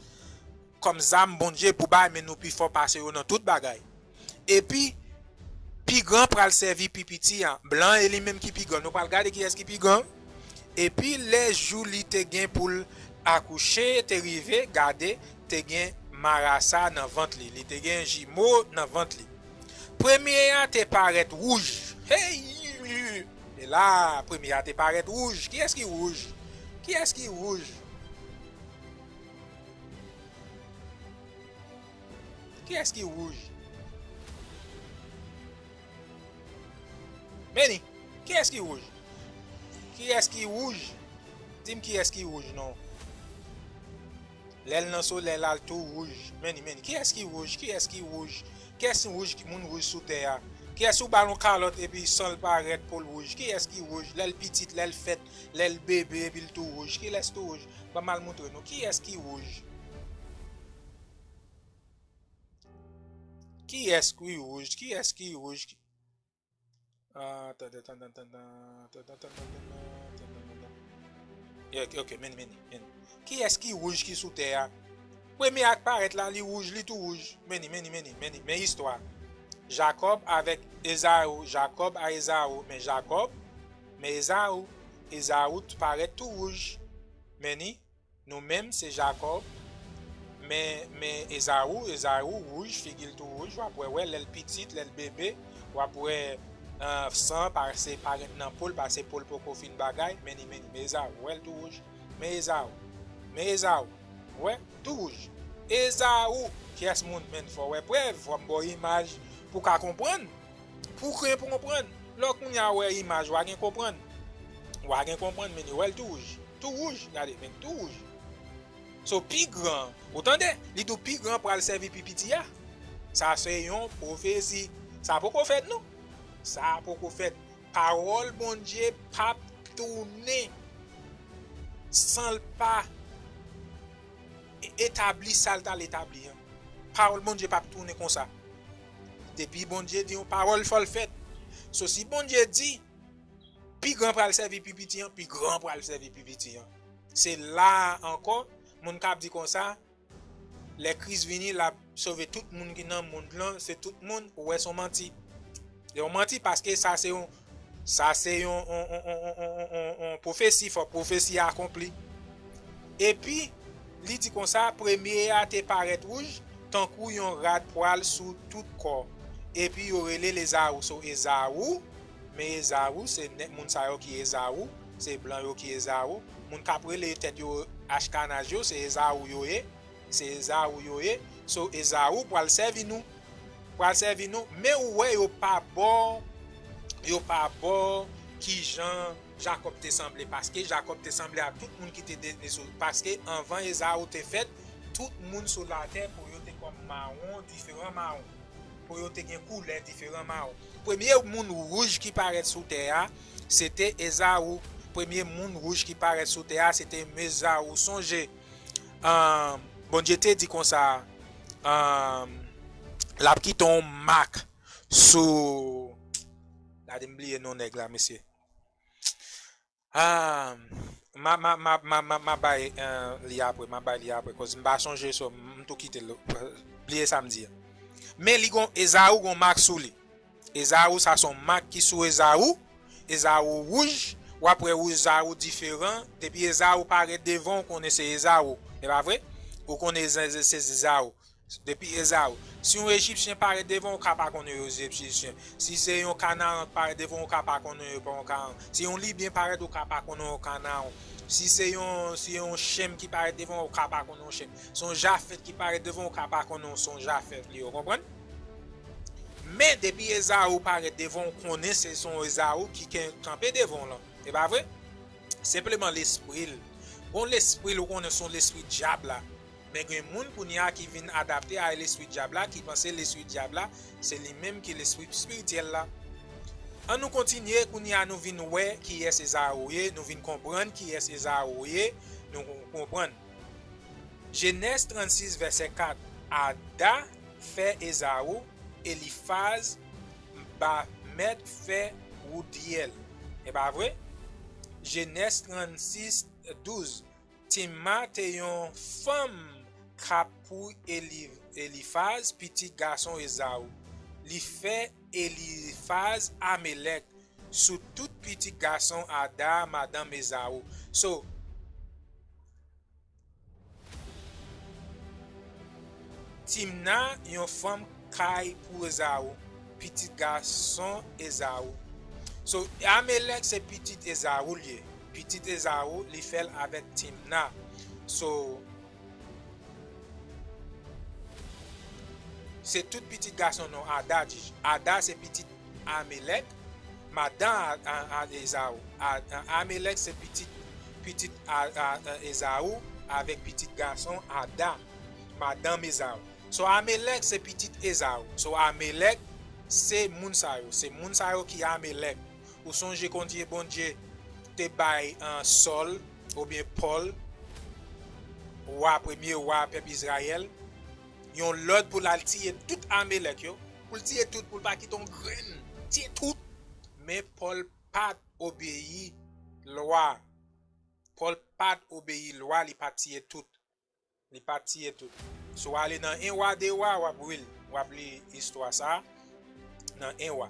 kòm zam Bondye pou bay, men nou pi fò pase yo nan tout bagay. Epi, pi gran pral sèvi pi piti a. Blan e li menm ki pi gran. Nou pral gade kiyès ki pi gran. Epi, lè jou li te gen pou l akouche te rive, gade, te gen marasa nan vant li. Li te gen jimo nan vant li. Premye a te parèt wouj. Hey! E la, premye a te parèt wouj. Kiyès ki wouj? Kiyès ki wouj? Kiyès ki wouj? Meni, kiyès ki wouj? Kiyès ki wouj? Di m kiyès ki wouj non. Lè l nan solèy la, l tou wouj. Meni, meni. Kiyès ki wouj? Kiyès ki wouj? Kiyès ki wouj ki moun wouj sou tè a? Kiyès ou ba l yon kalòt epi san l parèt po l wouj? Kiyès ki wouj? Lè l pitit, lè l fèt, lè l bebe epi l tou wouj. Kilès tou wouj? Ban m al moutre nou. Kiyès ki wouj? Kiyès ki wouj? Kiyès ki wouj? Ah, tande, tande, tande, tande, tande, tande, tande, tande. Yeah, ok, ok, meni, meni, meni. Kiyès ki wouj ki sou tè a? Premye a k parèt la, li wouj, li tou wouj. Meni, meni, meni, meni, men istwa. Jakòb avèk Ezaou, Jakòb a Ezaou, men Jakòb, men Ezaou, Ezaou t-, parèt tou wouj. Meni, nou menm, se Jakòb. Men, men Ezaou, Ezaou wouj, figi l tou wouj, w ap wè, wè, lè l pitit, lè l bebe, w ap wè, euh, san pase parèt nan po l, pase po l poko fin bagay, meni, meni, men Ezaou, wè l tou wouj, men Ezaou, men Ezaou, wè, tou wouj. Ezaou, kiyès moun, men fò wè prèv, fò m ba w imaj pou w ka konprann. Pou w gen pou konprann. Lè w kounye a wè imaj, w a gen konprann. W a gen konprann, men li wè l tou wouj. Tou wouj, gade, men tou wouj. So, pi gran, ou tande, li di w pi gran pral sèvi pi piti a. Sa se yon pwofesi. Sa poko fèt, non. Sa poko fèt. Pawòl Bondye p ap tounen san l pa e-, etabli sa l t al etabli an. Pawòl Bondye p ap tounen konsa. Depi Bondye di yon pawòl, fò l fèt. So, si Bondye di, pi gran pral sèvi pi piti an, pi gran pral sèvi pi piti an. Se la a ankò, moun k ap di konsa, lè Kris vini, l ap sove tout moun ki nan mond lan, se tout moun, ou wè, se yon manti. Se yon manti, paske sa se yon, sa se yon, yon, yon pwofesi, fò pwofesi a akonpli. Epi, li di konsa, premye a te parèt wouj, tankou yon rad pwal sou tout kò. Epi yo rele l Ezaou. So, Ezaou, men Ezaou, se nèg moun sa yo ki Ezaou, se blan yo ki Ezaou. Moun k ap rele tèt yo Achkanaz yo, se Ezaou yo ye. Se Ezaou yo ye. So, Ezaou pral sèvi nou. Pral sèvi nou. Men ou wè, yo pa ba w, yo pa ba w kijan Jakòb te sanble. Paske Jakòb te sanble a tout moun ki te de, de sou. Paske anvan Ezaou te fèt, tout moun sou latè, po yo te kòm mawon, diferan mawon. Po yo te gen koulè diferan mawon. Premye moun wouj ki parèt sou tè a, se te Ezaou. Premye moun wouj ki parèt sou tè a, se te Ezaou. Sonje, ahn, Bondye te di konsa, ahn, l ap kite yon mak sou, gade, m bliye non nèg la, mesye. Ah, m a, m a, m a, m a, m a, m a bay, eh, li apre, m a bay li apre, koz m pa sonje, so, m tou kite l, bliye sa m di a. Men li gon, Ezaou gon mak sou li. Ezaou, sa se yon mak ki sou Ezaou. Ezaou wouj, w ap wè Ezaou diferan. Depi Ezaou parèt devan w, konnen se Ezaou. E pa vre? Ou konnen se, se, se Ezaou. Depi Ezaou. Si yon Ejipsyen parèt devan w, ou ka pa konnen yon Ejipsyen. Si se yon Kanaran k parèt devan w, ou ka pa konnen yon Kanaran. Si yon Libyen parèt, ou ka pa konnen yon Kanaran. Si se yon, si yon Shem ki parèt devan w, ou ka pa konnen yon Shem. Se yon Jafet ki parèt devan w, ou ka pa konnen se yon Jafet li, ou konprann? Men depi Ezaou parèt devan w, ou konnen se, se yon Ezaou ki ken-, kanpe devan w lan. E pa vre? Senpleman lespri l. Bon, lespri l, ou konnen se yon lespri dyab la. Men gen moun kounye a ki vin adapte a lespri dyab la, ki panse lespri dyab la, se li menm ki lespri espirityèl la. An nou kontinye, kounye a nou vin wè kiyès Ezaou ye, nou vin konprann kiyès Ezaou ye, nou konprann. Jenèz trannsis, vèsè kat, Ada fè Ezaou, Elifaz, Bamet fè Woudyèl. E pa vre? Jenèz trannsis, douz, Timna te yon fanm k ap pou Eli-, Elifaz, pitit gason Ezaou. Li fè Elifaz Amelèk sou tout pitit gason Ada, madanm Ezaou. So, Timna, yon fanm k ap pou Ezaou, pitit gason Ezaou. So, Amelèk se pitit Ezaou li ye. Pitit Ezaou, li fè l avèk Timna. So, se tout pitit gason non Ada, di. Ada se pitit Amelèk, madanm a, a, a Ezaou. A, a, Amelèk se pitit, pitit a, a, a Ezaou avèk pitit gason Ada, madanm Ezaou. So, Amelèk se pitit Ezaou. So, Amelèk se moun sa yo. Se moun sa yo ki Amelèk. Ou sonje kounye Bondye te bay, an, Sòl oubyen Pòl, wa, premye wa pèp Izrayèl, yon lòd pou l al tiye tout Amelèk yo, pou l tiye tout, pou l pa kite yon grenn, tiye tout. Men Pòl pa t obeyi lwa. Pòl pa t obeyi lwa, li pa t tiye tout. Li pa t tiye tout. Si w ale nan en Wa, de Wa, w ap li l, w ap li istwa sa a nan en Wa.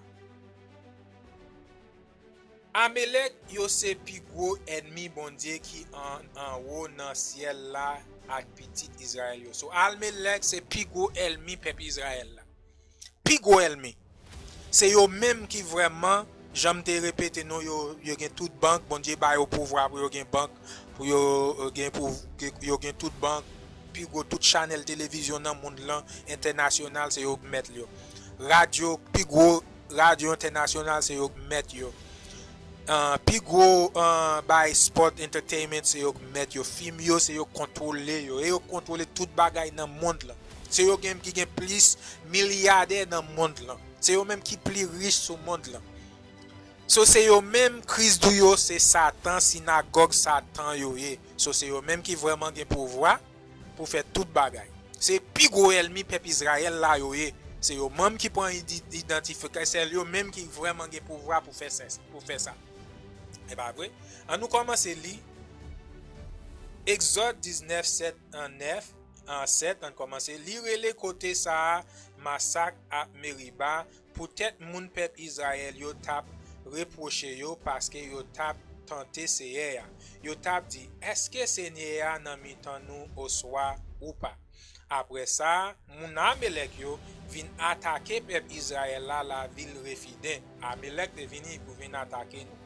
Amelèk yo se pi gwo ènmi Bondye ki an, anwo nan syèl la ak pitit Izrayèl yo. So, Amelèk se pi gwo ènmi pèp Izrayèl la. Pi gwo ènmi. Se yo menm ki vrèman, jan m te repete nou, yo, yo gen tout bank, Bondye ba yo pouvwa pou yo gen bank, pou yo, euh, gen pou, gen, yo gen tout bank, pi gwo tout chanèl televizyon nan mond lan, entènasyonal, se yo k mèt yo. Radyo, pi gwo radyo entènasyonal, se yo k mèt yo. Ah, pi gwo, ah, bay sport, entertainment, se yo k mèt yo. Fim yo, se yo k kontwole yo. E yo k kontwole tout bagay nan mond lan. Se yo gen, ki gen plis milyadè nan mond lan. Se yo menm ki pli rich sou mond lan. So, se yo menm, Kris di yo se Satan, sinagòg Satan yo ye. So, se yo menm ki vrèman gen pouvwa pou fè tout bagay. Se pi gwo ènmi pèp Izrayèl la yo ye. Se yo menm ki pran idi-, idantifikasyon, se yo menm ki vrèman gen pouvwa pou fè sa, pou fè sa. E pa vre? An nou kòmanse li. Egzòd diznèf, sèt an nèf, an sèt, an kòmanse. Li rele kote sa a Masak a Meriba, poutèt moun pèp Izrayèl yo t ap repwoche yo paske yo t ap tante Seyè a. Yo t ap di, "Èske Senyè a nan mitan nou oswa ou pa?" Apre sa, moun Amelèk yo vin atake pèp Izrayèl la, lavil Refiden. Amelèk te vini pou vin atake nou.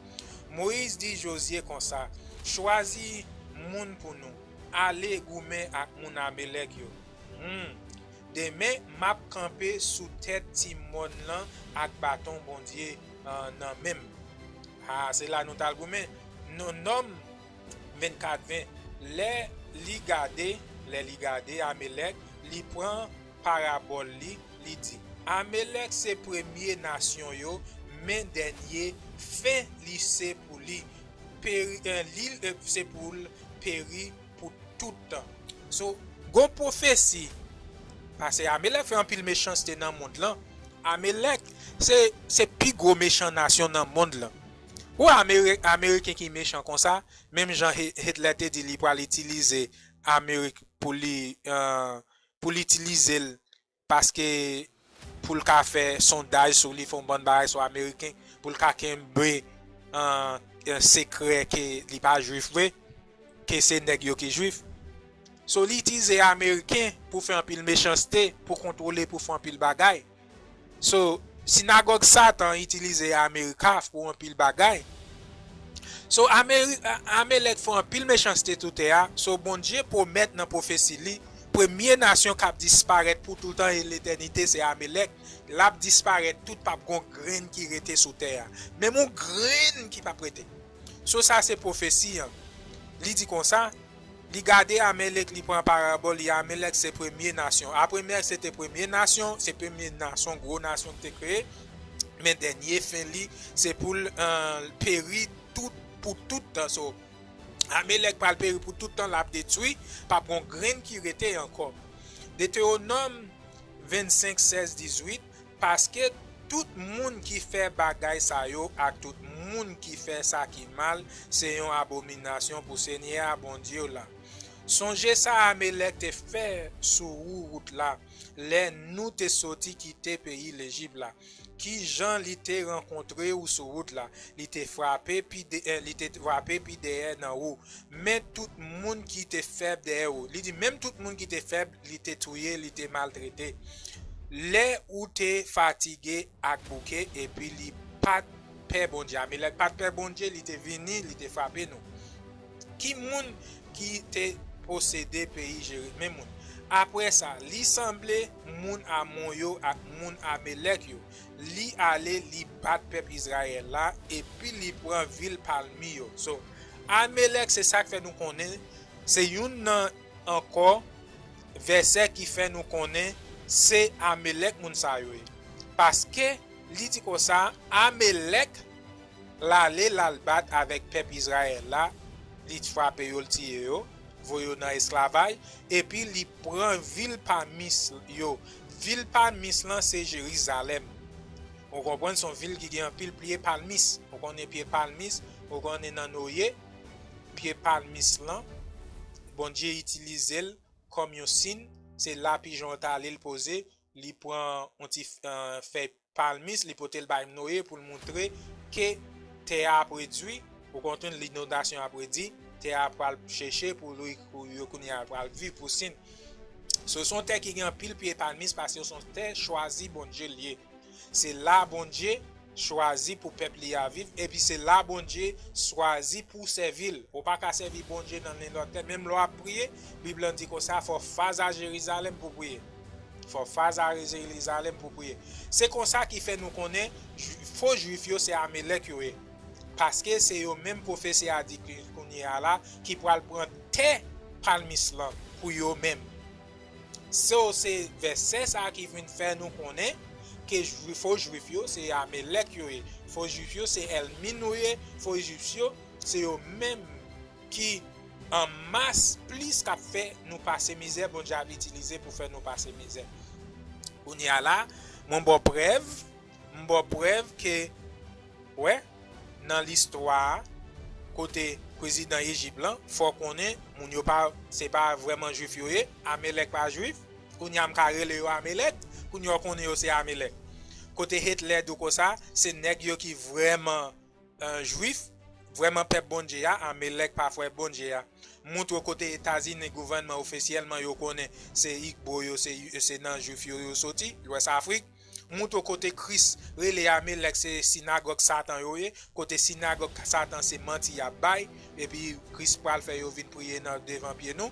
Moyiz di Jozye konsa, "Chwazi moun pou nou. Ale goumen ak moun Amelèk yo." Hmm. Demen, m ap kanpe sou tèt ti mòn lan ak baton Bondye, ah, nan men m. Ah, se la nou t al goumen. Non, Nòm vennkat ven. Lè li gade, lè li gade Amelèk, li pran parabòl li, li di, "Amelèk se premye nasyon yo, men dènye fen li se pou li. Peri, eh, li, eh, se pou l peri pou tout tan." So, gon pwofesi, paske Amelèk fè anpil mechanste nan mond lan. Amelèk, se, se pi gwo mechan nasyon nan mond lan. Ou Ameri-, Ameriken ki mechan konsa, menm jan Hi-, Hitler te di li pral itilize Amerik pou li, eh, pou li itilize l, paske pou l ka fè sondaj sou li, fè yon bann bagay sou Ameriken, pou l ka kenbe, eh, eh, sekrè ke li pa Jwif vre, ke se nèg yo ki Jwif. So, li itilize Ameriken pou fè anpil mechanste, pou kontwole, pou fè anpil bagay. So, sinagòg Satan itilize Amerika pou anpil bagay. So, Ameri- A- Amelèk fè anpil mechanste sou tè a. So, Bondye pwomèt nan pwofesi li, premye nasyon k ap disparèt pou toutan e letènite se Amelèk. L ap disparèt tout, p ap gon grenn ki rete sou tè a. Menm yon grenn ki p ap rete. So, sa se pwofesi an. Li di konsa, li gade Amelèk, li pran parabòl li, Amelèk se premye nasyon. Amelèk se te premye nasyon, se premye nasyon, gwo nasyon ki te kreye. Men dènye fen li, se pou l euh, peri tout, pou tout tan. So, Amelèk pral peri pou tout tan, l ap detwi, p ap gon grenn ki rete ankò. Detewonòm vennsenk, sèz, dizuit, paske tout moun ki fè bagay sa yo ak tout moun ki fè sa ki mal, se yon abominasyon pou Senyè a, Bondye w la. Sonje sa Amelèk te fè sou ou wout la, lè nou te soti kite peyi Lejip la. Ki jan li te rankontre ou sou wout la? Li te frape pi de, eh, li te frape pi dèyè nan ou. Men tout moun ki te fèb dèyè ou. Li di, menm tout moun ki te fèb, li te touye, li te maltrete. Lè ou te fatige ak bouke, epi li pa t pè Bondye. Amelèk pa t pè Bondye, li te vini, li te frape nou. Ki moun ki te posede peyi Jeri? Men moun. Apre sa, li sanble moun Amon yo ak moun Amelèk yo. Li ale, li bat pèp Izrayèl la, epi li pran vil palmi yo. So, Amelèk, se sa k fè nou konnen, se youn nan ankò vèsè ki fè nou konnen se Amelèk moun sa yo ye. Paske, li di konsa, Amelèk l ale, l al bat avèk pèp Izrayèl la, li frape yo, l tiye yo, voye yo nan esklavaj, epi li pran vil palmis yo. Vil palmis lan se Jerizalèm. Ou konprann, se yon vil ki gen anpil pye palmis. Ou konnen pye palmis, ou konnen nan Noye, pye palmis lan, Bondye itilize l kòm yon siy, se la pijon an t ale l poze, li pran yon ti euh, fèy palmis, li pote l bay Noye pou l montre ke tè a ap redui, ou konprann, linondasyon ap redui, tè a pral cheche pou li, pou yo kounye a pral viv pou siy. So, se yon tè ki gen anpil pye palmis paske se yon tè chwazi Bondye l ye. Se la Bondye chwazi pou pèp li a viv, epi se la Bondye chwazi pou sèvi l. Ou pa ka sèvi Bondye nan nenpòt tè. Menm lè w ap priye, Bib lan di konsa, fò w fas a Jerizalèm pou w priye. Fò w fas a Jerizalèm pou w priye. Se konsa ki fè nou konnen fo jwif yo se Amelèk yo ye. Paske se yo menm pwofesi a di kounye a la ki pral pran tè palmis lan pou yo menm. So, se vèsè sa a ki vin fè nou konnen ke fo jwif yo se Amelèk yo ye. Fo jwif yo se ènmi nou ye. Fo jwif yo se yo menm ki an mas plis k ap fè nou pase mizè, Bondye ap itilize pou fè nou pase mizè. Kounye a la, mwen ba w prèv, m ba w prèv ke, wè, nan listwa a, kote prezidan Ejip lan, fò w konnen, moun yo pa, se pa vrèman jwif yo ye, Amelèk pa jwif, kounye a m ka rele yo Amelèk, kounye a w konnen yo se Amelèk. Kote Hitler di w konsa, se nèg yo ki vrèman euh, jwif, vrèman pèp Bondye a, Amelèk pa frè Bondye a. Montre w kote Etazini gouvènman ofisyèlman yo konnen se Igbo yo, se, se nan jwif yo yo soti, Lwès Afrik. Montre w kote Kris rele Amelèk se sinagòg Satan yo ye, kote sinagòg Satan se manti y ap bay, epi Kris pral fè yo vin priye nan devan pye nou.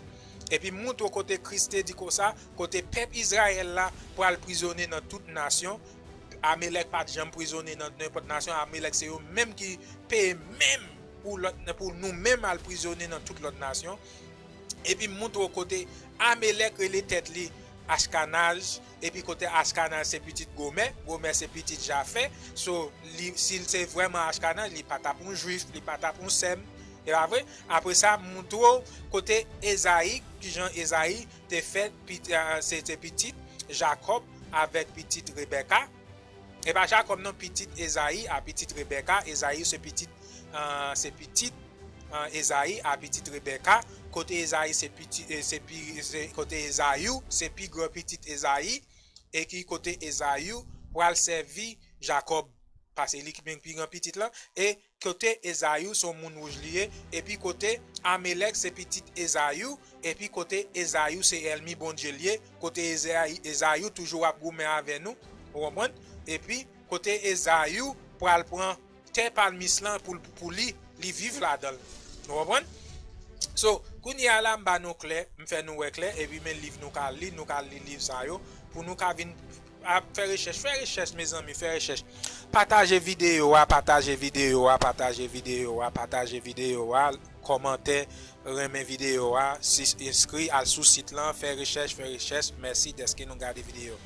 Epi montre w kote Kris te di konsa, kote pèp Izrayèl la pral prizone nan tout nasyon, Amelèk pa t janm prizone nan nenpòt nasyon. Amelèk se yo menm ki peye menm pou lòt, pou nou menm al prizone nan tout lòt nasyon. Epi montre w kote Amelèk rele tèt li Ashkanaz, epi kote Ashkanaz se pitit Gomè, Gomè se pitit Jafè. So, li, si l se vrèman Ashkanaz, li pa t ap yon jwif, li pa t ap yon Sèm. E pa vre? Apre sa, montre w kote Ezayi, kijan Ezayi te fèt, pit- ah, se te pitit Jakòb avèk pitit Rebèka. E pa Jakòb non, pitit Ezayi a pitit Rebèka. Ezayi se pitit, ah, se pitit, ah, Ezayi a pitit Rebèka. Kote Ezayi se pitit, eh, se pi, se, kote Ezayi se pi gran pitit Ezayi. E ki kote Ezayi pral sèvi Jakòb. Paske li ki pi gran pitit lan. E kote Ezayi se yon moun wouj li ye, epi kote Amelèk se pitit Ezayi, epi kote Ezayi se ènmi Bondye l ye, kote Ezayi, Ezayi toujou ap goumen avè nou, ou konprann? Epi kote Ezayi pral pran tè palmis lan pou, pou li, li viv ladan l. Nou konprann? So, kounye a la, m ba nou klè, m fè nou wè klè, epi men liv nou ka li, nou ka li liv sa yo, pou nou ka vin ap fè rechèch, fè rechèch, mezanmi, fè rechèch. Pataje videyo a, pataje videyo a, pataje videyo a, pataje videyo a, kòmante, renmen videyo a, si enskri, al sou sit lan, fè rechèch, fè rechèch. Mèsi dèske nou gade videyo.